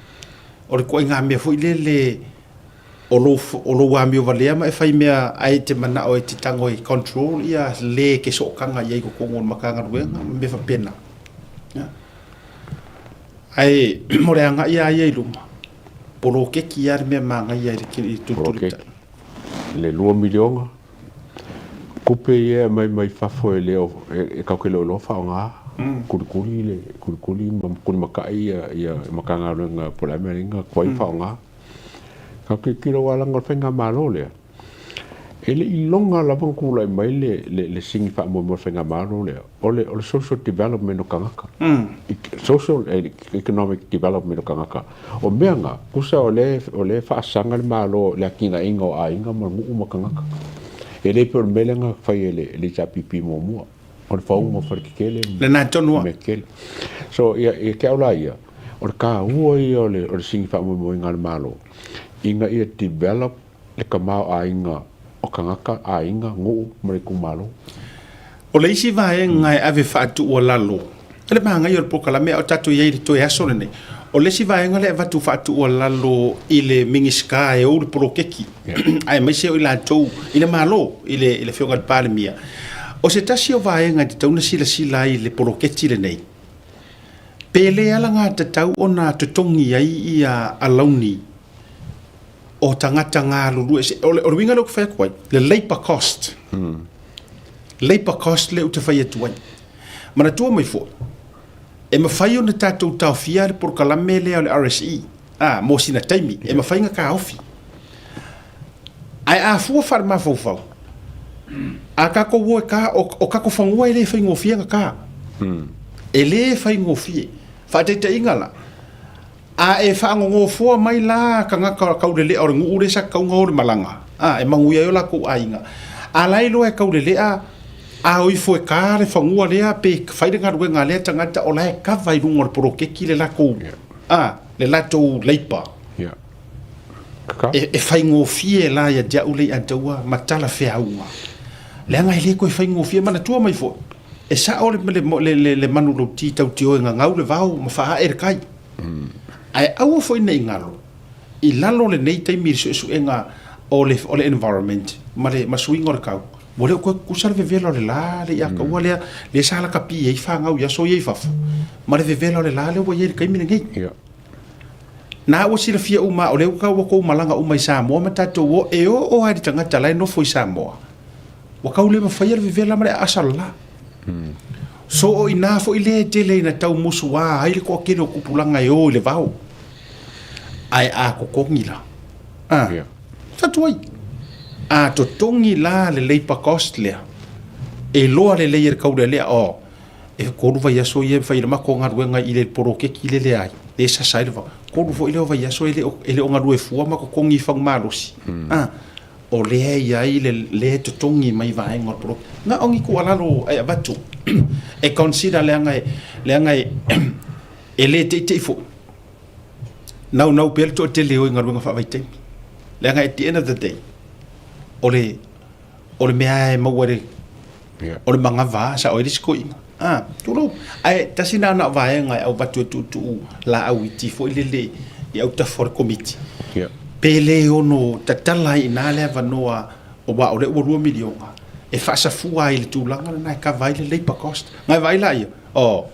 o le ituaiga mea foi lele o lou, o lou amio valea ma e fai mea ae e te manao e te tago e control ia le e te sootaga i ai i totonu o le Matagaluega ma mea faapena. Ia. Ae mo le agai lava ia i luma, poloketi lava le mea manaia i le tulitulitai. Le $2 miliona, tupe ia e aumai mai fafo e le o, e tatou te le o iloa faaaoga, kulikuli le, kulikuli ma kulimatai ia, ia Matagaluega po o le a le mea e ala ai ona tuai ona faaaoga. Tatou tilotilo aua leaga o le faigamalo lea, e le i iloga lava ona tulai mai le, le, le sini faamoemoe o le faigamalo lea, o le, o le social development o tagata. Social and economic development o tagata. O mea na, tusa o lea, o lea e faasaga le Malo i le atinaeina o aiga ma nuu ma tagata. E le pei o le mea lea na fai e le, le HRPP muamua, o le fauga o faletetele ma Lena tonu lava. mea tetele. So, ia, ia te au la ia, o le taua ia o le, o le sini faamoemoeina a le Malo, ina ia develop le tamaoaiga o tagata, aiga, nuu ma le itumalo. O le isi vaega e ave faatuualalo, o le manaia o le polokalame a o tatou i ai i le toe aso lenei, o le isi vaega lea e avatu faatuualalo i le Minisita e ou le poloketi, aemaise o i latou i le Malo, i le Afioga i le Palemia, o se tasi o vaega e tatau ona silasila ai i le poloketi lenei, pe le alagatatau ona totogi ai ia alauni o tagata galulue. O le uiga lea ou te fai atu ai, le labour cost. Labour cost lea ou te fai atu ai. Manatua mai foi, e mafai ona tatou taofia le polokalame lea o le RSE, a, mo sina taimi, e mafai ona taofi. Ae a fua faale-mafaufau, a tatou o e ta, o tatou fanua e le faigofie ona ta. E le faigofie. Faataitaiga la, a e faanonofoa mai la tagata taulelea o le nuu lea sa tatau ona o i le malaga, a, e manuia ai o latou aiga, a la e iloa e taulelea, a o ifo e ta le fanua lea pe fai le galuega a lea tagata o la e kava i luga o le poloketi le latou, a, le latou labour. E faigofie la ia te au Leiataua ma talafeauga, leaga e le toe faigofie. Manatua mai foi, e sao le manulauti tautio e gagau le vao ma faaae le tai. Ae aua foi ne i galo, i lalo o lenei taimi i le suesuega o le environment ma le suiga o le tau, ua le o toe tutusa le vevela o le la Leiataua lea, lea sa lakapi ai fanau i aso ia i fafo, ma le vevela o le la lea ua i ai i le taimi lenei. Na ua silafia uma o lea ua tou malaga uma i Samoa ma tatou o, e oo lava i le tagata la e nofo i Samoa, ua tau le mafaia le vevela ma le aasa o le la. So o ina foi lea e tele ina tau musuā ai le toatele o tupulaga e o i le vao. Ae a totogi la, a, fatu ai, a totogi la le labour cost lea, e iloa lelei e le taulealea, oh, E 3 vaiaso ia e fai ai le matou galuega i le poloketi lea leai, lea e sasa ai le vao. 3 foi lea o vaiaso e le o, e le o galue fua ma totogi i fagu malosi. A, o lea e i ai le, lea e totogi mai vaega o le poloketi. Na o ni tuualalo e avatu e consider leaga e, leaga e, e le teitei foi. Naunau pea le toatele e o i galuega faavaitaimi. Leaga at the end of the day, o le, o le mea e maua i le o le manava sao ai le isi toeaina. A, tulou. Ae tasi lena na o vaega e avatu e tuutuu laau iti foi lele i autafa o le Komiti. Pe le ono tatala ai i ina le avanoa aua o lea ua $2 miliona e faasafua ai i le tulaga lena e kava ai le labour cost. Na e vaai laia, oh,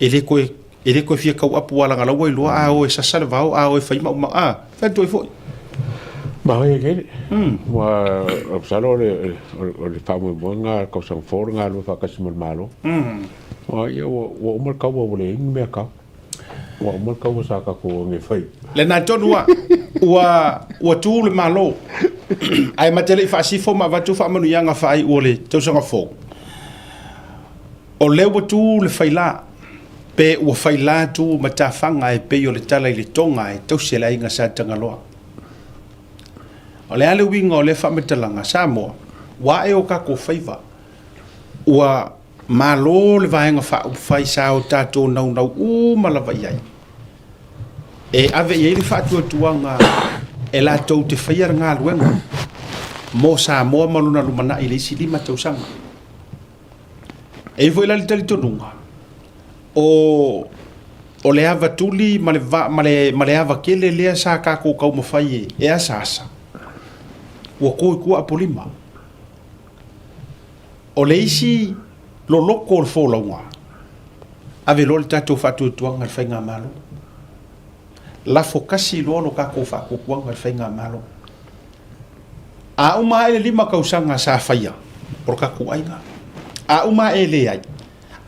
e le toe E le toe fia tauapu a leaga la ua iloa a o e sasa le vao, a o e fai maumau, a, fai atu ai foi. Maoia tele. Ua, masalo o le, o le faamoemoega o le tausaga fou le galulue faatasi ma le Malo. Ua, ia, ua, ua uma le taua ua leai ni mea tau. Ua uma le taua sa tatou o e fai. Lena tonu a, ua, ua tu le Malo, ae ma te le i faasifo ma avatu faamanuiaga faaiu o le tausaga fou. O lea ua tu le faila, pe ua faila tu matafaga e pei o le tala i le toga e tausi e le aiga Sa Tagaloa. O le a le uiga o lea faamatalaga, Samoa, ua ae o tatou faiva, ua malo le Vaega Faaupufai sa o tatou naunau uma lava i ai, e ave i ai le faatuatuaga e latou te faia le galuega mo Samoa ma lona lumanai i le isi 5 tausaga. E i ai foi la le talitonuga, o, o le ava tuli ma le, va, ma le, ma le ava tele lea sa tatou taumafai e, e asaasa, ua to i tua Apolima. O le isi loloto o le folauga, ave loa le tatou faatuatuaga i le Faigamalo. Lafo kasi loa lo tatou faatuatuaga i le Faigamalo. A uma ae le 5 tausaga sa faia o le tatou aiga, a uma ae e leai,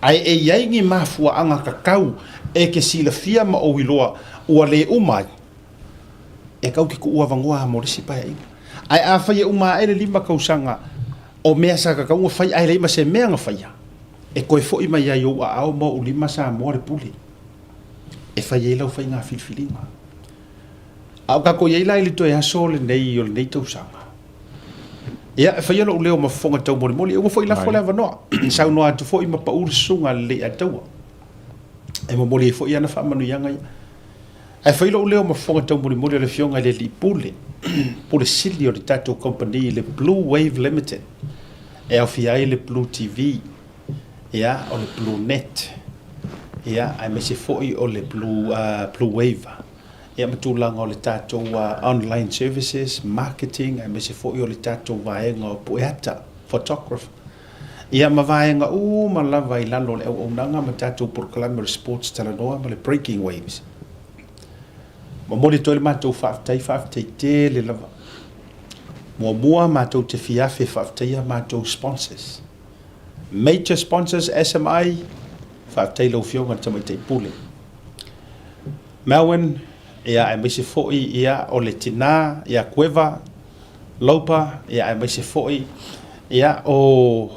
ae e i ai ni mafuaaga tatau e te silafia ma ou iloa ua le uma ai, e tau te tuu avanoa mo le isi paeaiga. Ae afai e uma ae le 5 tausaga o mea sa tatau ona fai ae leai ma se mea na faia, e toe foi mai ai i ou aao ma ou lima Samoa le pule e fai ai lau faiga filifiliga. A o tatou i ai la i le toe aso lenei o lenei tausaga, ia, e faia lou leo ma fofoga taumolimoli, e ua foi lafo le avanoa, saunoa atu foi ma pau le susuga a le Leiataua, e momoli ai foi ana faamanuiaga ia. Ae fai lou leo ma fofoga taumolimoli o le Afioga i le Alii Pule, Pule Sili o le tatou Kamupani, le Blue Wave Limited, e aofia ai le Blue TV, ia, o le Blue Net, ia, aemaise foi o le Blue, Blue Wave. Ia ma tulaga o le tatou online services, marketing aemaise foi o le tatou vaega o pueata, photographer. Ia ma vaega uma lava i lalo o le auaunaga ma tatou polokalame o le Sports Talanoa ma le Breaking Waves. Momoli atu ai le matou faafetai, faafetai tele lava. Muamua matou te fiafi e faafetaia matou sponsors. Major sponsors SMI, faafetai i lau Afioga i le Tamaitai Pule. Melwyn, ia, aemaise foi ia, o le tina ia Kueva Lopa, ia, aemaise foi ia, o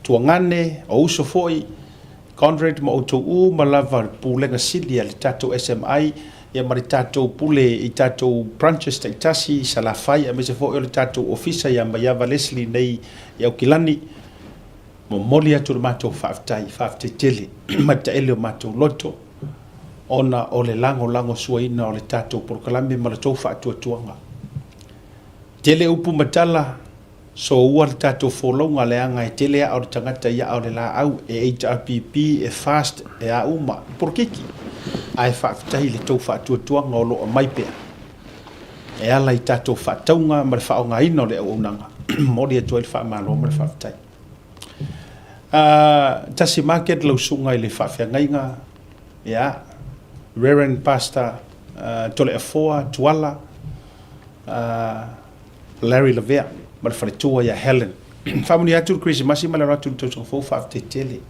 Tuagane, o uso foi, Conrad ma outou uma lava le Pulega Sili a le tatou SMI, ia ma le tatou Pule i tatou branches taitasi i Salafai, aemaise foi o le tatou Ofisa ia Maiava Leslie nei i Aukilani. Momoli atu le matou faafetai, faafetai tele mai le taele o matou loto ona o le lagolagosuaina o le tatou polokalame ma le tou faatuatuaga. Tele upu ma tala, soua le tatou folauga leaga e tele aa o le tagata i aa o le laau, e HRPP, e fast, e a uma, e polokiki. Ae faafetai i le tou faatuatuaga o lo o aumai pea e ala i tatou faatauga ma le faaaogaina o le auaunaga. Momoli atu ai le faamalo ma le faafetai. Tasi Market lau susuga i le faafeagaiga, ia, Reverend Pastor Toleafoa Tuala, Larry Lavea ma le faletua ia Helen. Faamanuia atu le Kerisimasi ma le alo atu i le tausaga fou, faafetai tele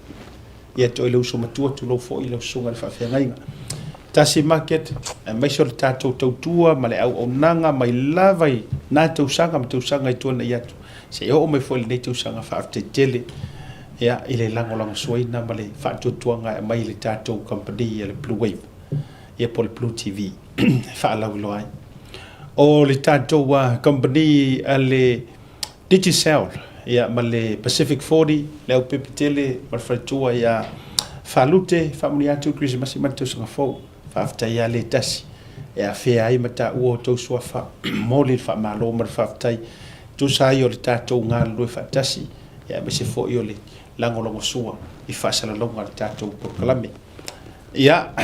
ia te oe le uso matua, tulou foi lau susuga i le faafeagaiga. Tasi Market, aemaise o le tatou tautua ma le auaunaga mai lava i na tausaga ma tausaga i tuanai atu, seia oo mai foi i lenei tausaga, faafetai tele ia, i le lagolagosuaina ma le faatuatuaga e aumai i le tatou kamupani a le Blue Wave, ia po o le Blue TV e faalauiloa ai. O le tatou kamupani a le Digicel ia ma le Pacific 40, le aupepe tele ma le faletua ia Falute, faamanuia atu le Kerisimasi ma le tausaga fou. Faafetai lava le tasi e afea ai ma taua outou suafa. Momoli le faamalo ma le faafetai tusa ai o le tatou galulue faatasi ia aemaise foi o le lagolagosua i faasalalauga a le tatou polokalame. Ia,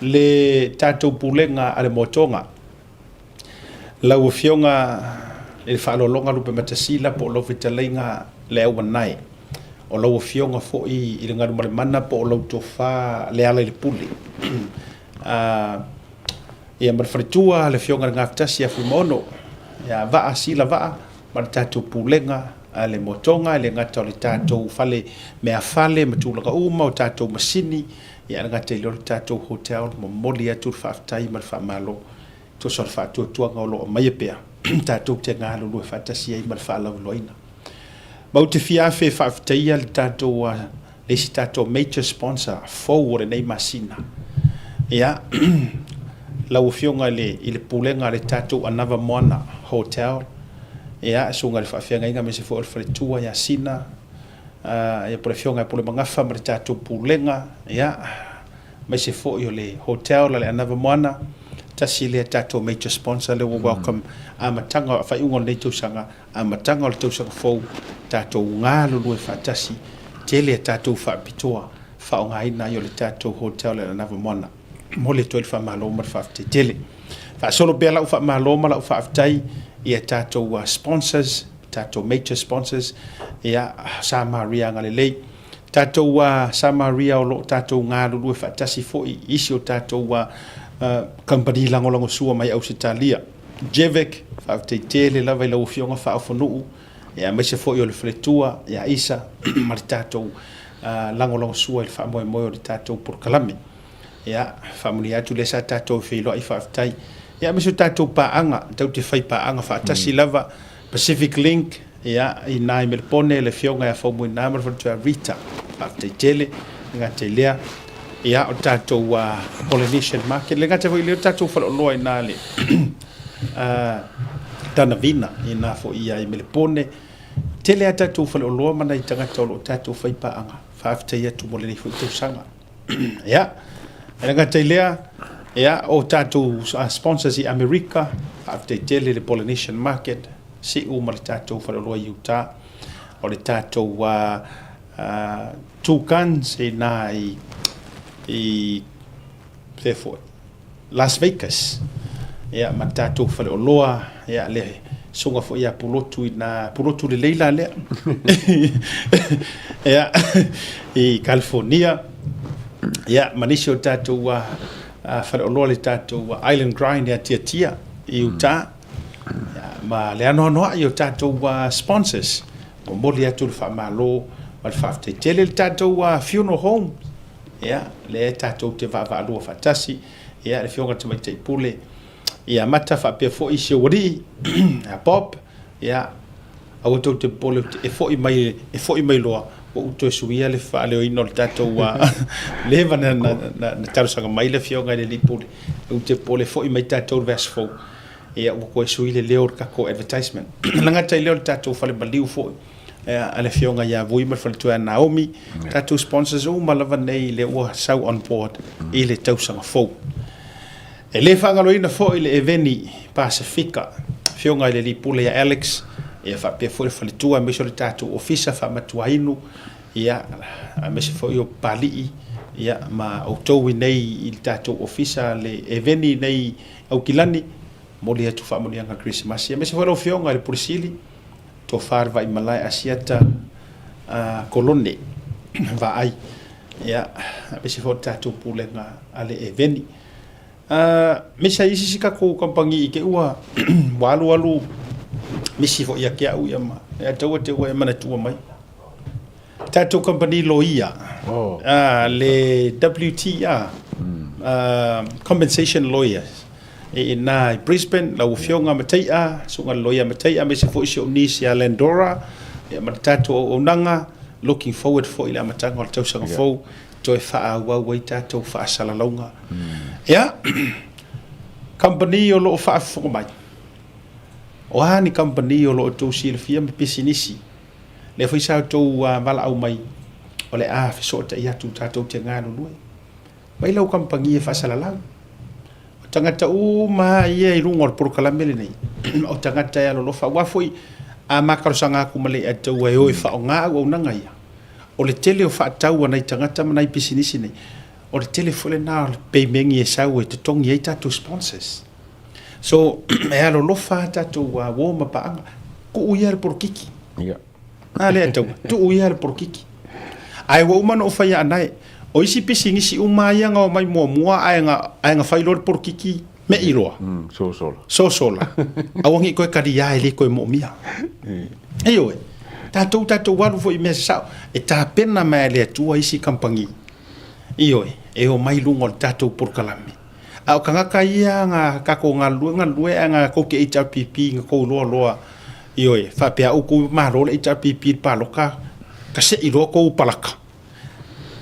le tatou pulega a le Moatoga. Lau Afioga i le Faaaloaloga Lupematasila po o lau fetalaiga Leauanae, o lau Afioga foi i le Galumalemana po o lau Tofa Lealailepule, ia ma le faletua le Afioga i le Gafatasi ia Fuimaono, ia Vaa Sila Vaa ma le tatou Pulega a le Motoga, e le gata o le tatou fale meafale ma tulaga uma o tatou masini, ia e le gata i lea o le tatou hotel, momoli atu le faafetai ma le faamalo. Tusa o le faatuatuaga o lo o aumaia pea, tatou te galulue faatasi ai ma le faalauiloaina. Ma ou te fia afe e faafetaia le tatou, le isi tatou major sponsor fou o lenei masina. Ia, lau Afioga i le, i le Pulega a le tatou Anava Moana Hotel, ia, susuga i le faafeagaiga aemaise foi o le faletua ia Sina, ia po o le Afioga ia Pulemagafa ma le tatou Pulega, ia, aemaise foi o le hotel a le Anava Moana, tasi lea tatou major sponsor lea ua welcome amataga, faaiuga o lenei tausaga, amataga o le tausaga fou, tatou galulue faatasi, tele a tatou faapitoa faaaogaina ai o le tatou hotel a le Anava Moana. Momoli atu ai le faamalo ma le faafetai tele. Faasolo pea lau faamalo ma lau faafetai i a tatou sponsors, tatou major sponsors, ia Sa Maria Agalelei, Tatou Samaria o lo o tatou galulue faatasi foi i isi o tatou kamupani lagolagosua mai Ausetalia. Jevic, faafetai tele lava i lau Afioga Faaofonuu, aemaise foi o le faletua ia Isa ma le tatou lagolagosua i le faamoemoe o le tatou polokalame. Ia, faamanuia atu lea sa tatou feiloai faafetai. Ia, aemaise o tatou paaga, tatou te fai paaga faatasi lava, Pacific Link, ia, i ina i Melepone, le Afioga ia Faumuina ma le faletua ia Rita. Faafetai tele, e le gata i lea, ia, o le tatou Polynesian Market, e le gata foi i lea, o le tatou faleoloa i ina i le Danavina, i ina foi i Melepone. Tele lava tatou faleoloa ma nai tagata o lo o tatou fai paaga. Faafetai atu mo lenei foi tausaga. Ia, e le gata i lea, ia, o tatou sponsors i Amerika, faafetai tele le Polynesian Market, siu ma le tatou faleoloa i Utah, o le tatou Two Guns i ina i, i fea foi, Las Vegas, ia, ma le tatou faleoloa, ia, le susuga foi ia Pulotu i na, Pulotu lelei la lea, ia, i California, ia, ma nisi o tatou faleoloa le tatou Island Grind ia Tiatia i Utah, ia, ma le anoanoai o tatou sponsors. Momoli atu le faamalo Ma le faafetai tele i le tatou funeral home, ia, lea tatou te vaavaalua faatasi, ia, le Afioga i le Tamaitai Pule ia Mata faapea foi si ou alii ia Bob, ia, aua tou te popole e foi mai, e foi mai loa ua ou toe suia le faaleoina o le tatou leva na, na, na, na talosaga mai le Afioga i le Alii Pule, ou te popole e foi mai tatou i le vaiaso fou, ia ua toe sui le leo o le tatou advertisement. E gata i lea o le tatou fale maliu foi a le Afioga ia Vui ma le faletua ia Naomi, tatou sponsors uma lava nei lea ua sau on board i le tausaga fou. E le faagaloina foi le eveni Pasefika, Afioga i le Alii Pule ia Alex, ia faapea foi le faletua aemaise o le tatou ofisa faamatuainu, ia aemaise foi o Papalii, ia ma outou i nei i le tatou ofisa le eveni nei Aukilani, momoli atu faamanuiaga Kerisimasi aemaise foi lau Afioga i le Pule Sili, Tofa le Vaimalae Asiata Kolone Vaai, ia aemaise foi o le tatou pulega a le Eveni. Misa isi si tatou kamupani i te ua ua alu alu misi foi ia te au ia ma ia taua te ua e manatua mai. Tatou kamupani loia, oh. le WTR, Compensation Lawyers, i ina i Brisbane, lau Afioga Mataia, susuga i le loia Mataia, aemaise foi si ou niece ia Landora, ia ma le tatou auaunaga, looking forward foi i le amataga o le tausaga fou, toe faaauau ai tatou faasalalauga. Ia, kamupani o lo o faafofoga mai, o a ni kamupani o lo o outou silafia ma pisinisi, Lea foi sa outou valaau mai o le a fesootai atu tatou te galulue. Mai lau kamupani e faasalalau. O tagata uma lava ia i luga o le polokalame lenei, o tagata e alolofa. Aua foi a ma talosaga atu ma le Atua e o e faaaoga auaunaga ia, o le tele o faatau a nai tagata ma nai pisinisi nei, o le tele foi lena o le peimeni e sau e totogi ai tatou sponsors. So, e alolofa a tatou uo ma paaga. Tuu ia le polokiki. Yeah. A lea tau, tuu ia le polokiki. Ae ua uma ona ou fai anae, o isi pisinisi uma ia na omai muamua ae na, ae na fai loa le polokiki, me'i loa. Sosola. Sosola. Aua ne i toe kaliā e le toe moomia. Ioe. Tatou, tatou alu foi i mea sasao, e tapena mai e le Atua isi kamupani. Ioe, e omai i luga o le tatou polokalame. A o tagata ia na tatou galulue galulue ae na tou te HRPP na tou iloa loa, ioe, faapea outou malo le HRPP i le paloka, ka sei loa tou palaka.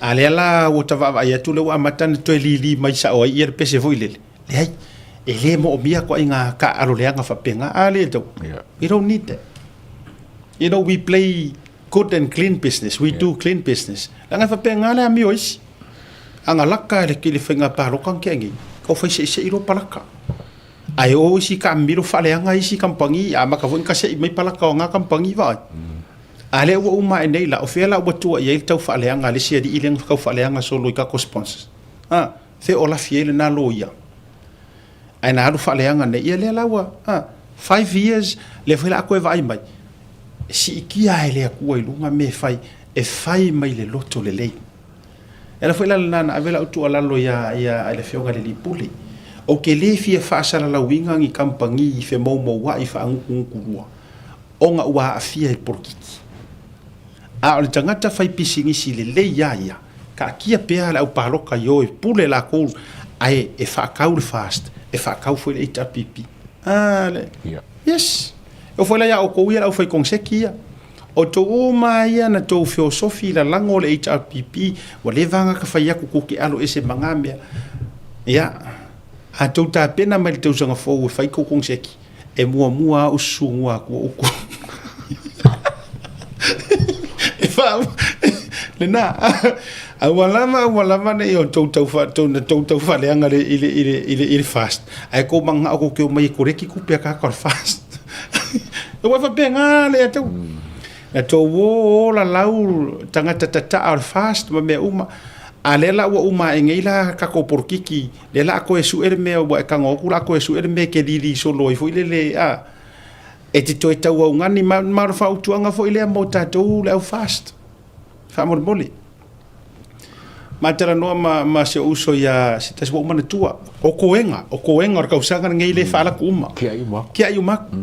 A lea la ua ta vaavaai atu lea ua amata ona toe lili mai sao ai ia le pese foi lele. Leai, e le moomia ituaiga taaalo leaga faapena. A lea tau, we don't need that. You know, we play good and clean business, we do clean business. Leaga e faapena le amio a isi. A na laka e le faiga paloka na tea nei, kau fai seisei loa palaka. Ae o isi taamilo faaleaga isi kamupani, amata foi ona tasei mai palaka o na kamupani vaai. A lea ua uma ae nei la, o fea la ua tua i ai le tau faaleaga a le isi alii lea na tau faaleaga solo i tatou sponsors? A, fea o lafi ai lena loia? Ae na alu faaleaga nei, ia lea la ua, a, 5 years, lea foi la a toe vaai mai, e siitia lava e le Atua i luga mea e fai, e fai mai le loto lelei. E ala foi la lena na ave lau tuualalo ia ia le Afioga i le Alii Pule, ou te le fia faasalalauina ni kamupani i femoumouai faagutugutu lua ona ua aafia i le polokiki. A o le tagata fai pisinisi lelei ia ia, taatia pea le au paloka i o e pule latou ae e faatau le FAST, e faatau foi le HRPP. A le. Yes. E oo foi la ia outou ia le aufai koneseki ia. O outou uma lava ia na tou feosofi i lalago o le HRPP, ua leva lava ona fai atu tou te alo ese ma na mea. Ia, a tou tapena mai le tausaga fou e fai tou koneseki, e muamua lava ou susugua atu outou. E faa... lena. Aua lava, aua lava ne i outou tau fa, tou, na tou tau faaleaga i le, i le, i le, i le FAST. Ae tou manao tou te omai e koleki tupe a tagata o le FAST. Ua faapena le atau. Na tou o ola lau tagata tataa o le FAST ma mea uma. A lea la ua uma ae nei la tatou polokiki, lea la a toe sue le mea ua e tago atu la a toe sue le mea e te lili solo ai foi lele a. E te toe tauaugani ma, ma o le fautuaga foi lea mo tatou le au FAST. Faamolemole. Ma talanoa ma, ma si ou uso ia se tasi ua ou manatua. O koega, o koega o le tausaga lenei le faalaku uma. Kiai uma aku. Kiai uma aku.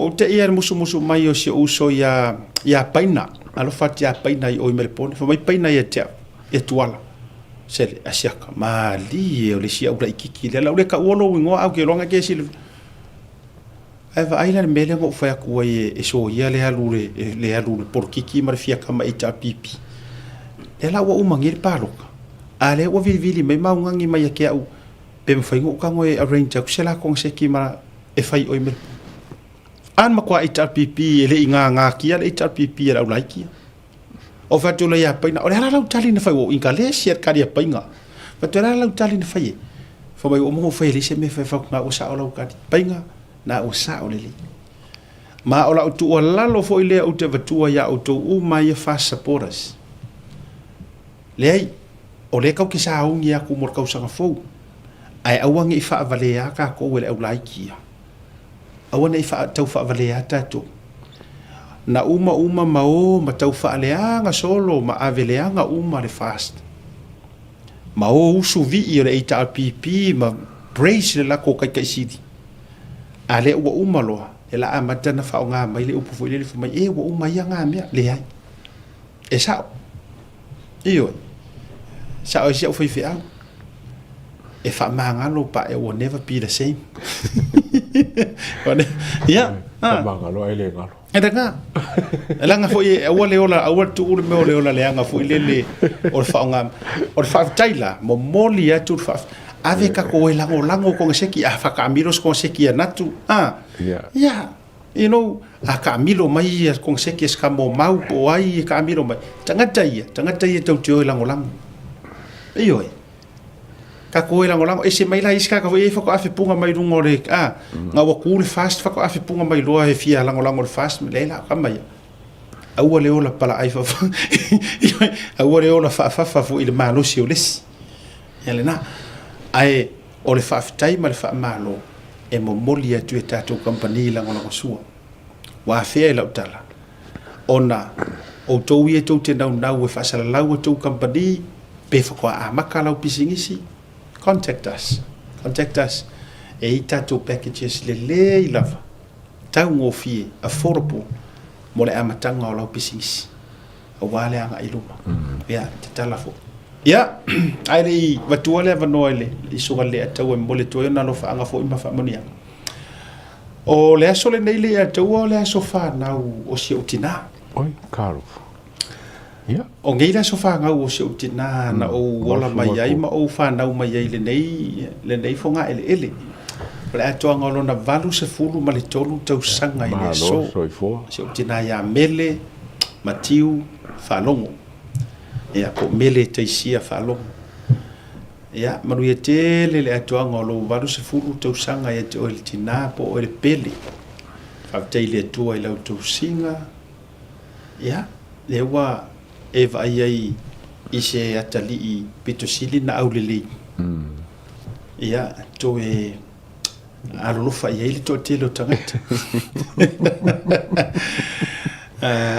Ua ou te'i lava i le musumusu mai o si ou uso ia, ia Paina, alofa atu ia Paina i o i Melepone, fai mai Paina ia te au, ia Tuala, sele, asiaka, malie o le isi au laititi lea, o le a ou le taua lou igoa ae ou te iloa na te silafia. Ae vaai la i le mea lea na ou fai atu ai e soia le alu le alu i le polokiki ma le fia tama HRPP. Lea la ua uma nei le palota, a lea ua vilivili mai ma augani mai ia te au pe mafai ona ou tago e arrange atu se latou gaseti ma e fai oi me a na matua HRPP e le i gagatia le HRPP a le au laiti ia. Ou fai atu loa ia Paina, o le a la lau tali na fai ua ou ingalesi a le tali a Paina. Fai atu, o le a la lau tali na fai e? Fai mai, ua uma ona ou fai e leai se mea e fai, fai atu, na ua sao lau tali. Paina, na ua sao lelei. Ma o lau tuualalo foi lea ou te avatua ia outou uma ia FAST supporters. Leai, o lea tatou te sauni atu mo le tausaga fou, ae aua ne i faavalea tatou e le aulaiti ia. Aua ne i tau faavalea tatou. Na uma uma ma o ma tau faaleaga solo ma ave leaga uma le FAST. Ma o usu vii o le HRPP ma brace le latou taitaisili. A lea ua uma loa, e la amata ona faaaoga mai le upu foi lele fai mai, e ua uma ia na mea. Leai. E sao. Ioe. Sao ai si au faifeau. E faamagalo pa it will never be the same. Ia. Faamagalo ai le galo. E langa. E langa foi e aua le ola, aua le tuu le mea o le ola leaga foi lele o le faaaoga. O le faafetai la, momoli atu le faafetai. Ave tatou e lagolago koneseki, a fakaamilo se koneseki ia natu. Ah. Ia. You know, a taamilo mai ia koneseki e se kamo mau po o ai e taamilo mai, tagata ia, tagata ia tou te o e lagolago. Ioe. Tatou o e lagolago, ese mai la isi tagata foi ia faatoa fepuga mai luga o le, a, na ua tu le FAST faatoa fepuga mai loa e fia lagolago i le FAST, leai la, kama ia. Aua le ola palaai faafafa, ioe, aua le ola faafafa foi i le malosi o le isi. Ia lena. Ae o le faafetai ma le faamalo e momoli atu e tatou kamupani lagolagosua. Ua afea i lau tala, ona outou ia tou te naunau e faasalalau a tou kamupani pe faatoa amata lau pisinisi, contact us, contact us, e i ai tatou packages lelei lava, taugofie, affordable mo le amataga o lau pisinisi. aua le agai i luma. Ia, tatala foi. Ia, ae le i vatua le avanoa i le isuga Leiataua e momoli atu ai ona alofaaga foi ma faamanuiaga. O le aso lenei Leiataua o le aso fanau o si ou tinā. Oi, talofa. Ia. O nei le aso fanau o si ou tinā na ou ola mai ai ma ou fanau mai ai lenei, lenei fogaeleele. O le atoaga o lona 83 tausaga i le aso. Malo soifua. Si ou tinā ia Mele Matiu Faalogo. Ia, po o Mele Taisia Faalogo. Ia, manuia tele le atoaga o lou 80 tausaga ia te oe le tinā po o oe le pele. Faafetai i le Atua i lau tausiga. Ia, lea ua e vaai ai i se atalii pito sili ona aulelei. Ia, toe alolofa i ai le toatele o tagata.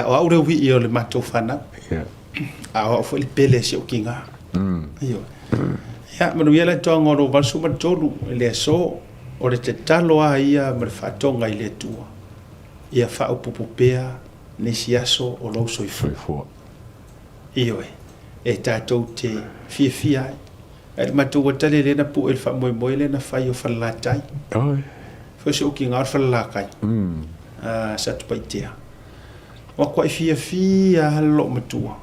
O au le ui'i o le matou fanau. A o au foi le pele a si ou kīgā. Ioe. Ia, manuia le atoaga o lou 83 i le aso, o le tatalo lava ia ma le faatoga i le Atua, ia faaopoopo pea nisi aso o lou soifua. Ioe, e tatou te fiafia ai. Ae le matou ata le lea na pue i le faamoemoe lea na fai o Falelatai. Foi si ou kīgā o le Falelatai. Satupaitea. Ua matuai fiafia lava le loomatua.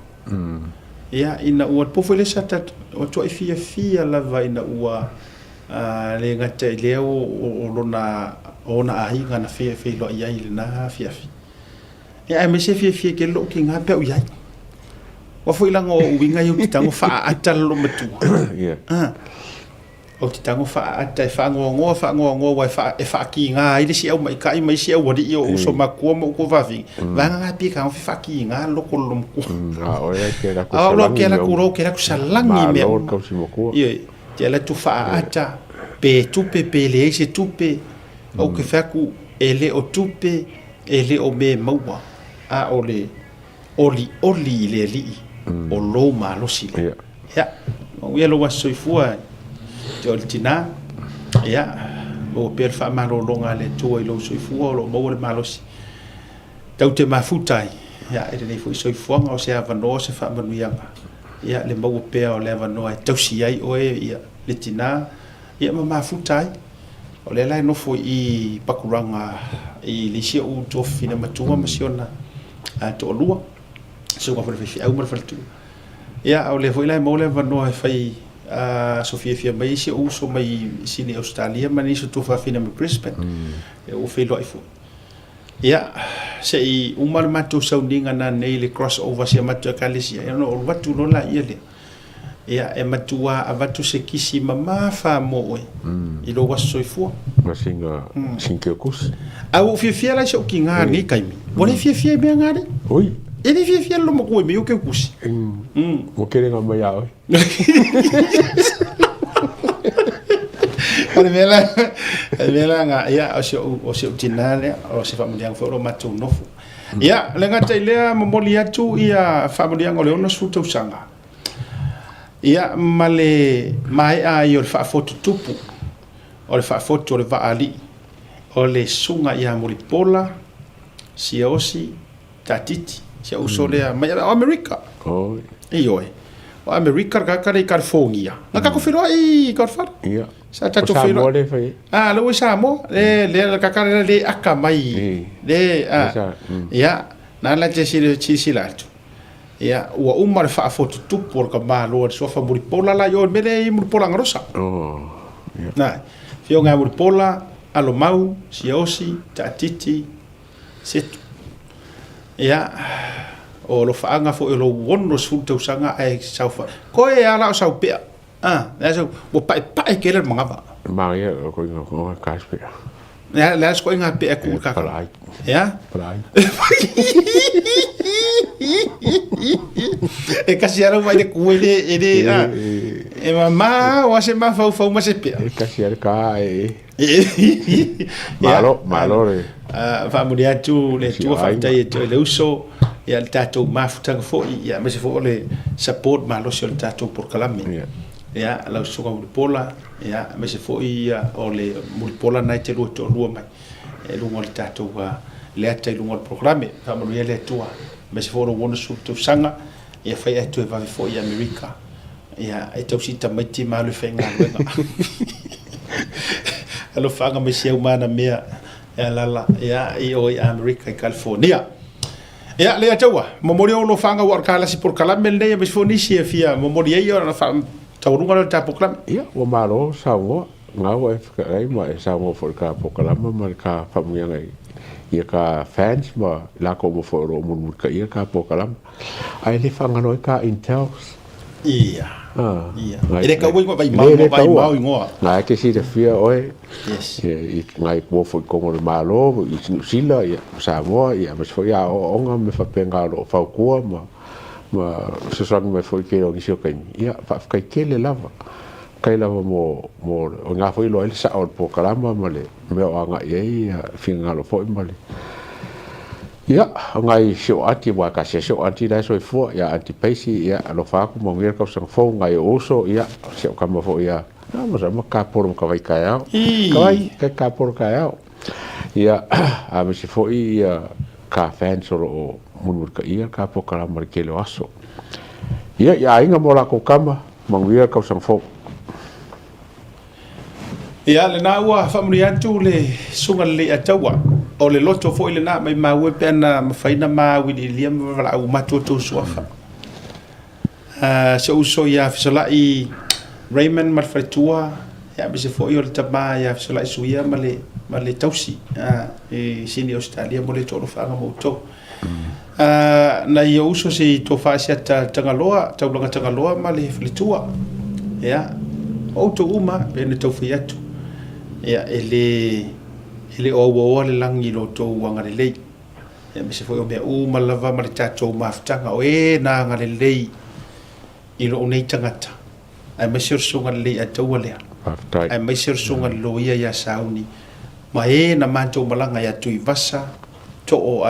Ia, ina ua, po foi lea sa tatou, ua matuai fiafia lava ina ua le gata i lea o lona, o ona aiga na feiloai ai i lena afiafi. Ia aemaise e fiafia tele lou kīgā pe au i ai. Ua foi laga o uiga ia ou te tago faaata le loomatua. Ah. Ou te tago faaata e faanoanoa faanoanoa aua e faa, e faakīgā ai le isi aumaikai ma isi aualii o uso makua ma ou tuafafine. Vaega na pei e tago fe faakīgā le loto o le loomatua. A oe ai ke alu atu A o au salagi ke alu atu loa ke alu atu salagi mea Malo le uma. tausi matua. Ioe, te alu atu faaata pe tupe pe leai se tupe, ou te fai atu e le o tupe E le o mea maua, a o le olioli i le Alii o lou malosi lea. Ia, manuia lou aso soifua te o le tinā. Ia, maua pea le faamalologa a le Atua i lou soifua o lo o maua le malosi tatou te mafuta ai ia, i lenei foi soifuaga, o se avanoa, o se faamanuiaga, ia, le maua pea o le avanoa e tausi ai oe, ia, le tinā, ia, ma mafuta ai. O lea la e nofo i i Pakuranga i le isi ou tuafafine matua ma si ona toalua, susuga foi i le faifeau ma le faletua. Ia, o lea foi la e maua le avanoa e fai aso fiafia mai ai si ou uso mai Sini Ausetalia ma nisi o tuafafine mai Brisbane. Ia, ua feiloai foi. Ia, se i uma le matou sauniga nanei i le cross over a si a matou ekalesia, ia ona ou alu atu loa laia lea. Ia, e matua avatu se kisi mamafa mo oe i lou aso soifua. Ma sina sinkeokusi. A ua ou fiafia la i so'u tiga i lenei taimi. Ua le fiafia i mea na alii. Oi. E le fiafia le lomatua i mea o keukusi. Ua kele mai ia oe. O le mea la, o le mea la na, ia, o si ou, o si ou tinā lea, o se faamanuiaga foi o lo matou nofo. Ia, le gata i lea, momoli atu ia faamanuiaga o le 60 tausaga. Ia, ma le maea ai o le faafotu tupu, o le faafotu o le vaa alii, o le susuga ia Mulipola Siaosi Tatiti, si au uso lea mai o Amerika. Oi. Ioe. O Amerika le tagata lea i California. Na tatou feiloai, Godfather. Ia. Sa tatou feiloai. O Samoa lea e fai ai. Ah, lea ua i Samoa. Le le le tagata lea le aka mai. Le ah. Ia, na la te silasila atu. Ia, ua uma le faafotutupu o le tamaloa i le suafa Mulipola la i o i le mea lea i Mulipola Agarosa. Oh. Ia. Na, afioga ia Mulipola, Alomau, Siaosi, Taatiti, Setu. Ia, o alofaaga foi o lou 60 tausaga ae saofai. Koe a la o sau pea. Ah, le a ua paepae tele le manava. Manaia o koinga o ka pea. Le le a se koinga pea ku ka. Palai. Ia? Palai. E kasi ala mai le ku e le e le e ma o se mafaufau ma se pea. E kasi ala ka e. Malo, malo le. Faamuli atu le Atua, faafetai atu i le uso, ia le tatou mafutaga foi, ia aemaise foi o le support malosi o le tatou polokalame. Ia, lau Susuga Mulipola, ia aemaise foi o le Mulipola na e te lua toalua mai i luga o le tatou le ata i luga o le polokalame. Faamanuia le Atua, aemaise foi o lou 60 tausaga, ia fai ae toe vave foi i Amerika. Ia, e tausi tamaiti ma alu e faigaluega. Alofaaga mai si au manamea e alala, ia, i o i Amerika i California. Ia, le ataua, momoli o alofaaga ua o le kalasi polokalame lenei, aemaise foi nisi e fia momoli ai ona faataualuga lea o le ta polokalame. Ia, ua malo saunoa, na ua e fekeai ma e saunoa foi i le ta polokalame ma le ta faamanuiaga i ia ta fans ma i latou uma foi o lo o mulimulitaia le ta polokalame. Ae le faagalo ai ta Intels. Ia. Ia. E le taua ingoa Vaimau, le Vaimau ingoa. Na e te silafia oe. Yes. I ngai mo foi totonu o le Malo, i Niu Sila, ia, Samoa, ia, aemaise foi aoaoga ma mea faapena o lo o fautua ma ma fesoasoani mai foi i le tele o nisi o taimi. Ia, faafetai tele lava. Faafetai lava mo mo o i ina foi e iloa ai le sao o le polokalama ma le mea o agai i ai finagalo foi ma le Ia, o nai si ou aunty, aua e tasi lava si ou aunty la e soifua, ia Aunty Pacy, ia, alofa atu, manuia le tausaga fou, nai ou uso, ia, si au tama foi ia, a, ma sa ma tapolo ma ka vai taeao. Ka vai, ka tapolo taeao. Ia, aemaise foi ia ka fans o lo o mulimulitaia le ta polokalama i le tele o aso. Ia, i aiga ma o latou tama, manuia le tausaga fou. Ia, lena ua faamanuia atu le Susuga Leleiataua. O le loto foi lena, maimau e pe ana mafai ona ma auiliilia ma valaau uma atu outou suafa. Si ou uso ia Fesolai Raymond ma le faletua, ia aemaise foi o le tama ia Fesolai Suia ma le, ma le tausi i Sini Ausetalia mo le toalofaaga ma outou. Nai ou uso se tofa Asiata Tagaloa, Taulaga Tagaloa ma le faletua. Ia, o outou uma, pei ona tau fai atu, ia, e le, e le o auaoa le lagi i lo outou agalelei. Ia, aemaise foi o mea uma lava ma le tatou mafutaga, o e na agalelei i lou nei tagata, aemaise o le Susuga Leleiataua lea, Faafetai. aemaise o le Susuga i le Loia ia Sauni, ma e na matou malaga ia Tuivasa, Too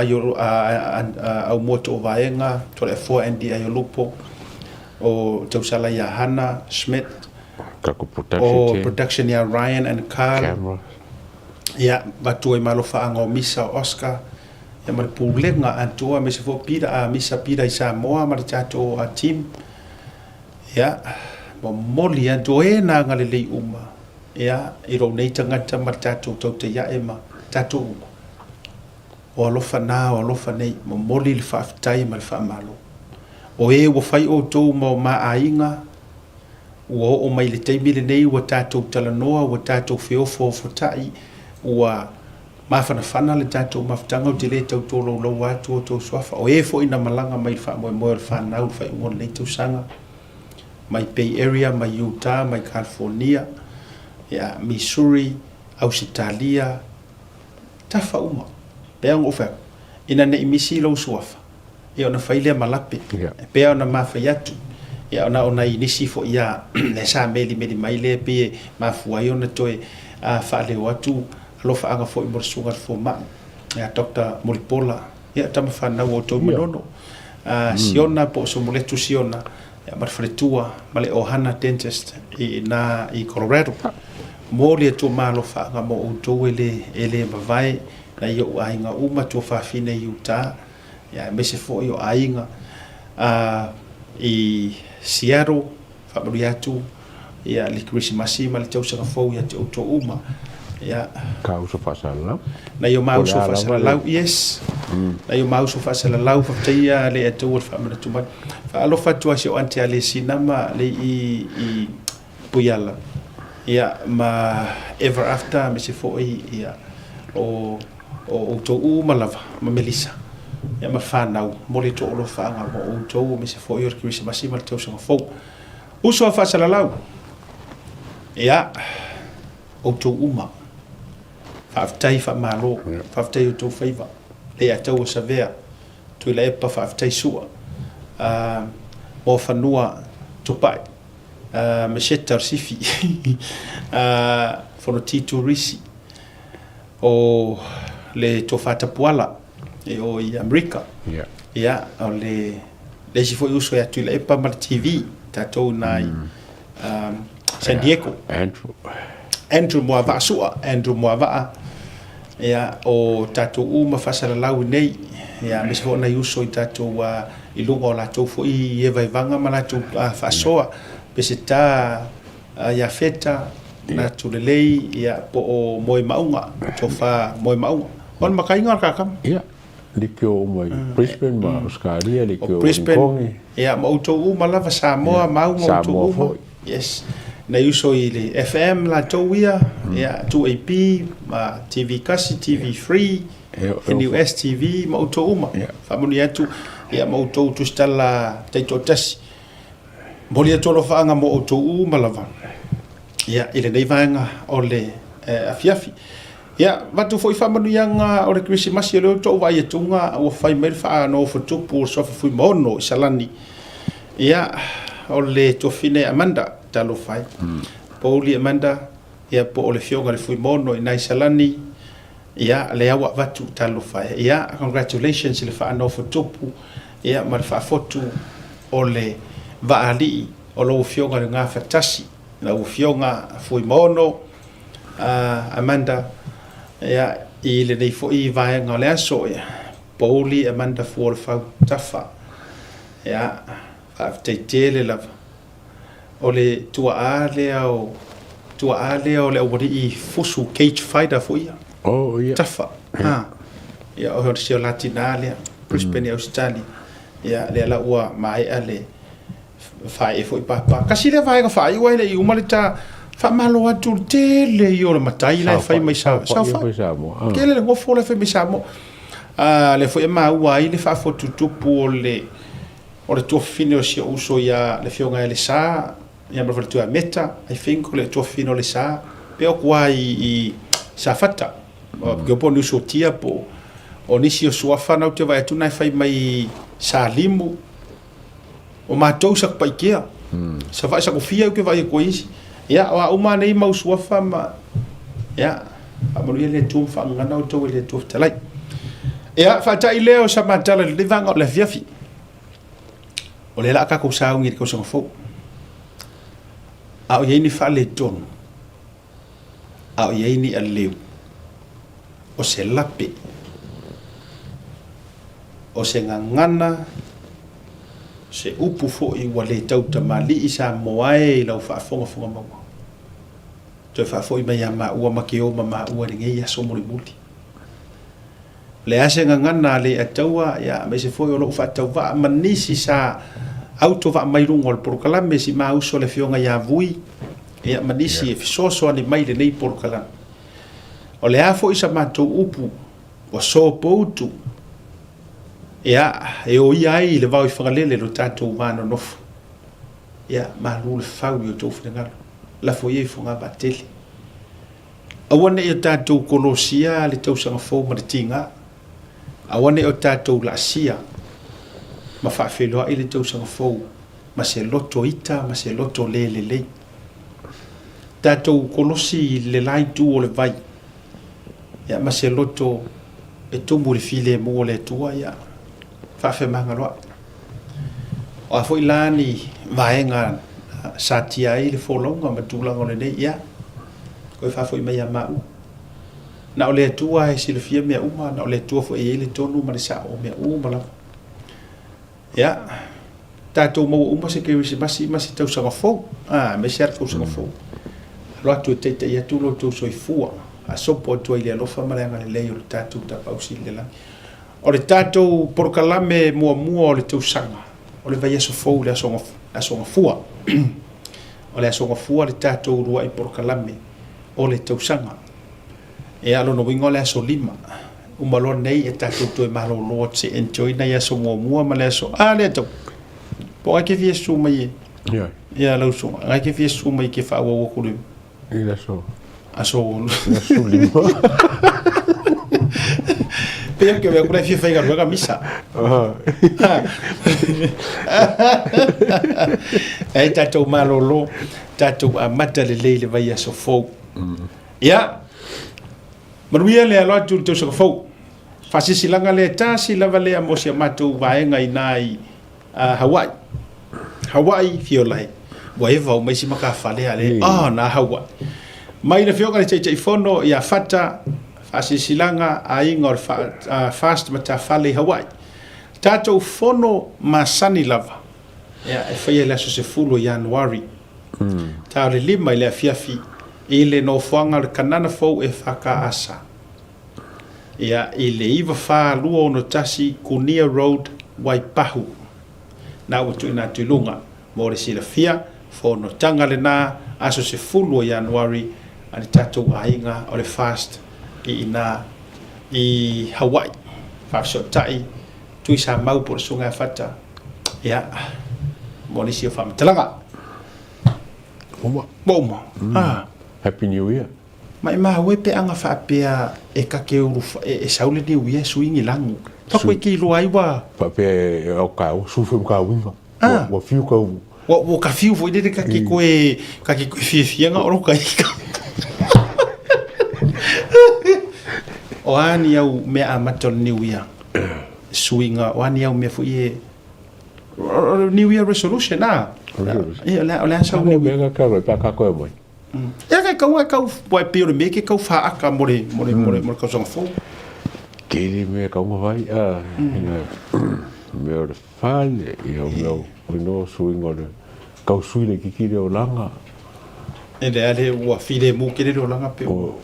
Aumua Toovaega, Toleafoa Andy Aiolupo, o Tausala ia Hana Schmidt, Taku production o team. production ia Ryan and Carl, Camera. Ia, avatu ai ma alofaaga o Misa o Oscar, ia ma le Pulega atoa aemaise foi o Peter, a Misa Peter i Samoa ma le tatou team. Ia, momoli atu o e na agalelei uma, ia, i lou nei tagata ma le tatou tautaiae ma tatou uma. O alofa na, o alofa nei, momoli le faafetai ma le faamalo. O e ua fai outou ma o ma aiga, Ua oo mai i le taimi lenei ua tatou talanoa, ua tatou feofoofotai, ua mafanafana le tatou mafutaga, ou te le tau tolaulaua atu outou suafa. O e foi na malaga mai i le faamoemoe o le fanau i le faaiuga o lenei tausaga, mai Bay Area, mai Utah, mai California, ia, Missouri, Ausetalia, tafa uma. Pei ona ou fai atu, ina ne i misi lou suafa, ia ona fai lea ma lape. E pei ona ma fai atu, ia ona o nai nisi foi ia lea sa melimeli mai lea e pei e mafua ai ona toe faaleo atu alofaaga foi mo le susuga i le fomai ia Doctor Mulipola, ia tama fanau a outou i Manono, Siona po o Somuletu Siona, ia ma le faletua ma le ohana dentist i ina i Colorado. Momoli atu o ma alofaaga mo outou e le e le mavae nai ou aiga uma tuafafine i Utah, ia aemaise foi o aiga i Seattle, faamanuia atu ia le Kerisimasi ma le tausaga fou ia te outou uma. Ia. Ka uso faasalalau. Nai o ma uso faasalalau, yes. Nai o ma uso faasalalau, faafetai ia le Atua le faamanatu mai. Faalofa atu lava i si ou aunty Alesina ma le i i Puiala, ia ma Ever After aemaise foi ia o o outou uma lava ma Melissa ia ma fanau mo le toalofaaga mo outou aemaise foi o le Kerisimasi ma le tausaga fou. Uso a faasalalau, ia outou uma, faafetai faamalo, faafetai i outou faiva, Leiataua Savea, Tuilaepa faafetai Sua, Moafanua Tupai, Mesheta o le Sifi, Fonoti Turisi, O le Tofa Tapuala e o i Amerika. Yeah. Ia, o le, le isi foi uso ia Tuilaepa ma le TV, tatou na i San Diego. Andrew. Andrew Moavaa Sua, Andrew Moavaa. Ia, o tatou uma faasalalau i nei, ia, aemaise foi o nai uso i tatou i luga o latou foi evaevaga ma latou faasoa, Peseta, Iafeta, Natu Lelei, ia, po o Moemauga, Tofa Moemauga. O le makaiga o le kakama. Ia, like o uma i Brisbane ma Australia, like o Hong Kong. Ia, ma outou uma lava, Samoa, Mauga, outou uma. Samoa foi. Yes. Nai uso i le FM latou ia, ia, 2AP, ma TV Kasi, TV Free, NUS TV, ma outou uma. Faamanuia atu, ia, ma outou tusitala taitoatasi. Momoli atu alofaaga mo outou uma lava ia, i lenei vaega o le afiafi. Ia, avatu foi faamanuiaga o le Kerisimasi, o lea ua tou vaai atuga ua fai mai le faanofotupu o le Suafa Fuimaono i Salani. Ia, o le tuafine Amanda, talofa e. Pouli Amanda, ia po o le Afioga i le Fuimaono i ina i Salani, ia, lea ua avatu, talofa e. Ia, congratulations i le faanofotupu ia ma le faafotu o le vaa alii o lau Afioga i le Gafatasi, lau Afioga Fuimaono Amanda, ia, i lenei foi vaega o le aso, ia, Pouli Amanda Fuolefau Tafa, ia, faafetai tele lava. O le tuaa lea o, tuaa lea o le aualii fusu cage fighter foi ia. Oh, ia. Tafa. Ha. Ia, o si o la tinā lea, Brisbane i Ausetalia. Ia, lea la ua maea le faaee foi papa. Kasi lea vaega faaiu ai le i uma le ta faamalo atu le tele ia o le matai la e fai mai sa saofai. Samoa. Tele le gofo la e fai mai Samoa. A lea foi e maua ai le faafotutupu o le O le tuafafine o si ou uso ia le afioga ia Lesa, ia ma le faletua ia Meta, I think o le tuafafine o Lesa, pe o kua i Safata. Mm. Po o ni uso tia po o nisi o suafa na ou te vaai atu na e fai mai Salimu, o matou sa Paikea. Savaii sa kofia ou te vaai atu ai isi. Ia, o a uma nei mau suafa ma, ia, faamanuia le Atua ma faagagana outou e le Atua fetalai. Ia, faata'i lea o sa matala i lenei vaega o le afiafi. O lea la a tatou sauni i le tausaga fou. A o i ai ni faaletonu, a o i ai ni aleu. O se lape, o se gagana, se upu foi ua le tautamalii Samoa e i lau faafogafoga maua. Toe faafoi mai ia maua ma ke o ma maua i lenei aso mulimuli. O le a se gagana a le Ataua, ia, aemaise foi o lou faatauvaa ma nisi sa autovaa mai luga o le polokalame, si ma uso le Afioga ia Vui, ia, ma nisi e fesoasoani mai i lenei polokalame. O le a foi sa matou upu ua sopoutu, ia, e oia ai i le vao i Fagalele lo tatou va nonofo. Ia, malu le fau i o outou finagalo. Lafo ia i Fogavaatele. Aua ne i o tatou kolosia le tausaga fou ma le tiga. Aua ne i o tatou laasia ma faafeiloai le tausaga fou ma se loto ita ma se loto le lelei. Tatou kolosi i le la itu o le vai, ia, ma se loto e tumu i le filemu o le Atua, ia, faafemagaloai. O a foi la ni vaega satia ai le folauga ma tulaga o lenei, ia, koe faafoi mai ia maua. Na o le Atua e silafia mea uma, na o le Atua foi e i ai le tonu ma le sao o mea uma lava. Ia, tatou maua uma se Kerisimasi ma se tausaga fou, a, aemaise lava le tausaga fou. Alo atu e taitai atu lo outou soifua, faasopo atu ai i le alofa ma le agalelei o le tatou Tapaau Sili i le Lagi. O le tatou polokalame muamua o le tausaga, o le vaiaso fou i le Aso, Aso Gafua. O le Aso Gafua le tatou uluai polokalame o le tausaga. Ia, o lona uiga o le aso 5. Uma loa nei e tatou toe malolo atu se enjoy nai aso muamua ma le aso, a lea tau. Po o ai ke fia susu mai e? Ia. Ia, lau susuga, ai ke fia susu mai ke faaauau atu le I le aso. Aso. Aso 5. Pei o ke mea kura e fia faigaluega misa. Ai tatou malolo, tatou amata lelei le vaiaso fou. Ia, manuia le alo atu i le tausaga fou. Faasilasilaga lea tasi lava lea mo si a matou vaega i ina i Hawaii. Hawaii fiola e. Ua eva uma isi matafale a le, ah, na Hawaii. Mai le Afioga i le Taitaifono ia Fata, Faasilasilaga Aiga o le Fast Matafale i Hawaii. Tatou fono masani lava, ia, e faia i le aso 10 o Ianuari. Ta o le 5 i le afiafi i le nofoaga o le Kanana Fou e FKAsa. Ia, i le 94261 Kunia Road, Waipahu. Na ua tuuina atu i luga. Mo le silafia, fonotaga lena, aso 10 o Ianuari a le tatou aiga o le Fast i ina i Hawaii. Faafesootai Tuisamau po o le Susuga ia Fata, ia, mo nisi o faamatalaga. Uma. Ua uma. Ah. Happy New Year. Maimau e pe aga faapea e ka ke ulu e sau le niu ia e sui ni lagu. Fa koe ke iloa ai ua. Faapea e au ka au, sui foi ma ka uiga. Ah. Ua fiu ka u. Ua ka fiu foi lele ka ke koe, ka ke koe fiafiaga o lo ka ika. O a ni au mea amata o le niu ia? Suiga, o a ni au mea foi e New Year resolution, a? Ia, o le a sau New Year. Ka ka ka koe mai. Ia kai kau ai kau wai pei o le mea ke kau whaaka mo le, mo le, mo le, mo le tausaga fou. Tele mea kau ngawai, a, mea o le fale, ia o mea o no suinga o le kau sui le kiki le olanga. E le ale ua file mu kele le olanga pe. O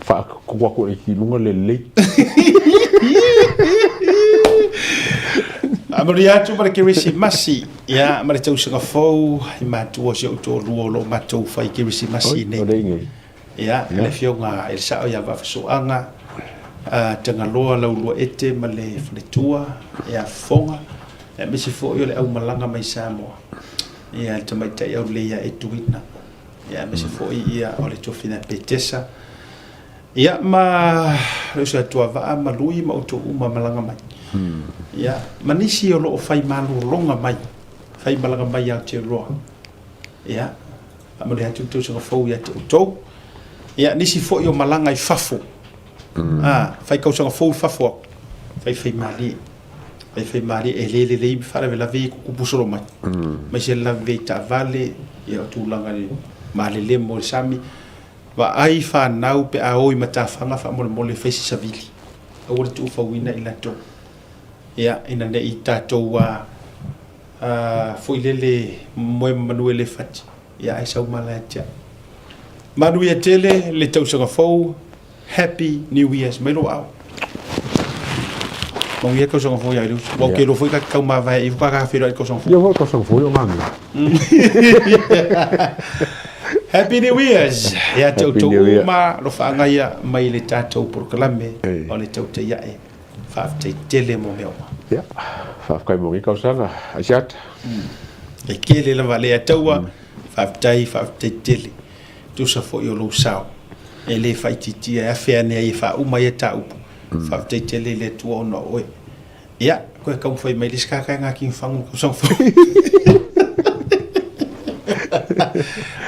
whaakakua ko e ki lunga le lei. A manuia atu ma le Kerisimasi, ia, ma le tausaga fou, i matua o si ou toalua o lo o matou fai Kerisimasi nei. Oi, o le inge. Ia, le afioga i le sao ia Vaafasoaga, Tagaloa Lauluaete ma le faletua ia Fofoga, aemaise foi o le aumalaga mai Samoa, ia le tamaitai aulelei ia Etuina, ia, aemaise foi ia o le tofi na Petesa, Ia, ma le uso ia Tuavaa ma Lui ma outou uma malaga mai. Ia, ma nisi o lo o fai malologa mai, fai malaga mai i Aotearoa. Ia, faamanuia atu le tausaga fou ia te outou. Ia, nisi foi o malaga i fafo. A, fai tausaga fou i fafo atu. Faifaimalie. Faifaimalie, e le lelei faalavelave ia e tutupu solo mai. Aemaise le lavevea i taavale, ia o tulaga i le malelemo i le sami. Vaai fanau pe a o i matafaga faamolemole fai se savili. Aua le tuufauina i latou. Ia, ina ne i tatou a, a, foi lele moe ma manu e le fati, ia ae sau mala ia te au. Manuia tele le tausaga fou. Happy New Years mai lou aao. Manuia tausaga fou ia i le uso. Ua ou te iloa foi ta te tau mavae i ka feiloai i le tausaga fou. Ia foi tausaga fou o ngā Happy New Years ia te outou uma alofaaga ia mai le tatou polokalame o le tautai ae. Faafetai tele mo mea uma. Ia, faafetai mo lenei tausaga, Asiata. E tele lava le ataua, faafetai, faafetai tele. Tusa foi o lou sao e le faaitiitia e afe ane ai e faauma ia taupu. Faafetai tele i le Atua ona o oe. Ia, koe taumafai mai le isi kaka e gaki fagu i le tausaga fou.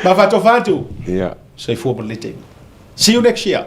Ma faatofa atu. Ia. Soifua ma lelei taimi. See you next year.